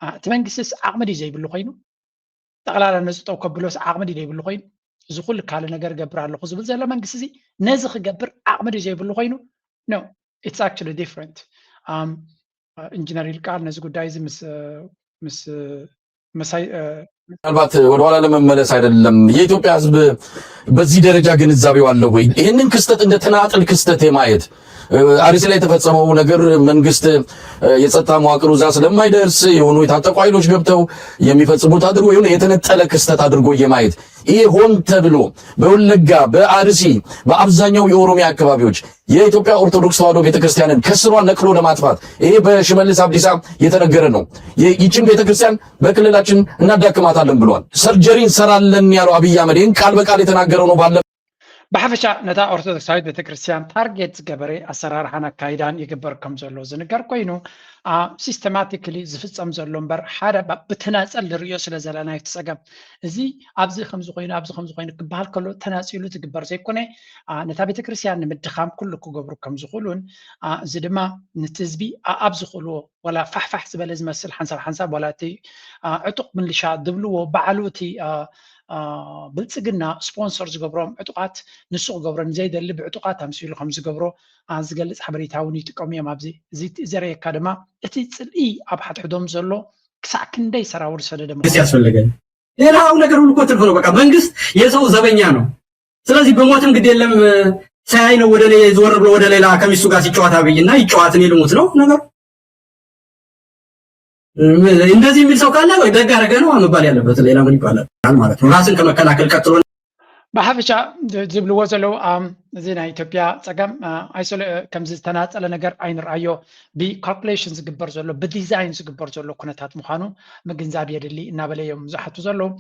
እቲ መንግስትስ ዓቕሚ ድዩ ዘይብሉ ኮይኑ? ጠቕላላ ነዚ ጠው ከብሎስ ዓቕሚ ድዩ ዘይብሉ ኮይኑ? እዚ ኩሉ ካልእ ነገር እገብር ኣለኹ ዝብል ዘሎ መንግስቲ እዚ ነዚ ክገብር ዓቕሚ ድዩ ዘይብሉ ኮይኑ? No, it's actually different። ኢንጂነር ይልቃል ነዚ ጉዳይ እዚ ምስ ምስ ምሳይ ምናልባት ወደኋላ ለመመለስ አይደለም፣ የኢትዮጵያ ህዝብ በዚህ ደረጃ ግንዛቤው አለው ወይ? ይህንን ክስተት እንደ ተናጥል ክስተት የማየት አርሲ ላይ የተፈጸመው ነገር መንግስት የጸጥታ መዋቅሩ እዛ ስለማይደርስ የሆኑ የታጠቁ ኃይሎች ገብተው የሚፈጽሙት አድርጎ የሆነ የተነጠለ ክስተት አድርጎ የማየት ይሄ ሆን ተብሎ በወለጋ በአርሲ በአብዛኛው የኦሮሚያ አካባቢዎች የኢትዮጵያ ኦርቶዶክስ ተዋሕዶ ቤተክርስቲያንን ከስሯ ነቅሎ ለማጥፋት ይሄ በሽመልስ አብዲሳ የተነገረ ነው። ይችን ቤተክርስቲያን በክልላችን እናዳክማታለን ብሏል። ሰርጀሪ እንሰራለን ያለው አብይ አህመድ ይህን ቃል በቃል የተናገረው ነው። ባለ ብሓፈሻ ነታ ኦርቶዶክሳዊት ቤተክርስትያን ታርጌት ዝገበረ ኣሰራርሓን ኣካይዳን ይግበር ከም ዘሎ ዝንገር ኮይኑ፣ ሲስተማቲክሊ ዝፍፀም ዘሎ እምበር ሓደ ብተናፀል ንርእዮ ስለ ዘለና እቲ ፀገም እዚ ኣብዚ ከምዚ ኮይኑ ኣብዚ ከምዚ ኮይኑ ክበሃል ከሎ ተናፂሉ ዝግበር ዘይኮነ፣ ነታ ቤተክርስትያን ንምድኻም ኩሉ ክገብሩ ከም ዝኽእሉን፣ እዚ ድማ ነቲ ህዝቢ ኣኣብ ዝኽእልዎ ዋላ ፋሕፋሕ ዝበለ ዝመስል ሓንሳብ ሓንሳብ ዋላ እቲ ዕጡቕ ምልሻ ዝብልዎ ባዕሉ እቲ ብልፅግና ስፖንሰር ዝገብሮም ዕጡቓት ንሱ ክገብሮ ንዘይደሊ ብዕጡቓት ኣምሲሉ ከም ዝገብሮ ዝገልፅ ሓበሬታ እውን ይጥቀሙ እዮም። ኣብዚ እዚ ዘርእየካ ድማ እቲ ፅልኢ ኣብ ሓድሕዶም ዘሎ ክሳዕ ክንደይ ሰራውር ዝሰደደ ምዃኑ ያስፈልገን። ሌላው ነገር ሁሉ እኮ ትርፍ ነው። በቃ መንግስት የሰው ዘበኛ ነው። ስለዚህ በሞትም ግድ የለም ሳያይ ነው ወደ ሌላ ዞር ብሎ ወደ ሌላ ከሚስቱ ጋር ሲጫወት አብይና ይጫወት እኔ ልሙት ነው ነገሩ። እንደዚህ የሚል ሰው ካለ ደግ አደረገ ነው መባል ያለበት። ሌላ ምን ይባላል ማለት ነው? ራስን ከመከላከል ቀጥሎ ብሓፈሻ ዝብልዎ ዘለዉ እዚ ናይ ኢትዮጵያ ፀገም ኣይሶሌ ከምዚ ዝተናፀለ ነገር ኣይንርኣዮ። ብካልኩሌሽን ዝግበር ዘሎ ብዲዛይን ዝግበር ዘሎ ኩነታት ምዃኑ ምግንዛብ የድሊ እናበለ እዮም ዝሓቱ ዘለዉ።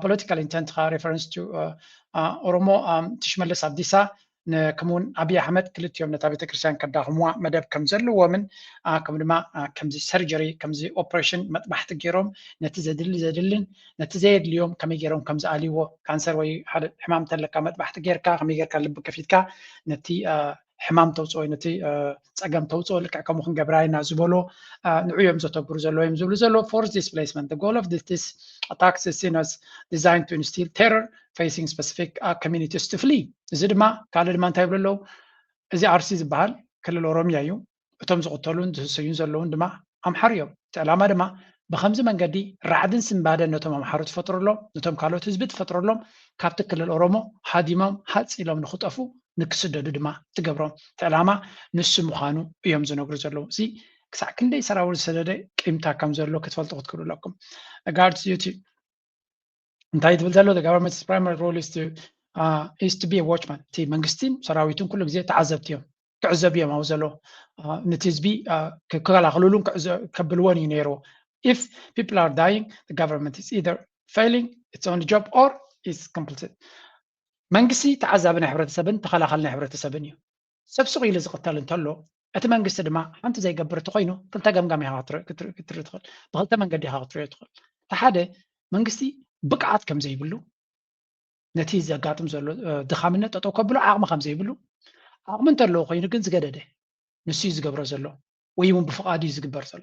ፖለቲካል ኢንተንትካ ሬፈረንስ ኦሮሞ ሽመልስ ኣብዲሳ ከምኡውን ኣብይ ኣሕመድ ክልቲኦም ነታ ቤተክርስትያን ከዳኽምዋ መደብ ከም ዘለዎምን ከምኡ ድማ ከምዚ ሰርጀሪ ከምዚ ኦፕሬሽን መጥባሕቲ ገይሮም ነቲ ዘድሊ ዘድልን ነቲ ዘየድልዮም ከመይ ገይሮም ከም ዝኣልይዎ ካንሰር ወይ ሓደ ሕማም ተለካ መጥባሕቲ ጌርካ ከመይ ጌርካ ልቢ ከፊትካ ነቲ ሕማም ተውፅኦ ነቲ ፀገም ተውፅኦ ልክዕ ከምኡ ክንገብራ ኢና ዝበሎ ንዑ እዮም ዘተግብሩ ዘለዎ እዮም ዝብሉ ዘለዎ forced displacement goal of this attacks is seen as designed to instill terror facing specific communities to flee። እዚ ድማ ካልእ ድማ እንታይ ይብሉ ኣለዉ? እዚ ኣርሲ ዝበሃል ክልል ኦሮሚያ እዩ። እቶም ዝቕተሉን ዝህሰዩን ዘለዉን ድማ ኣምሓሩ እዮም። እቲ ዕላማ ድማ ብኸምዚ መንገዲ ራዕድን ስንባደን ነቶም ኣምሓሩ ትፈጥረሎም፣ ነቶም ካልኦት ህዝቢ ትፈጥረሎም፣ ካብቲ ክልል ኦሮሞ ሃዲሞም ሃጽ ኢሎም ንኽጠፉ ንክስደዱ ድማ ትገብሮም። እቲ ዕላማ ንሱ ምዃኑ እዮም ዝነግሩ ዘለዉ። እዚ ክሳዕ ክንደይ ሰራዊት ዝሰደደ ቂምታ ከም ዘሎ ክትፈልጡ ክትክእሉ ኣለኩም። ጋርድስ ዩቲ እንታይ ትብል ዘሎ? The government's primary role is to uh, is to be a watchman። እቲ መንግስትን ሰራዊትን ኩሉ ግዜ ተዓዘብቲ እዮም፣ ክዕዘቡ እዮም ኣብ ዘሎ ነቲ ህዝቢ ክከላኸልሉን ከብልዎን እዩ ነይሩ። If people are dying, the government is either failing its only job or is complicit። መንግስቲ ተዓዛቢ ናይ ሕብረተሰብን ተኸላኸሊ ናይ ሕብረተሰብን እዩ። ሰብ ስቕ ኢሉ ዝቕተል እንተሎ እቲ መንግስቲ ድማ ሓንቲ ዘይገብር እንተኮይኑ ክልተ ገምጋም ኢኻ ክትርኢ ትኽእል። ብክልተ መንገዲ ኢኻ ክትሪኦ ትኽእል። እቲ ሓደ መንግስቲ ብቅዓት ከም ዘይብሉ ነቲ ዘጋጥም ዘሎ ድኻምነት ጠጠው ከብሎ ዓቕሚ ከም ዘይብሉ ዓቕሚ እንተለዎ ኮይኑ ግን ዝገደደ ንሱ እዩ ዝገብሮ ዘሎ። ወይ እውን ብፍቓዱ እዩ ዝግበር ዘሎ።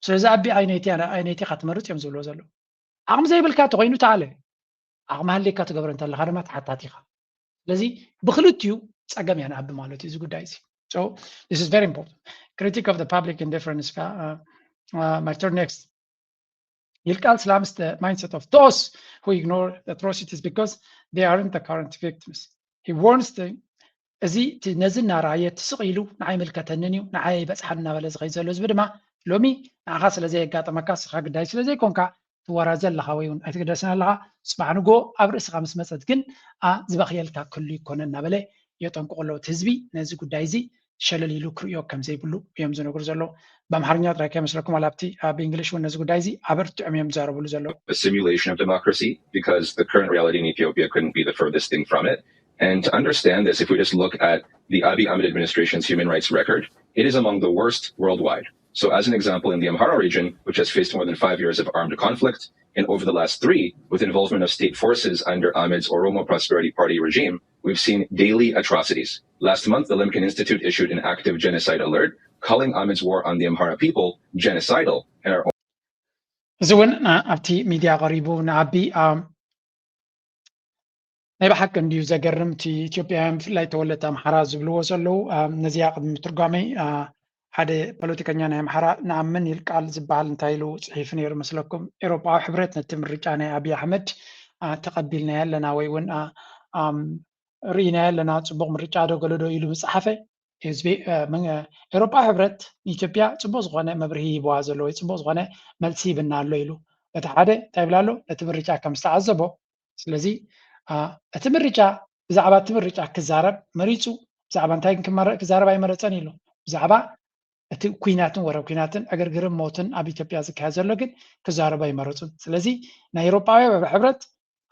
ስለዚ ኣቢ ኣይነይቲ ኣይነይቲ ኢኻ ትመርፅ እዮም ዝብልዎ ዘለዉ። ዓቕሚ ዘይብልካ እንተኮይኑ ተኣለ፣ ዓቕሚ ሃልየካ ትገብረ እንተለካ ድማ ተሓታቲ ኢኻ። ስለዚ ብክልቲኡ ፀገም እያ ንኣቢ ማለት እዩ እዚ ጉዳይ እዚ። So this is very important. Critic of the public indifference. Uh, uh, my turn next. ይልቃል slams the mindset of those who ignore the atrocities because they aren't the current victims. He warns them እዚ ነዚ እናረኣየ ትስቕ ኢሉ ንዓይ ምልከተንን እዩ ንዓይ ይበፅሓን እናበለ ዝኸይድ ዘሎ ህዝቢ ድማ ሎሚ ንዓኻ ስለ ዘየጋጠመካ ንስኻ ግዳይ ስለ ዘይኮንካ ትወራዘ ኣለኻ ወይ እውን ኣይትግደስን ኣለኻ። ፅባሕ ንጎ ኣብ ርእስኻ ምስ መፀት ግን ዝበኽየልካ ክሉ ይኮነ እናበለ የጠንቅቑ ኣለዉ። እቲ ህዝቢ ነዚ ጉዳይ እዚ ሸለል ኢሉ ክርእዮ ከም ዘይብሉ እዮም ዝነግሩ ዘለዉ። ብኣምሓርኛ ጥራይ ከይመስለኩም፣ ኣብቲ ብእንግሊሽ እውን ነዚ ጉዳይ እዚ ኣበርቲዖም እዮም ዝዛረብሉ ዘለዉ። A simulation of democracy because the current reality in Ethiopia couldn't be the furthest thing from it. And to understand this, if we just look at the Abiy Ahmed administration's human rights record, it is among the worst worldwide. So, as an example, in the Amhara region, which has faced more than five years of armed conflict, and over the last three, with involvement of state forces under Ahmed's Oromo Prosperity Party regime, we've seen daily atrocities. Last month, the Lemkin Institute issued an active genocide alert, calling Ahmed's war on the Amhara people genocidal. And our እዚ እውን ኣብቲ ሚድያ ቀሪቡ ንኣቢ ናይ ብሓቂ እንድዩ ዘገርም። እቲ ኢትዮጵያውያን ብፍላይ ተወለድቲ ኣምሓራ ዝብልዎ ዘለዉ ነዚኣ ቅድሚ ምትርጓመይ ሓደ ፖለቲከኛ ናይ ኣምሓራ ንኣምን ይልቃል ዝበሃል እንታይ ኢሉ ፅሒፉ ነይሩ መስለኩም? ኤውሮጳዊ ሕብረት ነቲ ምርጫ ናይ ኣብይ ኣሕመድ ተቐቢልናዮ ኣለና ወይ እውን ርኢናዮ ኣለና፣ ፅቡቕ ምርጫ ዶ ገለ ዶ ኢሉ ምፅሓፈ ህዝቢ ኤውሮጳዊ ሕብረት ንኢትዮጵያ ፅቡቕ ዝኾነ መብርሂ ይህብዋ ዘሎ ወይ ፅቡቕ ዝኾነ መልሲ ይብና ኣሎ ኢሉ። እቲ ሓደ እንታይ ይብል ኣሎ? ነቲ ምርጫ ከም ዝተዓዘቦ ስለዚ እቲ ምርጫ ብዛዕባ እቲ ምርጫ ክዛረብ መሪፁ ብዛዕባ እንታይ ክዛረብ ኣይመረፀን ኢሉ ብዛዕባ እቲ ኩናትን ወረ ኩናትን ዕግርግርን ሞትን ኣብ ኢትዮጵያ ዝካየድ ዘሎ ግን ክዛረቡ ኣይመረፁን። ስለዚ ናይ ኤውሮጳዊ ሕብረት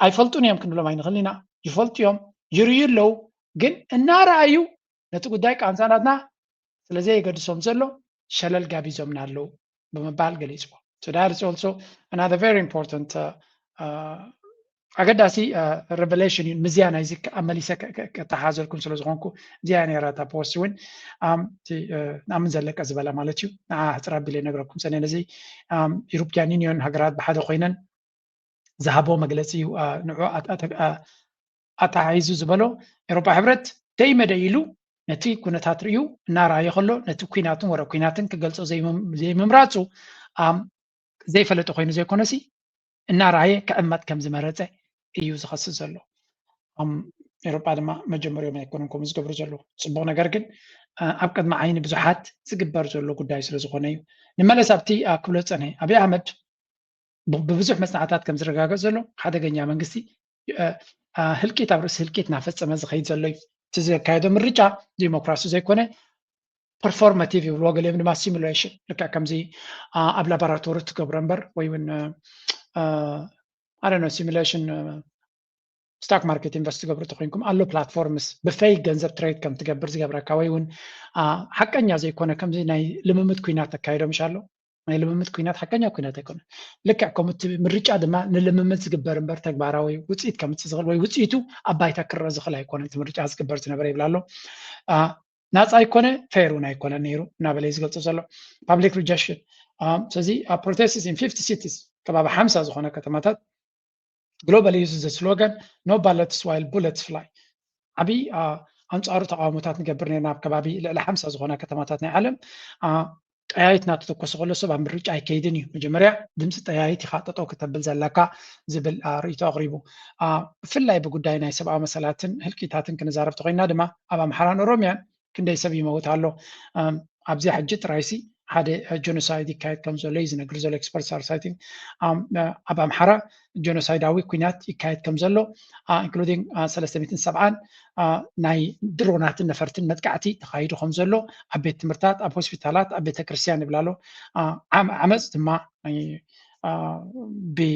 ኣይፈልጡን እዮም ክንብሎም ኣይንኽእል ኢና። ይፈልጡ እዮም፣ ይርእዩ ኣለዉ። ግን እናረኣዩ ነቲ ጉዳይ ቃንዛ ናትና ስለዘየገድሶም ዘሎ ሸለል ጋቢዞምና ኣለዉ ብምባል ገሊፅዎ። So that is also another very important ኣገዳሲ revelation እዩ። ምዝያ ናይዚ ኣመሊሰ ከተሓዘልኩም ስለ ዝኾንኩ እዚኣ ነራ እታ ፖስት እውን ንኣምን ዘለቀ ዝበላ ማለት እዩ። ንዓ ሕፅር ኣቢለ ይነግረኩም ሰነ ነዚ European Union ሃገራት ብሓደ ኮይነን ዝሃቦ መግለፂ እዩ። ንዑ ኣተሓሒዙ ዝበሎ ኤውሮጳ ሕብረት ደይመደ ኢሉ ነቲ ኩነታት ርእዩ እናረኣየ ከሎ ነቲ ኩናትን ወረ ኩናትን ክገልፆ ዘይምምራፁ ዘይፈለጠ ኮይኑ ዘይኮነሲ እናረኣየ ክዕመጥ ከም ዝመረፀ እዩ ዝኸስስ ዘሎ። ኤውሮጳ ድማ መጀመሪዮም ኣይኮነን ከምኡ ዝገብሩ ዘለዉ። ፅቡቕ ነገር ግን ኣብ ቅድሚ ዓይኒ ብዙሓት ዝግበር ዘሎ ጉዳይ ስለ ዝኾነ እዩ። ንመለስ ኣብቲ ክብሎ ዝፀንሐ ኣብይ ኣሕመድ ብብዙሕ መፅናዕታት ከም ዝረጋገፅ ዘሎ ሓደገኛ መንግስቲ ህልቂት ኣብ ርእሲ ህልቂት እናፈፀመ ዝኸይድ ዘሎ እዩ። እቲ ዘካየዶ ምርጫ ዲሞክራሲ ዘይኮነ performative ይብልዎ፣ ገሊኦም ድማ simulation ልክዕ ከምዚ ኣብ ላቦራቶሪ ትገብሮ እምበር ወይ እውን ኣነ simulation stock market invest ትገብሩ ተኮይንኩም ኣሎ platforms ብፌክ ገንዘብ trade ከም ትገብር ዝገብረካ ወይ እውን ሓቀኛ ዘይኮነ ከምዚ ናይ ልምምድ ኩናት ተካይዶ ምሽ ኣሎ። ናይ ልምምድ ኩናት ሓቀኛ ኩናት ኣይኮነ። ልክዕ ከምኡ እቲ ምርጫ ድማ ንልምምድ ዝግበር እምበር ተግባራዊ ውፅኢት ከምፅእ ዝኽእል ወይ ውፅኢቱ ኣብ ባይታ ክረአ ዝኽእል ኣይኮነ። እቲ ምርጫ ዝግበር ዝነበረ ይብል ኣሎ። ናፃ ኣይኮነ፣ ፌር እውን ኣይኮነ ነይሩ እናበለ እዩ ዝገልፆ ዘሎ። Public rejection ስለዚ ኣብ protest in fifty cities ከባቢ ሓምሳ ዝኾነ ከተማታት globally use the slogan no ballots while bullets fly ዓብዪ ኣንፃሩ ተቃውሞታት ንገብር ነርና ኣብ ከባቢ ልዕሊ ሓምሳ ዝኾና ከተማታት ናይ ዓለም ጠያይት እናተተኮሰ ከሎ ሰብ ኣብ ምርጫ ኣይከይድን እዩ። መጀመርያ ድምፂ ጠያይት ኢኻ ጠጠው ክተብል ዘለካ ዝብል ርእይቶ ኣቕሪቡ። ብፍላይ ብጉዳይ ናይ ሰብኣዊ መሰላትን ህልቂታትን ክንዛረብ ተኮይና ድማ ኣብ ኣምሓራን ኦሮሚያን ክንደይ ሰብ ይመውት ኣሎ። ኣብዚ ሕጂ ጥራይሲ ሓደ genocide ይካየድ ከም ዘሎ እዩ ዝነግር ዘሎ experts are citing ኣብ ኣምሓራ genocide ኣዊ ኩናት ይካየድ ከም ዘሎ including ሰለስተ ሚእትን ሰብዓን ናይ ድሮናትን ነፈርትን መጥቃዕቲ ተኻይዱ ከም ዘሎ ኣብ ቤት ትምህርታት፣ ኣብ ሆስፒታላት፣ ኣብ ቤተክርስትያን ይብል ኣሎ። ዓመፅ ድማ ብ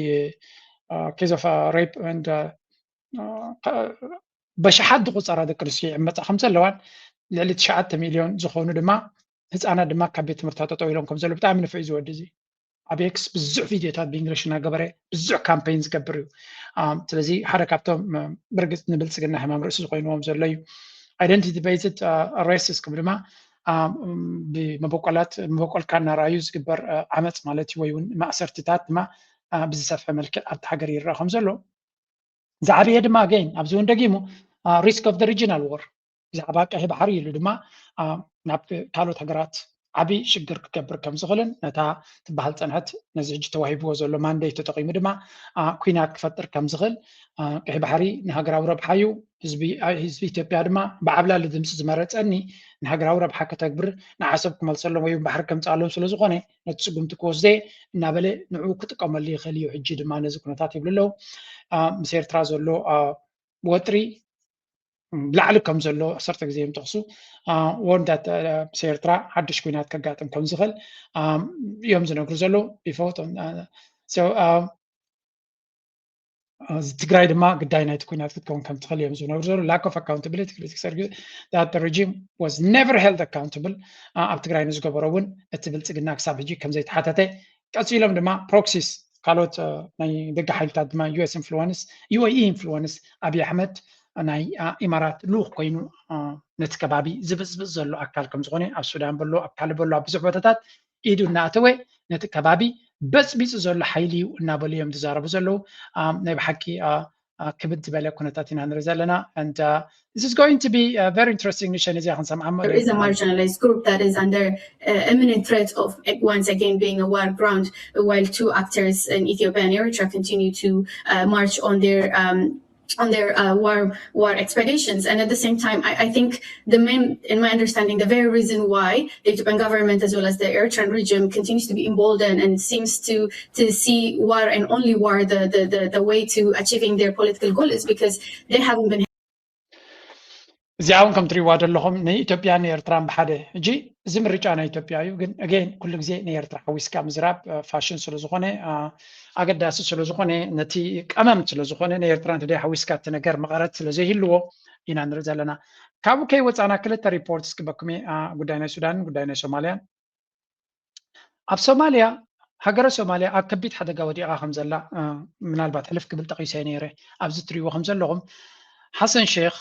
case of rape and በሽሓት ዝቁፀራ ደቂ ኣንስትዮ ይዕመፃ ከም ዘለዋን ልዕሊ ትሽዓተ ሚልዮን ዝኾኑ ድማ ህፃናት ድማ ካብ ቤት ትምህርታት ጠጠው ኢሎም ከም ዘለዉ ብጣዕሚ ንፍዕ እዩ ዝወዲ እዚ ኣብ ኤክስ ብዙሕ ቪድዮታት ብእንግሊሽ እናገበረ ብዙሕ ካምፔን ዝገብር እዩ። ስለዚ ሓደ ካብቶም ብርግፅ ንብልፅግና ሕማም ርእሲ ዝኾይንዎም ዘሎ እዩ። Identity based racism ድማ ብመበቆላት መበቆልካ እናረኣዩ ዝግበር ዓመፅ ማለት እዩ፣ ወይ እውን ማእሰርትታት ድማ ብዝሰፍሐ መልክዕ ኣብቲ ሃገር ይረኣ ከም ዘሎ ዝዓበየ ድማ ኣገይን ኣብዚ እውን ደጊሙ risk of the regional war ብዛዕባ ቀይሕ ባሕሪ ኢሉ ድማ ናብ ካልኦት ሃገራት ዓብዪ ሽግር ክገብር ከም ዝኽእልን ነታ ትበሃል ፀንሐት ነዚ ሕጂ ተዋሂብዎ ዘሎ ማንዴት ተጠቒሙ ድማ ኩናት ክፈጥር ከም ዝኽእል፣ ቀይሕ ባሕሪ ንሃገራዊ ረብሓ እዩ፣ ህዝቢ ኢትዮጵያ ድማ ብዓብላሊ ድምፂ ዝመረፀኒ ንሃገራዊ ረብሓ ከተግብር ንዓሰብ ክመልሰሎም ወይ ባሕሪ ከምፅኣሎም ስለ ዝኾነ ነቲ ስጉምቲ ክወስደ እናበለ ንዕኡ ክጥቀመሉ ይኽእል እዩ። ሕጂ ድማ ነዚ ኩነታት ይብሉ ኣለዉ። ምስ ኤርትራ ዘሎ ወጥሪ ብላዕሊ ከም ዘሎ ዓሰርተ ግዜ እዮም ጠቕሱ። ወንዳት ምስ ኤርትራ ሓድሽ ኩናት ከጋጥም ከም ዝኽእል እዮም ዝነግሩ ዘለዉ። ይፈውቶም ትግራይ ድማ ግዳይ ናይቲ ኩናት ክትከውን ከም ትኽእል እዮም ዝነግሩ ዘለዉ። Lack of accountability critics argue that the regime was never held accountable። ኣብ ትግራይ ንዝገበሮ እውን እቲ ብልፅግና ክሳብ ሕጂ ከም ዘይተሓተተ ቀፂሎም ድማ proxies ካልኦት ናይ ደገ ሓይልታት ድማ US influence UAE influence ኣብይ ኣሕመድ ናይ ኢማራት ልኡኽ ኮይኑ ነቲ ከባቢ ዝብፅብፅ ዘሎ ኣካል ከም ዝኾነ ኣብ ሱዳን በሎ ኣብ ካልእ በሎ ኣብ ብዙሕ ቦታታት ኢዱ እናኣተወ ነቲ ከባቢ በፅቢፁ ዘሎ ሓይሊ እዩ እናበሉ እዮም ዝዛረቡ ዘለዉ። ናይ ብሓቂ ክብድ ዝበለ ኩነታት ኢና ንርኢ ዘለና። And this is going to be very interesting ንሸን እዚኣ ክንሰምዓ There is a marginalized group that is under uh, imminent threat of once again being a war ground while two actors in Ethiopia and Eritrea continue to uh, march on their um, on their uh, war war expeditions. And at the same time, I, I think the main, in my understanding, the very reason why the Ethiopian government as well as the Eritrean regime continues to be emboldened and seems to to see war and only war the the the, the way to achieving their political goal is because they haven't been እዚኣ እውን ከም ትሪእዋ ዘለኹም ንኢትዮጵያን ንኤርትራን ብሓደ ሕጂ እዚ ምርጫ ናይ ኢትዮጵያ እዩ። ግን again ኩሉ ግዜ ንኤርትራ ሓዊስካ ምዝራብ ፋሽን ስለ ዝኾነ ኣገዳሲ ስለ ዝኾነ ነቲ ቀመም ስለ ዝኾነ ንኤርትራ እንተ ሓዊስካ እቲ ነገር መቐረት ስለ ዘይህልዎ ኢና ንርኢ ዘለና። ካብኡ ከይወፃና ክልተ ሪፖርት እስክበኩም ጉዳይ ናይ ሱዳንን ጉዳይ ናይ ሶማልያን። ኣብ ሶማልያ ሃገረ ሶማልያ ኣብ ከቢድ ሓደጋ ወዲቓ ከም ዘላ ምናልባት ሕልፍ ክብል ጠቒሰ ነይረ። ኣብዚ ትሪእዎ ከም ዘለኹም ሓሰን ሼክ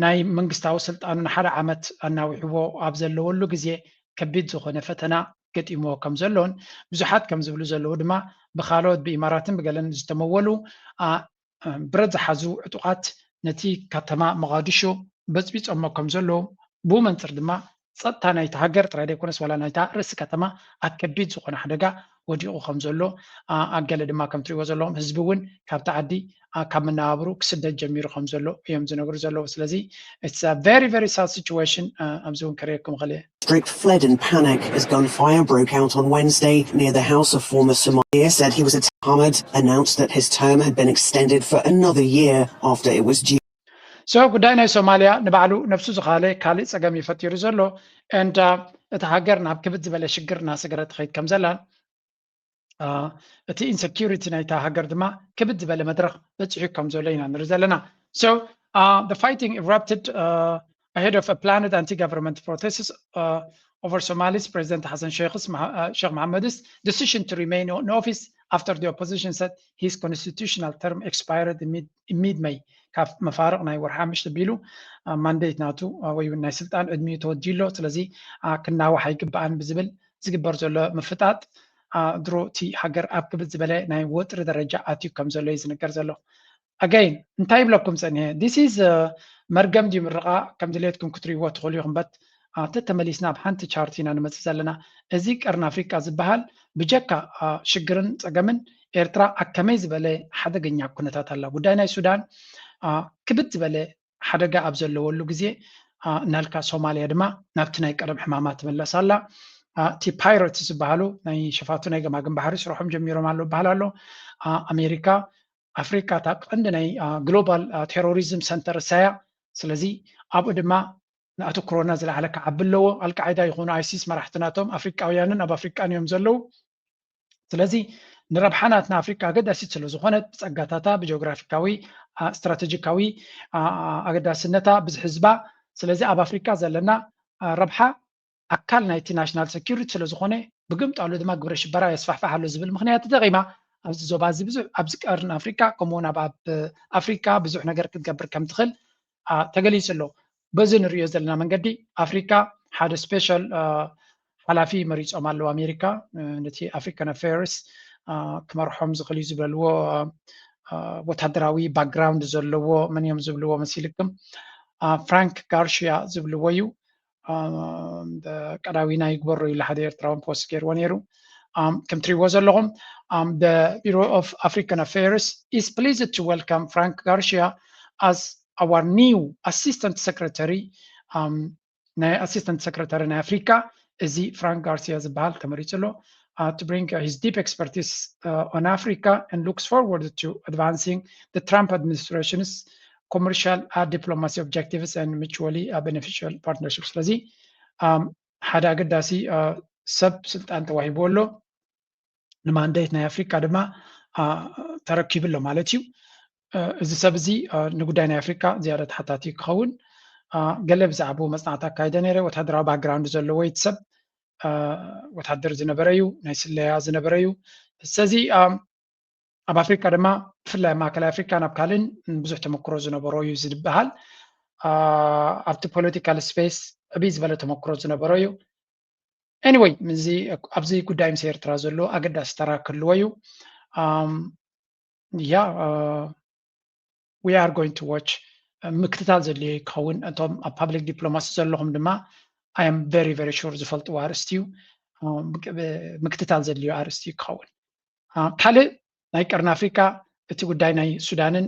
ናይ መንግስታዊ ስልጣኑ ንሓደ ዓመት ኣናዊሕዎ ኣብ ዘለወሉ ግዜ ከቢድ ዝኾነ ፈተና ገጢምዎ ከም ዘሎን ብዙሓት ከም ዝብሉ ዘለዉ ድማ ብኻልኦት ብኢማራትን ብገለን ዝተመወሉ ብረት ዝሓዙ ዕጡቓት ነቲ ከተማ መቓዲሾ በፅቢፆሞ ከም ዘለዉ ብኡ መንፅር ድማ ፀጥታ ናይቲ ሃገር ጥራይ ዘይኮነስ ዋላ ናይታ ርእሲ ከተማ ኣብ ከቢድ ዝኾነ ሓደጋ ወዲቑ ከም ዘሎ ኣገለ ድማ ከም ትሪእዎ ዘለኹም ህዝቢ እውን ካብቲ ዓዲ ካብ መነባብሩ ክስደድ ጀሚሩ ከም ዘሎ እዮም ዝነግሩ ዘለዉ። ስለዚ it's a very very sad situation ኣብዚ እውን ከርእየኩም ክእል እየ። District fled in panic as gunfire broke out on Wednesday near the house of former Somalia said he was a Ahmed announced that his term had been extended for another year after it was due. So ጉዳይ ናይ ሶማልያ ንባዕሉ ነብሱ ዝኻለ ካልእ ጸገም እዩ ፈጢሩ ዘሎ and እቲ ሃገር ናብ ክብድ ዝበለ ሽግር እናሰገረ ትኸይድ ከም ዘላን እቲ insecurity ናይታ ሃገር ድማ ክብድ ዝበለ መድረኽ በፂሑ ከም ዘሎ ኢና ንርኢ ዘለና። So uh, the fighting erupted uh, ahead of a planned anti-government protests uh, over Somali's President Hassan Sheikh, uh, Sheikh Mohammed's decision to remain in office after the opposition said his constitutional term expired in mid, in mid-May. ካብ መፋርቕ ናይ ወርሓ ምሽ ተቢሉ ማንዴት ናቱ ወይ ናይ ስልጣን ዕድሚኡ ተወዲሎ ስለዚ ክናዋሕ ኣይግባኣን ብዝብል ዝግበር ዘሎ ምፍጣጥ ድሮ እቲ ሃገር ኣብ ክብድ ዝበለ ናይ ወጥሪ ደረጃ ኣትዩ ከም ዘሎ እዩ ዝንገር ዘሎ። Again እንታይ ይብለኩም ፀኒሀ this is መርገም ድዩ ምርቓ ከም ድሌትኩም ክትሪእዎ ትኽእሉ ኢኹም but ተተመሊስና ኣብ ሓንቲ ቻርት ኢና ንመፅእ ዘለና። እዚ ቀርኒ ኣፍሪቃ ዝበሃል ብጀካ ሽግርን ፀገምን ኤርትራ ኣብ ከመይ ዝበለ ሓደገኛ ኩነታት ኣላ። ጉዳይ ናይ ሱዳን ክብድ ዝበለ ሓደጋ ኣብ ዘለወሉ ግዜ እናልካ ሶማልያ ድማ ናብቲ ናይ ቀደም ሕማማ ትምለስ ኣላ። እቲ ፓይረትስ ዝበሃሉ ናይ ሸፋቱ ናይ ገማግም ባሕሪ ስርሖም ጀሚሮም ኣሎ ይበሃል ኣሎ። ኣሜሪካ ኣፍሪካ እታ ቀንዲ ናይ ግሎባል ቴሮሪዝም ሰንተር እሳያ። ስለዚ ኣብኡ ድማ ንኣቶ ኮሮና ዝለዓለ ክዓቢ ኣለዎ። ኣልቃዒዳ ይኹኑ ኣይሲስ መራሕቲ ናቶም ኣፍሪቃውያንን ኣብ ኣፍሪቃን እዮም ዘለዉ። ስለዚ ንረብሓ ናትና ኣፍሪቃ ኣገዳሲት ስለ ዝኾነት ብጸጋታታ ብጂኦግራፊካዊ ስትራቴጂካዊ ኣገዳስነታ ብዝሒ ህዝባ ስለዚ ኣብ ኣፍሪቃ ዘለና ረብሓ ኣካል ናይቲ ናሽናል ሴኩሪቲ ስለ ዝኾነ ብግምጣሉ ድማ ግብረ ሽበራ የስፋሕፋሕ ኣሎ ዝብል ምክንያት ተጠቒማ ኣብዚ ዞባ እዚ ብዙሕ ኣብዚ ቀርን ኣፍሪቃ ከምኡውን ኣብ ኣፍሪቃ ብዙሕ ነገር ክትገብር ከም ትኽእል ተገሊጹ ኣሎ። በዚ ንሪኦ ዘለና መንገዲ ኣፍሪካ ሓደ special ሓላፊ መሪፆም ኣለዉ ኣሜሪካ። ነቲ African Affairs ክመርሖም ዝኽእል እዩ ዝበልዎ ወታደራዊ background ዘለዎ መን እዮም ዝብልዎ መሲልክም? ፍራንክ ጋርሽያ ዝብልዎ እዩ። ቀዳዊና ይግበሮ ኢሉ ሓደ ኤርትራዊ ፖስት ገይርዎ ነይሩ። ከም ትሪእዎ ዘለኹም the Bureau of African Affairs is pleased to welcome Frank Garcia as our new assistant secretary. ናይ assistant secretary ናይ ኣፍሪካ እዚ ፍራንክ ጋርሲያ ዝበሃል ተመሪጹ ኣሎ። To bring his deep expertise on Africa and looks forward to advancing the Trump administration's commercial diplomacy objectives and mutually beneficial partnership. ስለዚ ሓደ ኣገዳሲ ሰብ ስልጣን ተዋሂቡ ኣሎ። ንማንዴት ናይ ኣፍሪካ ድማ ተረኪቡ ኣሎ ማለት እዩ። እዚ ሰብ እዚ ንጉዳይ ናይ ኣፍሪካ ዝያዳ ተሓታቲ ክኸውን ገለ ብዛዕባኡ መፅናዕቲ ኣካይደ ነይረ። ወታደራዊ background ዘለዎ እቲ ሰብ ወታደር ዝነበረ እዩ፣ ናይ ስለያ ዝነበረ እዩ። ስለዚ ኣብ ኣፍሪካ ድማ ብፍላይ ኣብ ማእከላይ ኣፍሪካ ናብ ካልእን ብዙሕ ተመክሮ ዝነበሮ እዩ ዝበሃል። ኣብቲ political space ዕብይ ዝበለ ተመክሮ ዝነበሮ እዩ። Anyway እዚ ኣብዚ ጉዳይ ምስ ኤርትራ ዘሎ ኣገዳሲ ተራ ክህልዎ እዩ። ያ we are going to watch ምክትታል ዘድልዮ ክኸውን። እቶም ኣብ public diplomacy ዘለኹም ድማ I am very very sure ዝፈልጥዎ ኣርእስቲ እዩ። ምክትታል ዘድልዮ ኣርእስቲ እዩ ክኸውን። ካልእ ናይ ቀርኒ ኣፍሪካ እቲ ጉዳይ ናይ ሱዳንን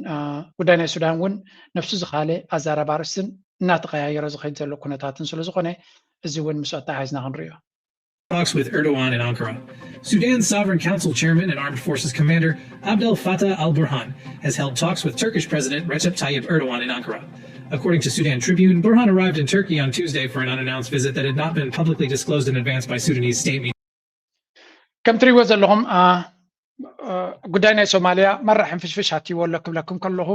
ጉዳይ ናይ ሱዳን እውን ነፍሱ ዝኻለ ኣዛራቢ ኣርእስትን እናተቐያየረ ዝኸይድ ዘሎ ኩነታትን ስለ ዝኾነ እዚ እውን ምስ ኣተሓሒዝና ክንሪኦ። Talks with Erdogan in Ankara. Sudan's Sovereign Council Chairman and Armed Forces Commander Abdel Fattah al Burhan has held talks with Turkish President Recep Tayyip Erdogan in Ankara. According to Sudan Tribune, Burhan arrived in Turkey on Tuesday for an unannounced visit that had not been publicly disclosed in advance by Sudanese state media. ከም ትሪእዎ ዘለኹም ጉዳይ ናይ ሶማልያ መራሕ ሕንፍሽፍሽ ኣትይዎ ኣሎ ክብለኩም ከለኹ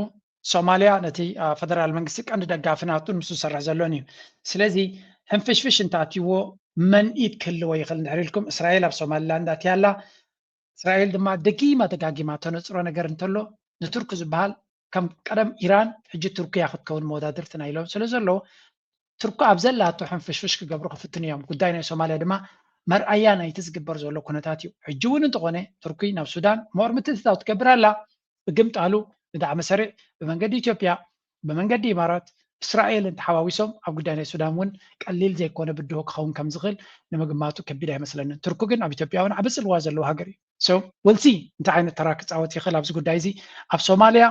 ሶማልያ ነቲ ፈደራል መንግስቲ ቀንዲ ደጋፊ ናቱን ምስ ዝሰርሕ ዘሎን እዩ። ስለዚ ሕንፍሽፍሽ እንተኣትይዎ መን ኢድ ክህልዎ ይኽእል እንድሕር ኢልኩም እስራኤል ኣብ ሶማሊላንድ ኣትያ ኣላ። እስራኤል ድማ ደጊማ ደጋጊማ ተነፅሮ ነገር እንተሎ ንቱርክ ዝበሃል ከም ቀደም ኢራን ሕጂ ቱርክያ ክትከውን መወዳድርትና ኢሎም ስለ ዘለዉ ቱርኪ ኣብ ዘላቶ ሕንፍሽፍሽ ክገብሩ ክፍትኑ እዮም። ጉዳይ ናይ ሶማልያ ድማ መርኣያ ናይቲ ዝግበር ዘሎ ኩነታት እዩ። ሕጂ እውን እንተኾነ ቱርኪ ናብ ሱዳን more ምትእትታው ትገብር ኣላ። ብግምጣሉ ብጣዕሚ ሰሪዕ ብመንገዲ ኢትዮጵያ ብመንገዲ ኢማራት እስራኤልን ተሓዋዊሶም ኣብ ጉዳይ ናይ ሱዳን እውን ቀሊል ዘይኮነ ብድሆ ክኸውን ከም ዝኽእል ንምግማቱ ከቢድ ኣይመስለንን። ቱርኪ ግን ኣብ ኢትዮጵያ እውን ዓቢ ጽልዋ ዘለዎ ሃገር እዩ። So we'll see እንታይ ዓይነት ተራ ክጻወት ይኽእል ኣብዚ ጉዳይ እዚ። ኣብ ሶማልያ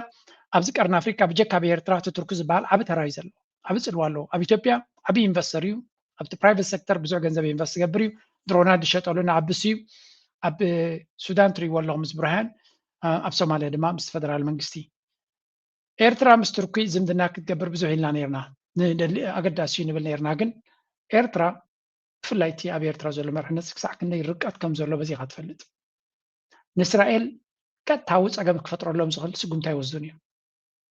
ኣብዚ ቀርኒ ኣፍሪካ ብጀካ ብኤርትራ እቲ ቱርኪ ዝበሃል ዓቢ ተራ እዩ ዘለዎ። ዓቢ ጽልዋ ኣለዎ። ኣብ ኢትዮጵያ ዓቢ ኢንቨስተር እዩ። ኣብቲ private sector ብዙሕ ገንዘብ ኢንቨስት ዝገብር እዩ። ድሮናት ዝሸጠሉ ንኣብስ እዩ። ኣብ ሱዳን ትሪእዎ ኣለኹም ምስ ብርሃን ኣብ ሶማልያ ድማ ምስ ፈደራል መንግስቲ። ኤርትራ ምስ ቱርኪ ዝምድና ክትገብር ብዙሕ ኢልና ነርና። ኣገዳሲ እዩ ንብል ነርና። ግን ኤርትራ ብፍላይ እቲ ኣብ ኤርትራ ዘሎ መርሕነት ክሳዕ ክንደይ ርቀት ከም ዘሎ በዚኻ ትፈልጥ። ንእስራኤል ቀጥታዊ ፀገም ክፈጥረሎም ዝኽእል ስጉምታ ይወስዱን እዮም።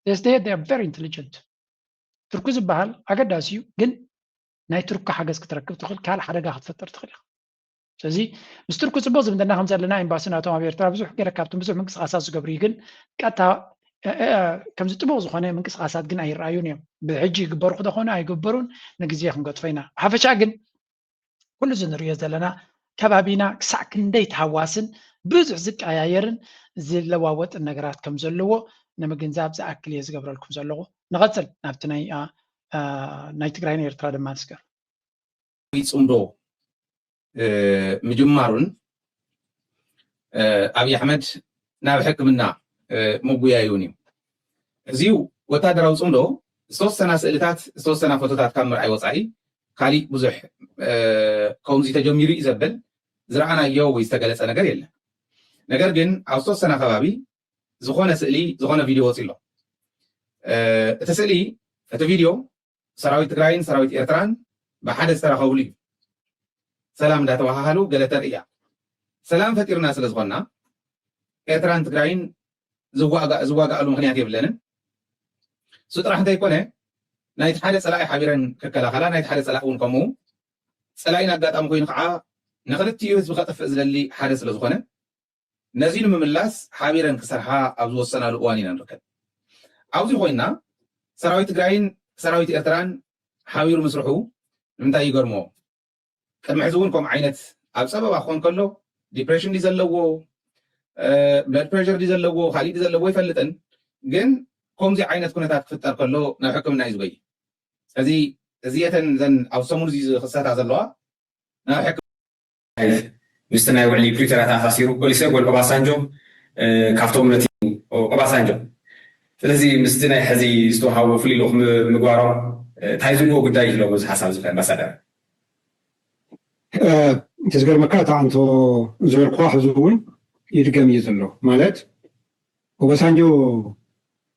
They are very intelligent። ቱርኪ ዝበሃል ኣገዳሲ እዩ፣ ግን ናይ ቱርኪ ሓገዝ ክትረክብ ትኽእል ካልእ ሓደጋ ክትፈጥር ትኽእል ኢኻ። ስለዚ ምስ ቱርኪ ፅቡቅ ዝምድና ከም ዘለና ኤምባሲ ናቶም ኣብ ኤርትራ ብዙሕ ገለ ካብቶም ብዙሕ ምንቅስቃሳት ዝገብሩ እዩ፣ ግን ቀጥታ ከምዚ ጥቡቅ ዝኾነ ምንቅስቃሳት ግን ኣይረኣዩን እዮም። ብሕጂ ይግበሩ ክደኾነ ኣይግበሩን ንግዜ ክንገጥፎ ኢና። ብሓፈሻ ግን ኩሉ እዚ ንሪኦ ዘለና ከባቢና ክሳዕ ክንደይ ተሃዋስን ብዙሕ ዝቀያየርን ዝለዋወጥን ነገራት ከም ዘለዎ ንምግንዛብ ዝኣክል እየ ዝገብረልኩም ዘለኹ። ንቐፅል ናብቲ ናይ ናይ ትግራይን ኤርትራ ድማ ንስገር። ጽምዶ ምጅማሩን ኣብይ ኣሕመድ ናብ ሕክምና ምጉያዩን እዩ። እዚው ወታደራዊ ጽምዶ ዝተወሰና ስእልታት ዝተወሰና ፎቶታት ካብ ምርኣይ ወፃኢ ካሊእ ብዙሕ ከምዚ ተጀሚሩ እዩ ዘብል ዝረኣናዮ ወይ ዝተገለፀ ነገር የለን። ነገር ግን ኣብ ዝተወሰና ከባቢ ዝኾነ ስእሊ ዝኾነ ቪድዮ ወፂ ኣሎ። እቲ ስእሊ እቲ ቪድዮ ሰራዊት ትግራይን ሰራዊት ኤርትራን ብሓደ ዝተራኸብሉ እዩ። ሰላም እንዳተባሃሃሉ ገለ ተርእያ ሰላም ፈጢርና ስለ ዝኾንና ኤርትራን ትግራይን ዝዋጋእሉ ምኽንያት የብለንን። እሱ ጥራሕ እንተይኮነ ናይቲ ሓደ ፀላኢ ሓቢረን ክከላኸላ ናይቲ ሓደ ፀላኢ እውን ከምኡ ፀላኢን ኣጋጣሚ ኮይኑ ከዓ ንክልቲኡ ህዝቢ ከጥፍእ ዝደሊ ሓደ ስለ ዝኾነ ነዚ ንምምላስ ሓቢረን ክሰርሓ ኣብ ዝወሰናሉ እዋን ኢና ንርከብ። ኣብዚ ኮይና ሰራዊት ትግራይን ሰራዊት ኤርትራን ሓቢሩ ምስርሑ ንምንታይ ይገርሞ? ቅድሚ ሕዚ እውን ከምኡ ዓይነት ኣብ ጸበባ ክኾን ከሎ ዲፕሬሽን ድዩ ዘለዎ፣ ብለድ ፕሬሽር ድዩ ዘለዎ፣ ካሊእ ድዩ ዘለዎ ኣይፈልጥን። ግን ከምዚ ዓይነት ኩነታት ክፍጠር ከሎ ናብ ሕክምና እዩ ዝበይ። ስለዚ እዚአተን ዘን ኣብ ሰሙን እዚ ዝኽሰታ ዘለዋ ናብ ሕክምና ምስቲ ናይ ውዕሊ ፕሪቶርያ ተኣሳሲሩ ኦሊሰጎን ኦባሳንጆ ካብቶም ነቲ ኦባሳንጆ ስለዚ ምስቲ ናይ ሕዚ ዝተውሃቦ ፍልይ ልኡኽ ምግባሮም እንታይ ዝብልዎ ጉዳይ ይህለዎ እዚ ሓሳብ እዚ ኣምባሳደር? እቲ ዝገርመካ እታ ኣንቶ ዝበልኩዋ ሕዚ እውን ይድገም እዩ ዘሎ። ማለት ኦባሳንጆ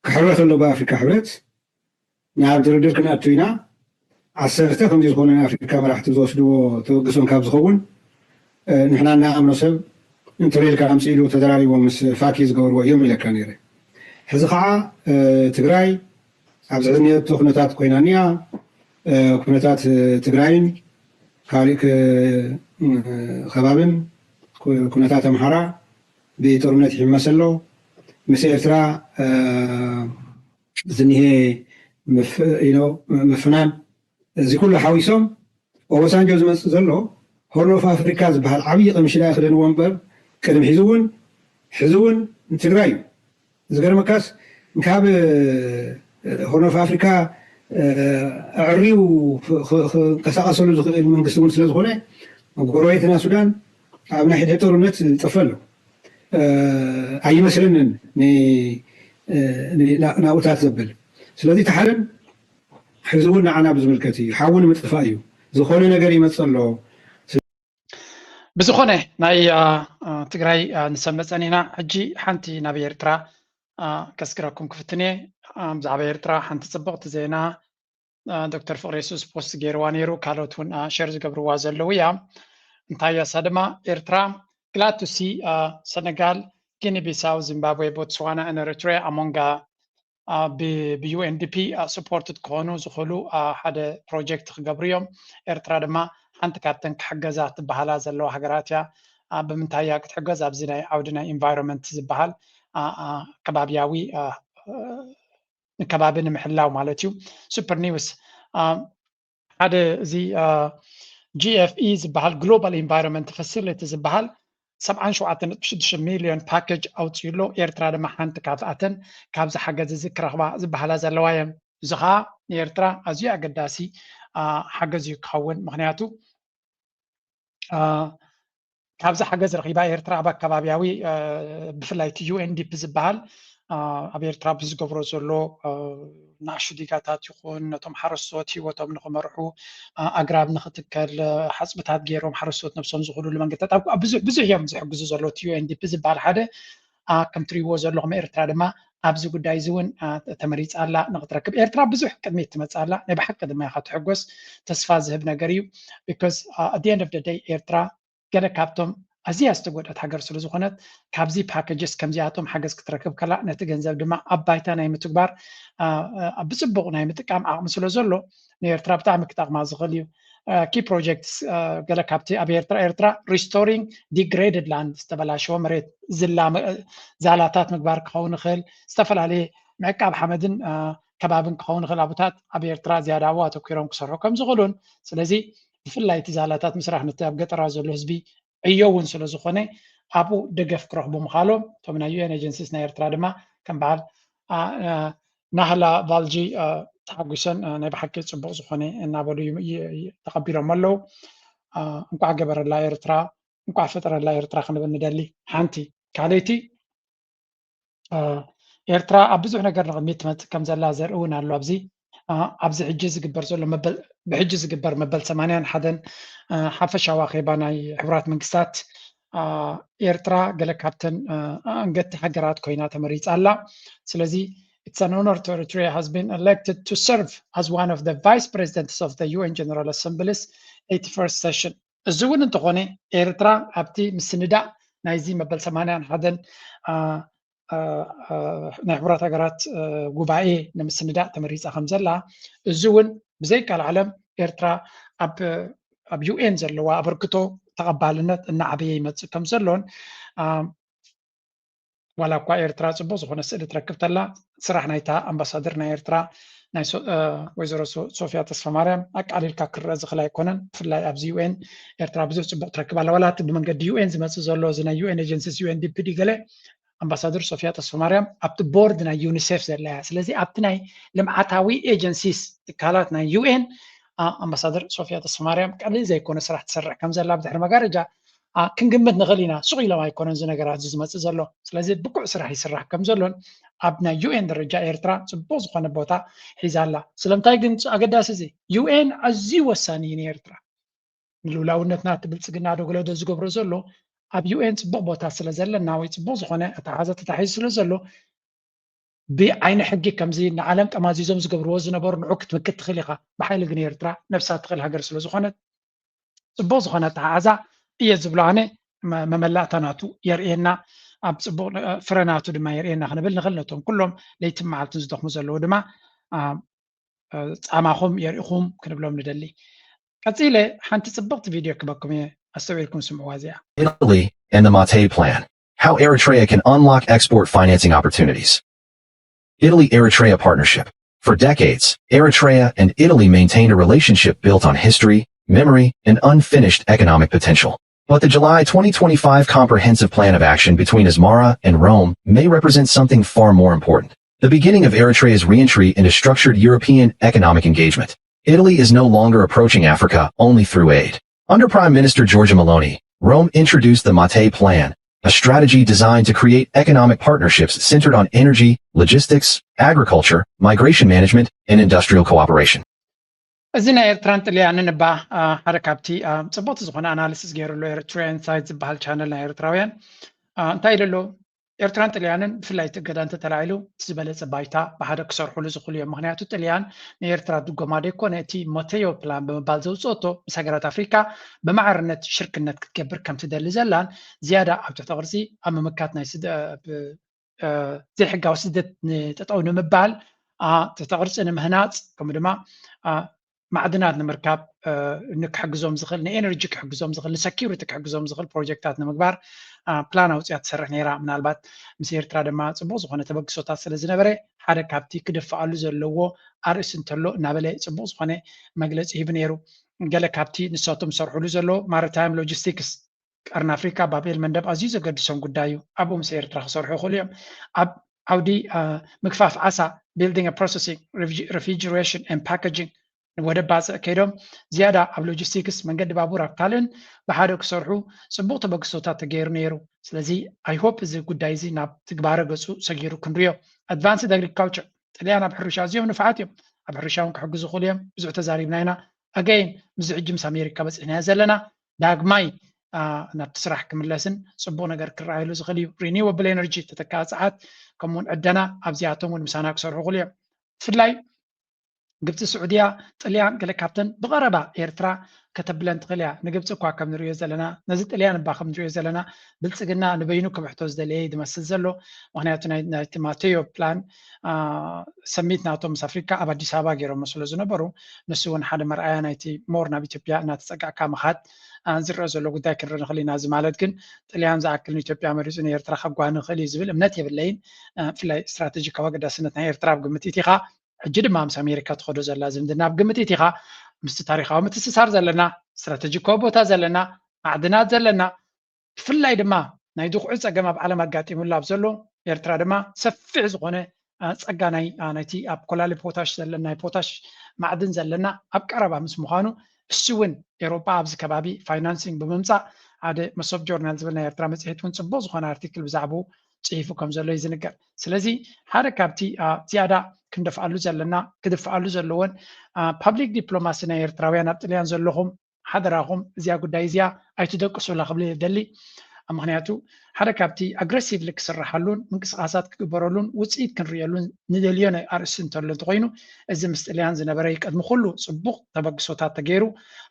ክሕረ ከሎ ብኣፍሪካ ሕብረት ናብ ድርድር ክንኣቱ ኢና፣ ዓሰርተ ከምዚ ዝኾኑ ናይ ኣፍሪካ መራሕቲ ዝወስድዎ ተበግሶን ካብ ዝኸውን ንሕና እናኣምኖ ሰብ እንተበይልካ ኣምፅኢሉ ተደራሪቦም ምስ ፋኪ ዝገበርዎ እዮም ኢለካ ነይረ። ሕዚ ከዓ ትግራይ ኣብዚ ሕዚ እኒአቶ ኩነታት ኮይና እኒኣ። ኩነታት ትግራይን ካሊእ ከባብን ኩነታት ኣምሓራ ብጦርነት ይሕመስ ኣሎ። ምስ ኤርትራ ዝኒሄ ምፍናን፣ እዚ ኩሉ ሓዊሶም ኦባሳንጆ ዝመፅእ ዘሎ ሆርን ኦፍ ኣፍሪካ ዝበሃል ዓብዪ ቀምሽ ዳኣ ክደንዎ እምበር ቅድሚ ሕዚ እውን ሕዚ እውን ንትግራይ እዩ። ዝገርመካስ ካብ ሆርን ኦፍ ኣፍሪካ ኣዕርዩ ክንቀሳቀሰሉ ዝኽእል መንግስቲ እውን ስለዝኾነ ጎረቤትና ሱዳን ኣብ ናይ ሕድሕድ ጦርነት ዝጠፈ ኣሎ ኣይመስለንን። ናብኡታት ዘብል ስለዚ ተሓረን ሕዚ እውን ንዓና ብዝምልከት እዩ። ሓዊ ንምጥፋእ እዩ። ዝኾነ ነገር ይመፅእ ኣሎ። ብዝኾነ ናይ ትግራይ ንሰመፀን ኢና። ሕጂ ሓንቲ ናብ ኤርትራ ከስግረኩም ክፍትን እየ። ብዛዕባ ኤርትራ ሓንቲ ፅብቕቲ ዜና ዶክተር ፍቕሬሱስ ፖስት ገይርዋ ነይሩ። ካልኦት እውን ሸር ዝገብርዋ ዘለዉ እያ። እንታይ እያ እሳ ድማ ኤርትራ glad to see Senegal, Guinea Bissau, Zimbabwe, Botswana and Eritrea among ብ UNDP supported ክኾኑ ዝኽእሉ ሓደ ፕሮጀክት ክገብሩ እዮም። ኤርትራ ድማ ሓንቲ ካብተን ክሕገዛ ትበሃላ ዘለዋ ሃገራት እያ። ብምንታይ እያ ክትሕገዝ? ኣብዚ ናይ ዓውዲ ናይ ኢንቫይሮንመንት ዝበሃል ከባቢያዊ ንከባቢ ንምሕላው ማለት እዩ። ሱፐር ኒውስ ሓደ እዚ GFE ዝበሃል ግሎባል ኢንቫይሮንመንት ፋሲሊቲ ዝበሃል ሰብዓን ሸውዓተን ነጥቢ ሽዱሽተ ሚልዮን ፓኬጅ ኣውፂኡ ኣሎ። ኤርትራ ድማ ሓንቲ ካብኣተን ካብዚ ሓገዝ እዚ ክረኽባ ዝበሃላ ዘለዋ እየን። እዚ ከዓ ንኤርትራ ኣዝዩ ኣገዳሲ ሓገዝ እዩ ክኸውን። ምክንያቱ ካብዚ ሓገዝ ረኺባ ኤርትራ ኣብ ኣከባቢያዊ ብፍላይ እቲ UNDP ዝበሃል ኣብ ኤርትራ ብዝገብሮ ዘሎ ንኣሹ ዲጋታት ይኹን ነቶም ሓረስቶት ሂወቶም ንክመርሑ ኣግራብ ንክትከል ሓፅብታት ገይሮም ሓረስቶት ነብሶም ዝኽእሉሉ መንገድታት ኣብ ብዙሕ ብዙሕ እዮም ዝሕግዙ ዘለዉ። እቲ UNDP ዝበሃል ሓደ ከም ትሪእዎ ዘለኹም ኤርትራ ድማ ኣብዚ ጉዳይ እዚ እውን ተመሪፃ ኣላ ንክትረክብ። ኤርትራ ብዙሕ ቅድሚት ትመፅእ ኣላ። ናይ ብሓቂ ድማ ኢኻ ትሕጎስ። ተስፋ ዝህብ ነገር እዩ። Because at the end of the day ኤርትራ ገለ ካብቶም ኣዝያ ዝተጎድኣት ሃገር ስለ ዝኾነት ካብዚ ፓኬጅስ ከምዚኣቶም ሓገዝ ክትረክብ ከላ ነቲ ገንዘብ ድማ ኣብ ባይታ ናይ ምትግባር ብፅቡቕ ናይ ምጥቃም ዓቕሚ ስለ ዘሎ ንኤርትራ ብጣዕሚ ክጠቕማ ዝኽእል እዩ። Key projects ገለ ካብቲ ኣብ ኤርትራ ኤርትራ restoring degraded land ዝተበላሸወ መሬት ዝላ ዛላታት ምግባር ክኸውን ይኽእል። ዝተፈላለየ ምዕቃብ ሓመድን ከባብን ክኸውን ይኽእል ኣቦታት ኣብ ኤርትራ ዝያዳ ኣብኡ ኣተኲሮም ክሰርሑ ከም ዝኽእሉን ስለዚ ብፍላይ እቲ ዛላታት ምስራሕ ነቲ ኣብ ገጠራት ዘሎ ህዝቢ ዕዮ እውን ስለ ዝኾነ ኣብኡ ደገፍ ክረኽቡ ምኻሎም እቶም ናይ UN agencies ናይ ኤርትራ ድማ ከም በዓል ናህላ ቫልጂ ተሓጒሰን ናይ ብሓቂ ፅቡቕ ዝኾነ እናበሉ ተቐቢሎም ኣለዉ። እንቋዕ ገበረላ ኤርትራ እንቋዕ ፈጠረላ ኤርትራ ክንብል ንደሊ። ሓንቲ ካልኣይቲ ኤርትራ ኣብ ብዙሕ ነገር ንቕድሚት ትመፅእ ከም ዘላ ዘርኢ እውን ኣሎ። ኣብዚ ኣብዚ ሕጂ ዝግበር ዘሎ ብሕጂ ዝግበር መበል ሰማንያን ሓደን ሓፈሻዊ ኣኼባ ናይ ሕቡራት መንግስታት ኤርትራ ገለ ካብተን ኣንገቲ ሃገራት ኮይና ተመሪፃ ኣላ። ስለዚ it's an honor to Eritrea has been elected to serve as one of the vice presidents of the UN General Assembly's eighty-first session እዚ እውን እንተኾነ ኤርትራ ኣብቲ ምስንዳእ ናይዚ መበል ሰማንያን ሓደን ናይ ሕቡራት ሃገራት ጉባኤ ንምስንዳእ ተመሪፃ ከም ዘላ እዚ እውን ብዘይቃል ዓለም ኤርትራ ኣብ UN ዘለዋ ኣበርክቶ ተቐባልነት እናዓበየ ይመፅእ ከም ዘሎን ዋላ እኳ ኤርትራ ፅቡቅ ዝኾነ ስእሊ ትረክብ ተላ ስራሕ ናይታ ኣምባሳደር ናይ ኤርትራ ናይ ሶ- እ፣ ወይዘሮ ሶ- ሶፊያ ተስፋማርያም ኣቃሊልካ ክረአ ዝኽእል ኣይኮነን። ብፍላይ ኣብዚ ዩ ኤን ኤርትራ ብዙሕ ጽቡቕ ትረክብ ኣላ። ዋላ እቲ ብመንገዲ ዩ ኤን ዝመጽእ ዘሎ እዚ ናይ ዩ ኤን ኤጀንሲስ፣ ዩ ኤን ዲ ፒ ዲ ገለ፣ ኣምባሳደር ሶፊያ ተስፋማርያም ኣብቲ ቦርድ ናይ ዩኒሴፍ ዘላ እያ። ስለዚ ኣብቲ ናይ ልምዓታዊ ኤጀንሲስ፣ ትካላት ናይ ዩ ኤን፣ ኣ፣ ኣምባሳደር ሶፊያ ተስፋማርያም ቀሊል ዘይኮነ ስራሕ ትሰርሕ ከም ዘላ ብድሕሪ መጋረጃ ኣ፣ ክንግምት ንኽእል ኢና። ሱቕ ኢሎም ኣይኮነን እዚ ነገራት እዚ ዝመጽእ ዘሎ። ስለዚ ብቁዕ ስራሕ ይስራሕ ከም ዘሎን ኣብ ናይ ዩ ኤን ደረጃ ኤርትራ ጽቡቕ ዝኾነ ቦታ ሒዛ ኣላ። ስለምንታይ ግን ኣገዳሲ እዚ ዩ ኤን ኣዝዩ ወሳኒ እዩ ንኤርትራ። ንልኡላውነትና እቲ ብልጽግና ዶ ገለ ዶ ዝገብሮ ዘሎ ኣብ ዩ ኤን ጽቡቕ ቦታ ስለ ዘለና ወይ ጽቡቕ ዝኾነ ኣተሓሕዛ ተታሒዙ ስለ ዘሎ ብዓይኒ ሕጊ ከምዚ ንዓለም ጠማዚዞም ዝገብርዎ ዝነበሩ ንዑ ክትምክት ትኽእል ኢኻ። ብሓይሊ ግን ኤርትራ ነብሳ ትኽእል ሃገር ስለ ዝኾነት ጽቡቕ ዝኾነ ኣተሓሕዛ እየ ዝብሎ ኣነ። መ- መመላእታ ናቱ የርእየና፣ ኣብ ጽቡቕ ነ- ፍረ ናቱ ድማ የርእየና ክንብል ንኽእል። ነቶም ኩሎም ለይትን መዓልትን ዝደኽሙ ዘለዉ ድማ ኣ፣ ጻማኹም የርእኹም ክንብሎም ንደሊ። ቀጺለ ሓንቲ ጽብቕቲ ቪድዮ ክበኩም እየ፣ ኣስተውዒልኩም ስምዕዋ እዚኣ። Italy and the Mattei Plan. How Eritrea can unlock export financing opportunities. Italy Eritrea partnership. For decades, Eritrea and Italy maintained a relationship built on history, memory, and unfinished economic potential. But the July twenty twenty-five Comprehensive Plan of Action between Asmara and Rome may represent something far more important. The beginning of Eritrea's reentry into structured European economic engagement. Italy is no longer approaching Africa only through aid. Under Prime Minister Giorgia Meloni, Rome introduced the Mattei Plan, a strategy designed to create economic partnerships centered on energy, logistics, agriculture, migration management, and industrial cooperation. እዚ ናይ ኤርትራን ጥልያንን እባ ሓደ ካብቲ ጽቡቕቲ ዝኾነ ኣናሊሲስ ገይሩ ኣሎ ኤርትራውያን ሳይት ዝበሃል ቻነል ናይ ኤርትራውያን። እንታይ ኢሉ ኣሎ? ኤርትራን ጥልያንን ብፍላይ እቲ እገዳ እንተተላዒሉ እቲ ዝበለጸ ባይታ ብሓደ ክሰርሑሉ ዝኽእሉ እዮም። ምክንያቱ ጥልያን ንኤርትራ ድጎማ ደይኮነ እቲ ሞተዮ ፕላን ብምባል ዘውፅኦቶ ምስ ሃገራት ኣፍሪካ ብማዕርነት ሽርክነት ክትገብር ከምትደሊ ዘላን ዝያዳ ኣብ ትሕቲ ቅርፂ ኣብ ምምካት ናይ ስደ ዘይሕጋዊ ስደት ንጠጠው ንምባል ትሕቲ ቅርፂ ንምህናፅ ከምኡ ድማ ማዕድናት ንምርካብ ንክሕግዞም ዝኽእል ንኤነርጂ ክሕግዞም ዝኽእል ንሰኪሪቲ ክሕግዞም ዝኽእል ፕሮጀክታት ንምግባር ፕላን ኣውፅያ ትሰርሕ ነይራ። ምናልባት ምስ ኤርትራ ድማ ፅቡቅ ዝኾነ ተበግሶታት ስለ ዝነበረ ሓደ ካብቲ ክድፍኣሉ ዘለዎ ኣርእስቲ እንተሎ እናበለ ፅቡቅ ዝኾነ መግለፂ ሂቡ ነይሩ። ገለ ካብቲ ንሳቶም ዝሰርሕሉ ዘሎ ማሪታይም ሎጂስቲክስ ቀርኒ ኣፍሪካ ባብኤል መንደብ ኣዝዩ ዘገድሶም ጉዳይ እዩ። ኣብኡ ምስ ኤርትራ ክሰርሑ ይኽእሉ እዮም። ኣብ ዓውዲ ምግፋፍ ዓሳ building a processing refrigeration and packaging ወደብ ባፅዕ ከይዶም ዝያዳ ኣብ ሎጂስቲክስ መንገዲ ባቡር ኣብ ካልእን ብሓደ ክሰርሑ ፅቡቅ ተበግሶታት ተገይሩ ነይሩ። ስለዚ I hope እዚ ጉዳይ እዚ ናብ ትግባረ ገፁ ሰጊሩ ክንሪኦ። ኣድቫንስድ ኣግሪካልቸር ጥልያን ኣብ ሕርሻ ኣዝዮም ንፉዓት እዮም። ኣብ ሕርሻ እውን ክሕግዙ ይኽእሉ እዮም። ብዙሕ ተዛሪብና ኢና። ኣገይን ምስዚ ሕጂ ምስ ኣሜሪካ በፂሕናዮ ዘለና ዳግማይ ናብቲ ስራሕ ክምለስን ፅቡቅ ነገር ክረኣየሉ ዝኽእል እዩ። ሪኒወብል ኤነርጂ ተተካኢ ፀዓት ከምኡውን ዕደና ኣብዚኣቶም እውን ምሳና ክሰርሑ ይኽእሉ እዮም። ብፍላይ ግብፂ ስዑድያ ጥልያን ገለ ካብተን ብቐረባ ኤርትራ ከተብለን ትኽእል እያ። ንግብፂ እኳ ከም ንሪኦ ዘለና ነዚ ጥልያን እባ ከም ንሪኦ ዘለና ብልፅግና ንበይኑ ክብሕቶ ዝደለየ እዩ ዝመስል ዘሎ። ምክንያቱ ናይቲ ማቴዮ ፕላን ሰሚት ናቶም ምስ ኣፍሪካ ኣብ ኣዲስ ኣበባ ገይሮሞ ስለ ዝነበሩ ንሱ እውን ሓደ መርኣያ ናይቲ ሞር ናብ ኢትዮጵያ እናተፀጋዕካ ምኻድ ዝረአ ዘሎ ጉዳይ ክንርኢ ንኽእል ኢና። እዚ ማለት ግን ጥልያን ዝኣክል ንኢትዮጵያ መሪፁ ንኤርትራ ከጓኒ ይኽእል እዩ ዝብል እምነት የብለይን። ብፍላይ ስትራቴጂካዊ ኣገዳስነት ናይ ኤርትራ ኣብ ግምት ኢቲኻ ሕጂ ድማ ምስ ኣሜሪካ ትኸዶ ዘላ ዝምድና ኣብ ግምት ኢቲኻ ምስቲ ታሪካዊ ምትስሳር ዘለና ስትራቴጂካዊ ቦታ ዘለና ማዕድናት ዘለና ብፍላይ ድማ ናይ ድኹዒ ፀገም ኣብ ዓለም ኣጋጢሙላ ኣብ ዘሎ ኤርትራ ድማ ሰፊሕ ዝኾነ ፀጋ ናይ ናይቲ ኣብ ኮላሊ ፖታሽ ዘለና ናይ ፖታሽ ማዕድን ዘለና ኣብ ቀረባ ምስ ምዃኑ እሱ እውን ኤሮጳ ኣብዚ ከባቢ ፋይናንሲንግ ብምምፃእ ሓደ መሶብ ጆርናል ዝብል ናይ ኤርትራ መፅሄት እውን ፅቡቅ ዝኾነ ኣርቲክል ብዛዕባኡ ፅሒፉ ከም ዘሎ እዩ ዝንገር። ስለዚ ሓደ ካብቲ ዝያዳ ክንደፍኣሉ ዘለና ክድፍኣሉ ዘለዎን ፓብሊክ ዲፕሎማሲ ናይ ኤርትራውያን ኣብ ጥልያን ዘለኹም ሓደራኹም እዚኣ ጉዳይ እዚኣ ኣይትደቅሱላ ክብል እየ ደሊ። ምክንያቱ ሓደ ካብቲ ኣግረሲቭሊ ክስራሓሉን ምንቅስቃሳት ክግበረሉን ውፅኢት ክንርእየሉን ንደልዮ ናይ ኣርእስቲ እንተሎ እንተኮይኑ እዚ ምስ ጥልያን ዝነበረ እዩ። ቅድሚ ኩሉ ፅቡቅ ተበግሶታት ተገይሩ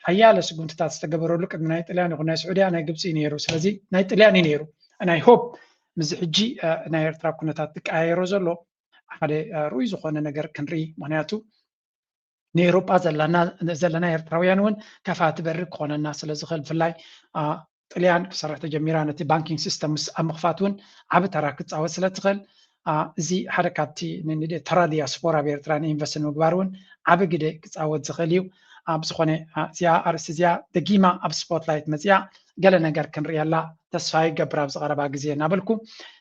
ሓያለ ስጉምትታት ዝተገበረሉ ቅድሚ ናይ ጥልያን ይኹን ናይ ስዑድያ ናይ ግብፂ እዩ ነይሩ። ስለዚ ናይ ጥልያን እዩ ነይሩ። ናይ ሆፕ ምስዚ ሕጂ ናይ ኤርትራ ኩነታት ዝቀያየሮ ዘሎ ሓደ ርኡይ ዝኾነ ነገር ክንርኢ ምክንያቱ ንኤሮጳ ዘለና ኤርትራውያን እውን ከፋቲ በሪ ክኾነና ስለ ዝኽእል ብፍላይ ጥልያን ክሰርሕ ተጀሚራ ነቲ ባንኪንግ ሲስተም ምስ ኣብ ምኽፋት እውን ዓቢ ተራ ክትፃወት ስለ ትኽእል እዚ ሓደ ካብቲ ተራ ዲያስፖራ ኣብ ኤርትራ ንኢንቨስት ንምግባር እውን ዓቢ ግደ ክፃወት ዝኽእል እዩ። ብዝኾነ እዚኣ ኣርእስቲ እዚኣ ደጊማ ኣብ ስፖትላይት መፅያ ገለ ነገር ክንርእየላ ተስፋ ይገብር ኣብዚ ቀረባ ግዜ እናበልኩ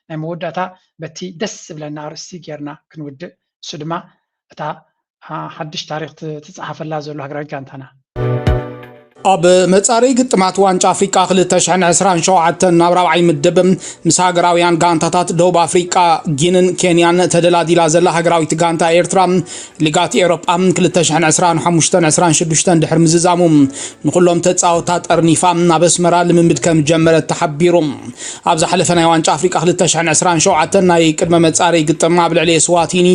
ናይ መወዳእታ በቲ ደስ ዝብለና ኣርእስቲ ጌርና ክንውድእ፣ እሱ ድማ እታ ሓድሽ ታሪክ ትፅሓፈላ ዘሎ ሃገራዊት ጋንታና። ኣብ መጻረይ ግጥማት ዋንጫ ኣፍሪቃ ክልተ ሽሕን ዕስራን ሸውዓተን ናብ ራብዓይ ምድብ ምስ ሃገራውያን ጋንታታት ደቡብ ኣፍሪቃ፣ ጊንን ኬንያን ተደላዲላ ዘላ ሃገራዊት ጋንታ ኤርትራ፣ ሊጋት ኤሮጳ ክልተ ሽሕን ዕስራን ሓሙሽተን ዕስራን ሽዱሽተን ድሕሪ ምዝዛሙ ንኩሎም ተጻወታ ጠርኒፋ ናብ ኣስመራ ልምምድ ከም ጀመረት ተሓቢሩ። ኣብ ዝሓለፈ ናይ ዋንጫ ኣፍሪቃ ክልተ ሽሕን ዕስራን ሸውዓተን ናይ ቅድመ መጻረይ ግጥም ኣብ ልዕሊ ኤስዋቲኒ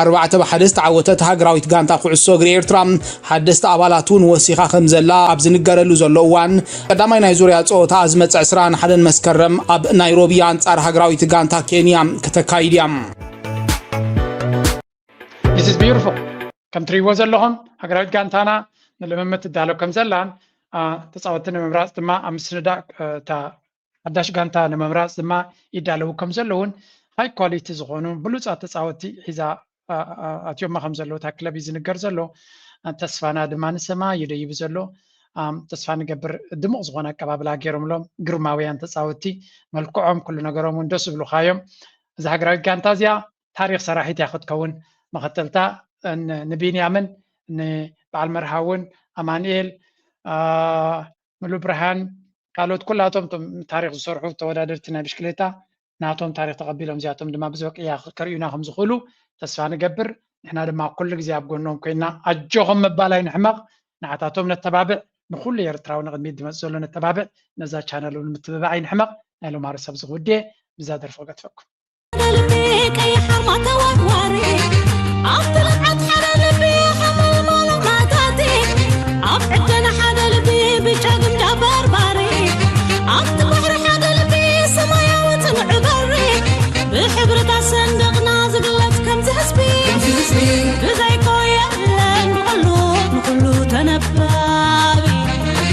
ኣርባዕተ ብሓደ ዝተዓወተት ሃገራዊት ጋንታ ኩዕሶ እግሪ ኤርትራ ሓደስቲ ኣባላት እውን ወሲኻ ከም ዘላ ኣብ ዝንገረሉ ዘሎ እዋን፣ ቀዳማይ ናይ ዙርያ ጸወታ ዝመጽእ ዕስራን ሓደን መስከረም ኣብ ናይሮቢ ኣንጻር ሃገራዊት ጋንታ ኬንያ ክተካይድ እያ። This is beautiful። ከም ትሪእዎ ዘለኹም ሃገራዊት ጋንታና ንልምምድ ትዳሎ ከም ዘላን ተጻወቲ ንምምራጽ ድማ ኣብ ምስንዳእ ሓዳሽ ጋንታ ንምምራፅ ድማ ይዳለዉ ከም ዘለውን ሃይ ኳሊቲ ዝኾኑ ብሉፃት ተፃወቲ ሒዛ ኣትዮማ ከም ዘለዉ እታ ክለብ እዩ ዝንገር ዘሎ። ተስፋና ድማ ንሰማይ እዩ ደይቡ ዘሎ። ተስፋ ንገብር ድሙቕ ዝኾነ ኣቀባብላ ገይሮምሎም ግርማውያን ተፃወቲ፣ መልክዖም ኩሉ ነገሮም እውን ደስ ዝብሉኻ እዮም። እዛ ሃገራዊት ጋንታ እዚኣ ታሪክ ሰራሒት እያ ክትከውን። መኸተልታ ንቢንያምን ንበዓል መርሃውን ኣማንኤል ምሉ ብርሃን ካልኦት ኩላቶም እቶም ታሪክ ዝሰርሑ ተወዳደርቲ ናይ ብሽክሌታ ናቶም ታሪክ ተቐቢሎም እዚኣቶም ድማ ብዚ በቅያ ከርእዩና ከም ዝኽእሉ ተስፋ ንገብር። ንሕና ድማ ኩሉ ግዜ ኣብ ጎኖም ኮይና ኣጆኹም ምባል ኣይንሕመቕ። ንዓታቶም ነተባብዕ፣ ንኩሉ ኤርትራዊ ንቕድሚት ዝመጽእ ዘሎ ነተባብዕ። ነዛ ቻነል እውን ምትብባዕ ኣይንሕመቕ። ናይ ሎማሪ ሰብ ዝኽውድየ ብዛ ደርፊ ክገትፈኩም። ቀይሕ ኣርማታዋ